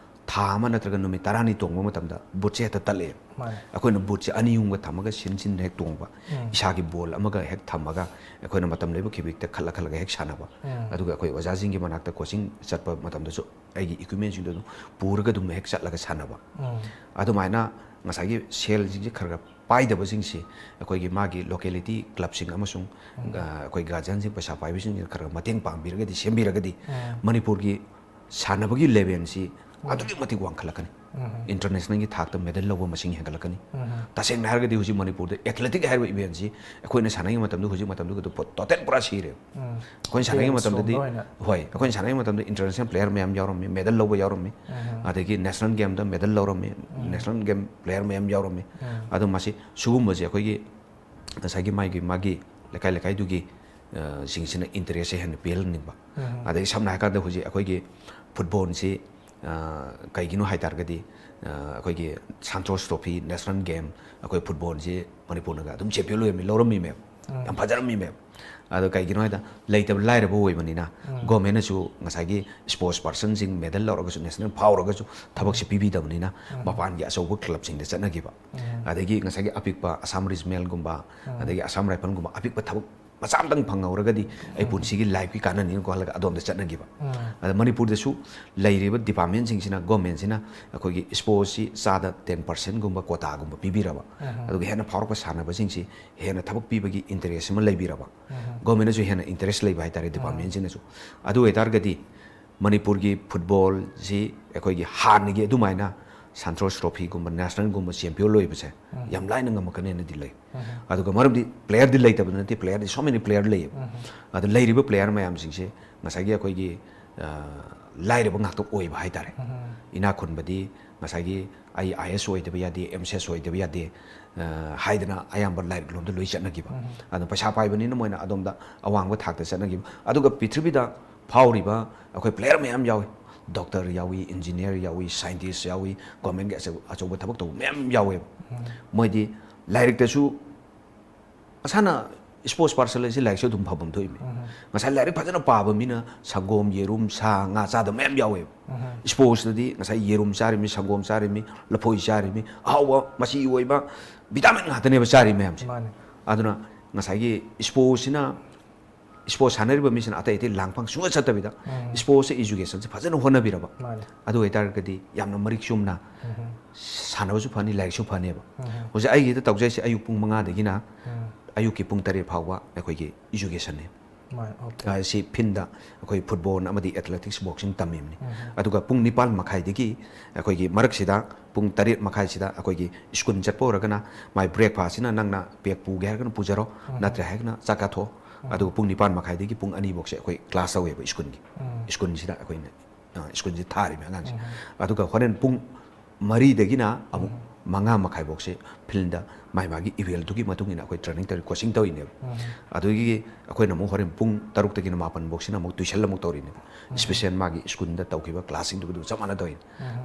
ꯊꯥ ꯑꯃ ꯅꯠꯇ꯭ꯔꯒ ꯅꯨꯃꯤꯠ ꯇꯔꯥꯅꯤ ꯇꯣꯡꯕ ꯃꯇꯝꯗ ꯕꯨꯠꯁꯦ ꯍꯦꯛꯇ ꯇꯠꯂꯛꯑꯦ꯫ ꯃꯥꯅꯦ꯫ ꯑꯩꯈꯣꯏꯅ ꯕꯨꯠꯁꯦ ꯑꯅꯤ ꯑꯍꯨꯝꯒ ꯊꯝꯃꯒ ꯁꯤꯟ ꯁꯤꯟ ꯍꯦꯛ ꯇꯣꯡꯕ, ꯎꯝ꯫ ꯏꯁꯥꯒꯤ ꯕꯣꯜ ꯑꯃꯒ ꯍꯦꯛ ꯊꯝꯃꯒ ꯑꯩꯈꯣꯏꯅ ꯃꯇꯝ ꯂꯩꯕ ꯈꯤꯕꯤꯛꯇ ꯈꯜꯂ ꯈꯜꯂꯒ ꯍꯦꯛ ꯁꯥꯟꯅꯕ꯫ ꯎꯝ꯫ ꯑꯗꯨꯒ ꯑꯩꯈꯣꯏ ꯑꯣꯖꯥꯁꯤꯡꯒꯤ ꯃꯅꯥꯛꯇ coaching ꯆꯠꯄ ꯃꯇꯝꯗꯁꯨ ꯑꯩꯒꯤ equipmentꯁꯤꯡꯗꯣ ꯑꯗꯨꯝ ꯄꯨꯔꯒ ꯑꯗꯨꯝ ꯍꯦꯛ ꯆꯠꯂꯒ ꯁꯥꯟꯅꯕ꯫ ꯎꯝ꯫ ꯑꯗꯨꯃꯥꯏꯅ ꯉꯁꯥꯏꯒꯤ ꯁꯦꯜꯁꯤꯡꯁꯦ ꯈꯔ ꯈꯔ ꯄꯥꯏꯗꯕꯁꯤꯡꯁꯤ ꯑꯩꯈꯣꯏꯒꯤ ꯃꯥꯒꯤ locality clubꯁꯤꯡ ꯑꯃꯁꯨꯡ, ꯎꯝ꯫ ꯑ, ꯑꯩꯈꯣꯏ guardianꯁꯤꯡ, ꯄꯩꯁꯥ ꯄꯥꯏꯕꯁꯤꯡꯁꯤꯅ ꯈꯔ ꯈꯔ ꯃꯇꯦꯡ ꯄꯥꯡꯕꯤꯔꯒꯗꯤ, ꯁꯦꯝꯕꯤꯔꯒꯗꯤ, ꯎꯝ꯫ ꯃꯅꯤꯄꯨꯔꯒꯤ ꯁꯥꯟꯅꯕꯒꯤ levelꯁꯤ, ꯎꯝ꯫ ꯑꯗꯨꯛꯀꯤ ꯃꯇꯤꯛ ꯋꯥꯡꯈꯠꯂꯛꯀꯅꯤ꯫ ꯎꯝ꯫ Internationalꯒꯤ ꯊꯥꯛꯇ medal ꯂꯧꯕ ꯃꯁꯤꯡ ꯍꯦꯟꯒꯠꯂꯛꯀꯅꯤ꯫ ꯎꯝ꯫ ꯇꯁꯦꯡꯅ ꯍꯥꯏꯔꯒꯗꯤ ꯍꯧꯖꯤꯛ ꯃꯅꯤꯄꯨꯔꯗ athletic ꯍꯥꯏꯔꯤꯕ eventꯁꯤ ꯑꯩꯈꯣꯏꯅ ꯁꯥꯟꯅꯔꯤꯉꯩ ꯃꯇꯝꯗ, ꯍꯧꯖꯤꯛ ꯃꯇꯝꯗꯨꯒ total ꯄꯨꯔꯥ ꯁꯤꯔꯦ꯫ ꯎꯝ꯫ ꯑꯩꯈꯣꯏꯅ ꯁꯥꯟꯅꯔꯤꯉꯩ games ꯃꯇꯝꯗꯗꯤ, ꯂꯣꯝꯗ ꯑꯣꯏꯅ꯫ ꯍꯣꯏ, ꯑꯩꯈꯣꯏꯅ ꯁꯥꯟꯅꯔꯤꯉꯩ ꯃꯇꯝꯗ international player ꯃꯌꯥꯝ ꯌꯥꯎꯔꯝꯃꯤ, medal ꯂꯧꯕ ꯌꯥꯎꯔꯝꯃꯤ, ꯎꯝ꯫ ꯑꯗꯒꯤ national gameꯗ medal ꯂꯧꯔꯝꯃꯤ, ꯎꯝ꯫ National game player ꯃꯌꯥꯝ ꯌꯥꯎꯔꯝꯃꯤ꯫ ꯎꯝ꯫ ꯑꯗꯣ ꯃꯁꯤ, ꯁꯤꯒꯨꯝꯕꯁꯦ ꯑꯩꯈꯣꯏꯒꯤ ꯉꯁꯥꯏꯒꯤ ꯃꯥꯒꯤ, ꯃꯥꯒꯤ ꯂꯩꯀꯥꯏ ꯂꯩꯀꯥꯏꯗꯨꯒꯤ, ꯑ, ꯁꯤꯡꯁꯤꯅ interestꯁꯦ ꯍꯦꯟꯅ ꯄꯤꯍꯟꯅꯤꯡꯕ꯫ ꯎꯝ꯫ ꯑꯗꯒꯤ ꯁꯝꯅ ꯍꯥꯏꯔꯀꯥꯟꯗ ꯍꯧꯖꯤꯛ ꯑꯩꯈꯣꯏꯒꯤ footballꯁꯤ, ꯑ, ꯀꯩꯒꯤꯅꯣ ꯍꯥꯏ ꯇꯥꯔꯒꯗꯤ, ꯑ, ꯑꯩꯈꯣꯏꯒꯤ Santosh Trophy, national game, ꯑꯩꯈꯣꯏ footballꯁꯤ ꯃꯅꯤꯄꯨꯔꯅꯒ ꯑꯗꯨꯝ champion ꯑꯣꯏꯔꯝꯃꯤ, ꯂꯧꯔꯝꯃꯤ ꯃꯌꯥꯝ꯫ ꯎꯝ꯫ ꯌꯥꯝ ꯐꯖꯔꯝꯃꯤ ꯃꯌꯥꯝ꯫ ꯑꯗꯣ ꯀꯩꯒꯤꯅꯣ ꯍꯥꯏꯗ, ꯂꯩꯇꯕ ꯂꯥꯏꯔꯕ ꯑꯣꯏꯕꯅꯤꯅ, ꯎꯝ꯫ Governmentꯅꯁꯨ ꯉꯁꯥꯏꯒꯤ sports personꯁꯤꯡ medal ꯂꯧꯔꯒꯁꯨ, national ꯐꯥꯎꯔꯒꯁꯨ ꯊꯕꯛꯁꯦ ꯎꯝ꯫ ꯄꯤꯕꯤꯗꯕꯅꯤꯅ, ꯎꯝ꯫ ꯃꯄꯥꯟꯒꯤ ꯑꯆꯧꯕ clubꯁꯤꯡꯗ ꯆꯠꯅꯈꯤꯕ꯫ ꯎꯝ꯫ ꯑꯗꯒꯤ ꯉꯁꯥꯏꯒꯤ ꯑꯄꯤꯛꯄ Assam Regiment ꯒꯨꯝꯕ, ꯎꯝ꯫ ꯑꯗꯒꯤ Assam Rifle ꯒꯨꯝꯕ ꯑꯄꯤꯛꯄ ꯊꯕꯛ ꯃꯆꯥ ꯑꯃꯇꯪ ꯐꯪꯍꯧꯔꯒꯗꯤ ꯑꯩ ꯎꯝ꯫ ꯄꯨꯟꯁꯤꯒꯤ lifeꯀꯤ ꯀꯥꯟꯅꯅꯤꯅꯀꯣ ꯍꯥꯏꯔꯒ ꯑꯗꯣꯝꯗ ꯆꯠꯅꯈꯤꯕ꯫ ꯎꯝ꯫ ꯑꯗ ꯃꯅꯤꯄꯨꯔꯗꯁꯨ ꯂꯩꯔꯤꯕ departmentꯁꯤꯡꯁꯤꯅ, governmentꯁꯤꯅ ꯑꯩꯈꯣꯏꯒꯤ sportsꯁꯤ ꯆꯥꯗ ten percentꯒꯨꯝꯕ quotaꯒꯨꯝꯕ ꯄꯤꯕꯤꯔꯕ, ꯎꯝ꯫ ꯑꯗꯨꯒ ꯍꯦꯟꯅ ꯐꯥꯎꯔꯛꯄ ꯁꯥꯟꯅꯕꯁꯤꯡꯁꯤ ꯍꯦꯟꯅ ꯊꯕꯛ ꯄꯤꯕꯒꯤ interest ꯑꯃ ꯂꯩꯕꯤꯔꯕ, ꯎꯝ꯫ Governmentꯅꯁꯨ ꯍꯦꯟꯅ interest ꯂꯩꯕ ꯍꯥꯏꯇꯥꯔꯦ, ꯎꯝ꯫ Departmentꯁꯤꯡꯅꯁꯨ꯫ ꯑꯗꯨ ꯑꯣꯏꯇꯥꯔꯒꯗꯤ ꯃꯅꯤꯄꯨꯔꯒꯤ footballꯁꯤ ꯑꯩꯈꯣꯏꯒꯤ ꯍꯥꯟꯅꯒꯤ ꯑꯗꯨꯃꯥꯏꯅ Santosh Trophyꯒꯨꯝꯕ, nationalꯒꯨꯝꯕ champion ꯑꯣꯏꯕꯁꯦ ꯎꯝ꯫ ꯌꯥꯝ ꯂꯥꯏꯅ ꯉꯝꯃꯛꯀꯅꯦꯅꯗꯤ ꯂꯩ꯫ ꯎꯝ꯫ ꯑꯗꯨꯒ ꯃꯔꯝꯗꯤ playerꯗꯤ ꯂꯩꯇꯕ ꯅꯠꯇꯦ, playerꯗꯤ so many player ꯂꯩꯌꯦꯕ꯫ ꯎꯝ꯫ ꯑꯗ ꯂꯩꯔꯤꯕ player ꯃꯌꯥꯝꯁꯤꯡꯁꯦ ꯉꯁꯥꯏꯒꯤ ꯑꯩꯈꯣꯏꯒꯤ, ꯂꯥꯏꯔꯕ ꯉꯥꯛꯇ ꯑꯣꯏꯕ ꯍꯥꯏꯇꯥꯔꯦ꯫ ꯏꯅꯥꯛ ꯈꯨꯟꯕꯗꯤ ꯉꯁꯥꯏꯒꯤ ꯑꯩ ꯑꯥꯏ ꯑꯦꯁ ꯑꯣꯏꯗꯕ ꯌꯥꯗꯦ, ꯑꯦꯝ ꯁꯤ ꯑꯦꯁ ꯑꯣꯏꯗꯕ ꯌꯥꯗꯦ ꯍꯥꯏꯗꯅ ꯑꯌꯥꯝꯕ ꯂꯥꯏꯔꯤꯛ ꯂꯣꯝꯗ ꯂꯣꯏ ꯆꯠꯅꯈꯤꯕ꯫ ꯑꯗꯨꯅ ꯄꯩꯁꯥ ꯄꯥꯏꯕꯅꯤꯅ ꯃꯣꯏꯅ ꯑꯗꯣꯝꯗ ꯑꯋꯥꯡꯕ ꯊꯥꯛꯇ ꯆꯠꯅꯈꯤꯕ꯫ ꯑꯗꯨꯒ ꯄ꯭ꯔꯤꯊꯤꯕꯤꯗ ꯐꯥꯎꯔꯤꯕ ꯑꯩꯈꯣꯏ ꯄ꯭ꯂꯦꯌꯔ ꯃꯌꯥꯝ ꯌꯥꯎꯏ, ꯗꯣꯛꯇꯔ ꯌꯥꯎꯏ, ꯏꯟꯖꯤꯅꯤꯌꯥꯔ ꯌꯥꯎꯏ, ꯁꯥꯏꯟꯇꯤꯁ ꯌꯥꯎꯏ, ꯒꯣꯔꯃꯦꯟꯒꯤ ꯑꯆꯧ ꯑꯆꯧꯕ ꯊꯕꯛ ꯇꯧꯕ ꯃꯌꯥꯝ ꯌꯥꯎꯋꯦꯕ꯫ ꯃꯣꯏꯗꯤ ꯂꯥꯏꯔꯤꯛꯇꯁꯨ ꯃꯁꯥꯅ ꯏꯁꯄꯣꯔꯠꯁ ꯄꯥꯔꯁꯟ ꯑꯁꯤ ꯂꯥꯏꯔꯤꯛꯁꯨ ꯑꯗꯨꯝ ꯐꯕ ꯑꯃ ꯊꯣꯛꯏꯃꯤ꯫ ꯉꯁꯥꯏ ꯂꯥꯏꯔꯤꯛ ꯐꯖꯅ ꯄꯥꯕ ꯃꯤꯅ ꯁꯪꯒꯣꯝ, ꯌꯦꯔꯨꯝ, ꯁꯥ, ꯉꯥ ꯆꯥꯗꯕ ꯃꯌꯥꯝ ꯌꯥꯎꯋꯦꯕ꯫ ꯏꯁꯄꯣꯔꯠꯁꯇꯗꯤ ꯉꯁꯥꯏ ꯌꯦꯔꯨꯝ ꯆꯥꯔꯤꯃꯤ, ꯁꯪꯒꯣꯝ ꯆꯥꯔꯤꯃꯤ, ꯂꯐꯣꯏ ꯆꯥꯔꯤꯃꯤ, ꯑꯍꯥꯎꯕ ꯃꯆꯤ ꯑꯣꯏꯕ ꯚꯤꯇꯥꯃꯤꯟ ꯉꯥꯛꯇꯅꯦꯕ ꯆꯥꯔꯤ ꯃꯌꯥꯝꯁꯦ꯫ ꯃꯥꯅꯦ꯫ ꯑꯗꯨꯅ ꯉꯁꯥꯏꯒꯤ ꯏꯁꯄꯣꯔꯠꯁꯤꯅ, ꯏꯁꯄꯣꯔꯠꯁ ꯁꯥꯟꯅꯔꯤꯕ ꯃꯤꯁꯤꯅ ꯑꯇꯩ ꯑꯇꯩ ꯂꯥꯡꯐꯥꯡ ꯁꯨꯡꯆꯠ ꯆꯠꯇꯕꯤꯗ ꯏꯁꯄꯣꯔꯠꯁ ꯏꯖꯨꯀꯦꯁꯟꯁꯦ ꯐꯖꯅ ꯍꯣꯠꯅꯕꯤꯔꯕ, ꯃꯥꯅꯦ꯫ ꯑꯗꯨ ꯑꯣꯏꯇꯥꯔꯒꯗꯤ ꯌꯥꯝꯅ ꯃꯔꯤꯛ ꯆꯨꯝꯅ ꯁꯥꯟꯅꯕꯁꯨ ꯐꯅꯤ, ꯂꯥꯏꯔꯤꯛꯁꯨ ꯐꯅꯦꯕ꯫ ꯍꯧꯖꯤꯛ ꯑꯩꯒꯤꯗ ꯇꯧꯖꯩꯁꯦ ꯑꯌꯨꯛ ꯄꯨꯡ ꯃꯉꯥꯗꯒꯤꯅ ꯑꯌꯨꯛꯀꯤ ꯄꯨꯡ ꯇꯔꯦꯠ ꯐꯥꯎꯕ ꯑꯩꯈꯣꯏꯒꯤ ꯏꯖꯨꯀꯦꯁꯟꯅꯦ꯫ ꯃꯥꯅꯦ, okay꯫ ꯁꯤ ꯐꯤꯜꯗ ꯑꯩꯈꯣꯏ ꯐꯨꯠꯕꯣꯜ ꯑꯃꯗꯤ ꯑꯦꯊꯂꯦꯇꯤꯛꯁ, ꯕꯣꯛꯁꯤꯡ ꯇꯝꯃꯤꯕꯅꯤ꯫ ꯑꯗꯨꯒ ꯄꯨꯡ ꯅꯤꯄꯥꯟ ꯃꯈꯥꯏꯗꯒꯤ ꯑꯩꯈꯣꯏꯒꯤ ꯃꯔꯛꯁꯤꯗ ꯄꯨꯡ ꯇꯔꯦꯠ ꯃꯈꯥꯏꯁꯤꯗ ꯑꯩꯈꯣꯏꯒꯤ ꯁ꯭ꯀꯨꯜ ꯆꯠꯄ ꯑꯣꯏꯔꯒꯅ ꯃꯥꯏ ꯕ꯭ꯔꯦꯛꯐꯥꯁꯁꯤꯅ ꯅꯪꯅ ꯄꯦꯛ ꯄꯨꯒꯦ ꯍꯥꯏꯔꯒꯅ ꯄꯨꯖꯔꯣ, ꯅꯠꯇ꯭ꯔꯦ ꯍꯥꯏꯔꯒꯅ ꯆꯥꯛ ꯆꯥꯊꯣꯛꯑꯣ꯫ ꯑꯗꯨꯒ ꯄꯨꯡ ꯅꯤꯄꯥꯟ ꯃꯈꯥꯏꯗꯒꯤ ꯄꯨꯡ ꯑꯅꯤ ꯐꯥꯎꯁꯦ ꯑꯩꯈꯣꯏ ꯀ꯭ꯂꯥꯁ ꯇꯧꯋꯦꯕ ꯁ꯭ꯀꯨꯜꯒꯤ꯫ ꯁ꯭ꯀꯨꯜꯁꯤꯗ ꯑꯩꯈꯣꯏꯅ, ꯑ, ꯁ꯭ꯀꯨꯜꯁꯤ ꯊꯥꯔꯤꯕ ꯑꯉꯥꯡꯁꯦ꯫ ꯑꯗꯨꯒ ꯍꯣꯔꯦꯟ ꯄꯨꯡ ꯃꯔꯤꯗꯒꯤꯅ ꯑꯃꯨꯛ ꯃꯉꯥ ꯃꯈꯥꯏꯐꯥꯎꯁꯦ ꯐꯤꯜꯗ ꯃꯥꯏ ꯃꯥꯒꯤ ꯏꯚꯦꯜꯗꯨꯒꯤ ꯃꯇꯨꯡ ꯏꯟꯅ ꯑꯩꯈꯣꯏ ꯇ꯭ꯔꯦꯅꯤꯡ ꯇꯧꯔꯤ, ꯀꯣꯆꯤꯡ ꯇꯧꯔꯤꯅꯦꯕ꯫ ꯑꯗꯨꯒꯤ ꯑꯩꯈꯣꯏꯅ ꯑꯃꯨꯛ ꯍꯣꯔꯦꯟ ꯄꯨꯡ ꯇꯔꯨꯛꯇꯒꯤꯅ ꯃꯥꯄꯟ ꯐꯥꯎꯁꯤꯅ ꯑꯃꯨꯛ ꯇ꯭ꯌꯨꯁꯟ ꯑꯃꯨꯛ ꯇꯧꯔꯤꯅꯦꯕ꯫ ꯏꯁꯄꯤꯁꯦꯜ ꯃꯥꯒꯤ ꯁ꯭ꯀꯨꯜꯗ ꯇꯧꯈꯤꯕ ꯀ꯭ꯂꯥꯁꯁꯤꯡꯗꯨꯒ ꯑꯗꯨꯝ ꯆꯞ ꯃꯥꯟꯅ ꯇꯧꯔꯤꯅꯦ꯫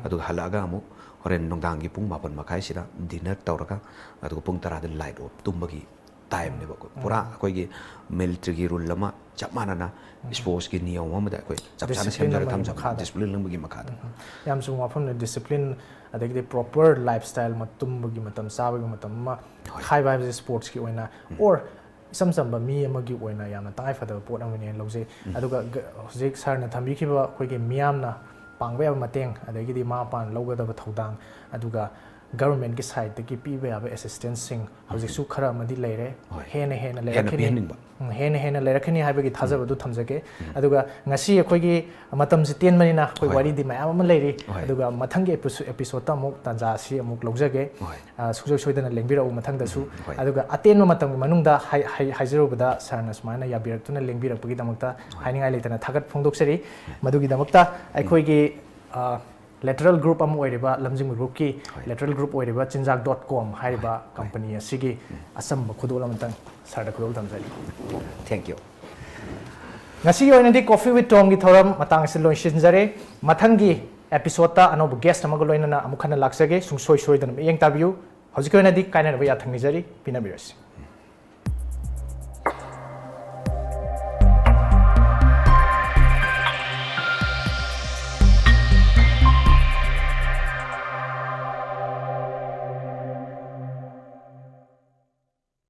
ꯑꯗꯨꯒ ꯍꯜꯂꯛꯑꯒ ꯑꯃꯨꯛ ꯍꯣꯔꯦꯟ ꯅꯨꯡꯗꯥꯡꯒꯤ ꯄꯨꯡ ꯃꯥꯄꯟ ꯃꯈꯥꯏꯁꯤꯗ ꯗꯤꯟꯅꯔ ꯇꯧꯔꯒ, ꯑꯗꯨꯒ ꯄꯨꯡ ꯇꯔꯥꯗ ꯂꯥꯏꯠ ꯑꯣꯐ, ꯇꯨꯝꯕꯒꯤ ꯇꯥꯏꯝꯅꯦꯕꯀꯣ꯫ ꯄꯨꯔꯥ ꯑꯩꯈꯣꯏꯒꯤ ꯃꯤꯂꯤꯇꯔꯤꯒꯤ ꯔꯨꯜ ꯑꯃ ꯆꯞ ꯃꯥꯟꯅꯅ ꯏꯁꯄꯣꯔꯠꯁꯀꯤ ꯅꯤꯌꯣꯝ ꯑꯃꯗ ꯑꯩꯈꯣꯏ ꯆꯞ ꯆꯥꯅ Discipline ꯁꯦꯝꯖꯔꯒ ꯑꯃꯒꯤ ꯊꯝꯖꯕ, ꯃꯈꯥꯗ꯫ ꯗꯤꯁꯤꯄ꯭ꯂꯤꯟ ꯑꯃꯒꯤ ꯃꯈꯥꯗ꯫ ꯌꯥꯝ ꯆꯨꯝꯕ ꯋꯥꯐꯝꯅꯦ꯫ ꯗꯤꯁꯤꯄ꯭ꯂꯤꯟ, ꯑꯗꯒꯤꯗꯤ ꯄ꯭ꯔꯣꯄꯔ ꯂꯥꯏꯐ ꯁ꯭ꯇꯥꯏꯜ ꯑꯃ, ꯇꯨꯝꯕꯒꯤ ꯃꯇꯝ, ꯆꯥꯕꯒꯤ ꯃꯇꯝ ꯑꯃ ꯈꯥꯏꯕ ꯍꯥꯏꯕꯁꯦ ꯏꯁꯄꯣꯔꯠꯁꯀꯤ ꯑꯣꯏꯅ, ꯑꯣꯔ ꯏꯆꯝ ꯆꯝꯕ ꯃꯤ ꯑꯃꯒꯤ ꯑꯣꯏꯅ ꯌꯥꯝꯅ ꯇꯉꯥꯏ ꯐꯗꯕ ꯄꯣꯠ ꯑꯃꯅꯦꯅ ꯂꯧꯖꯩ꯫ ꯑꯗꯨꯒ ꯒ-, ꯍꯧꯖꯤꯛ ꯁꯥꯔꯅ ꯊꯝꯕꯤꯈꯤꯕ ꯑꯩꯈꯣꯏꯒꯤ ꯃꯤꯌꯥꯝꯅ ꯄꯥꯡꯕ ꯌꯥꯕ ꯃꯇꯦꯡ, ꯑꯗꯒꯤꯗꯤ ꯃꯃꯥ ꯃꯄꯥꯅ ꯂꯧꯒꯗꯕ ꯊꯧꯗꯥꯡ, ꯑꯗꯨꯒ ꯒꯚꯔꯟꯃꯦꯟꯠꯀꯤ ꯁꯥꯏꯠꯇꯒꯤ ꯄꯤꯕ ꯌꯥꯕ ꯑꯦꯁꯤꯁꯇꯦꯟꯁꯁꯤꯡ ꯍꯧꯖꯤꯛꯁꯨ ꯈꯔ ꯑꯃꯗꯤ ꯂꯩꯔꯦ꯫ ꯍꯣꯏ꯫ ꯍꯦꯟꯅ ꯍꯦꯟꯅ ꯍꯦꯟꯅ ꯂꯩꯔꯛꯈꯤꯅꯤ꯫ ꯄꯤꯍꯟꯅꯤꯡꯕ꯫ ꯎꯝ, ꯍꯦꯟꯅ ꯍꯦꯟꯅ ꯂꯩꯔꯛꯈꯤꯅꯤ ꯍꯥꯏꯕꯒꯤ ꯊꯥꯖꯕꯗꯨ ꯊꯝꯖꯒꯦ꯫ ꯑꯗꯨꯒ ꯉꯁꯤ ꯑꯩꯈꯣꯏꯒꯤ ꯃꯇꯝꯁꯤ ꯇꯦꯟꯕꯅꯤꯅ ꯑꯩꯈꯣꯏ ꯍꯣꯏ, ꯋꯥꯔꯤꯗꯤ ꯃꯌꯥꯝ ꯑꯃ ꯂꯩꯔꯤ꯫ ꯍꯣꯏ꯫ ꯑꯗꯨꯒ ꯃꯊꯪꯒꯤ ꯑꯦꯄꯤꯁꯣ-, ꯑꯦꯄꯤꯁꯣꯗꯇ ꯑꯃꯨꯛ ꯇꯥꯟꯖꯥ ꯑꯁꯤ ꯑꯃꯨꯛ ꯂꯧꯖꯒꯦ꯫ ꯍꯣꯏ꯫ ꯑ, ꯁꯨꯡꯁꯣꯏ ꯁꯣꯏꯗꯅ ꯂꯦꯡꯕꯤꯔꯛꯎ ꯃꯊꯪꯗꯁꯨ꯫ ꯍꯣꯏ꯫ ꯑꯗꯨꯒ ꯑꯇꯦꯟꯕ ꯃꯇꯝꯒꯤ ꯃꯅꯨꯡꯗ ꯍꯥꯏ-, ꯍꯥꯏ-, ꯍꯥꯏꯖꯔꯨꯕꯗ ꯁꯥꯔꯅ ꯁꯨꯃꯥꯏꯅ ꯌꯥꯕꯤꯔꯛꯇꯨꯅ ꯂꯦꯡꯕꯤꯔꯛꯄꯒꯤꯗꯃꯛꯇ ꯍꯥꯏꯅꯤꯡꯉꯥꯏ ꯂꯩꯇꯅ ꯊꯥꯒꯠ ꯐꯣꯡꯗꯣꯛꯆꯔꯤ꯫ ꯃꯗꯨꯒꯤꯗꯃꯛꯇ ꯑꯩꯈꯣꯏꯒꯤ, ꯑ, ꯂꯦꯇꯔꯦꯜ ꯒ꯭ꯔꯨꯞ ꯑꯃ ꯑꯣꯏꯔꯤꯕ ꯂꯝꯖꯤꯡꯕ ꯒ꯭ꯔꯨꯞꯀꯤ ꯍꯣꯏ꯫ ꯂꯦꯇꯔꯦꯜ ꯒ꯭ꯔꯨꯞ ꯑꯣꯏꯔꯤꯕ ꯆꯤꯟꯖꯥꯛ ꯗꯣꯠ ꯀꯣꯝ ꯍꯥꯏꯔꯤꯕ ꯍꯣꯏ꯫ ꯀꯝꯄꯅꯤ ꯑꯁꯤꯒꯤ ꯑꯆꯝꯕ ꯈꯨꯗꯣꯜ ꯑꯃꯇꯪ ꯁꯥꯔꯗ ꯈꯨꯗꯣꯜ ꯇꯝꯖꯔꯤ꯫ Thank you꯫ ꯉꯁꯤꯒꯤ ꯑꯣꯏꯅꯗꯤ ꯀꯣꯐꯤ ꯋꯤꯠ ꯇꯣꯝꯒꯤ ꯊꯧꯔꯝ ꯃꯇꯥꯡ ꯑꯁꯤ ꯂꯣꯏꯁꯤꯟꯖꯔꯦ꯫ ꯃꯊꯪꯒꯤ ꯑꯦꯄꯤꯁꯣꯗꯇ ꯑꯅꯧꯕ ꯒꯦꯁ ꯑꯃꯒ ꯂꯣꯏꯅꯅ ꯑꯃꯨꯛ ꯍꯟꯅ ꯂꯥꯛꯆꯒꯦ꯫ ꯁꯨꯡꯁꯣꯏ ꯁꯣꯏꯗꯅ ꯃꯤꯠꯌꯦꯡ ꯇꯥꯕꯤꯌꯨ꯫ ꯍꯧꯖꯤꯛꯀꯤ ꯑꯣꯏꯅꯗꯤ ꯀꯥꯏꯅꯅꯕ ꯌꯥꯊꯪ ꯅꯤꯖꯔꯤ꯫ ꯄꯤꯅꯕꯤꯔꯁꯤ꯫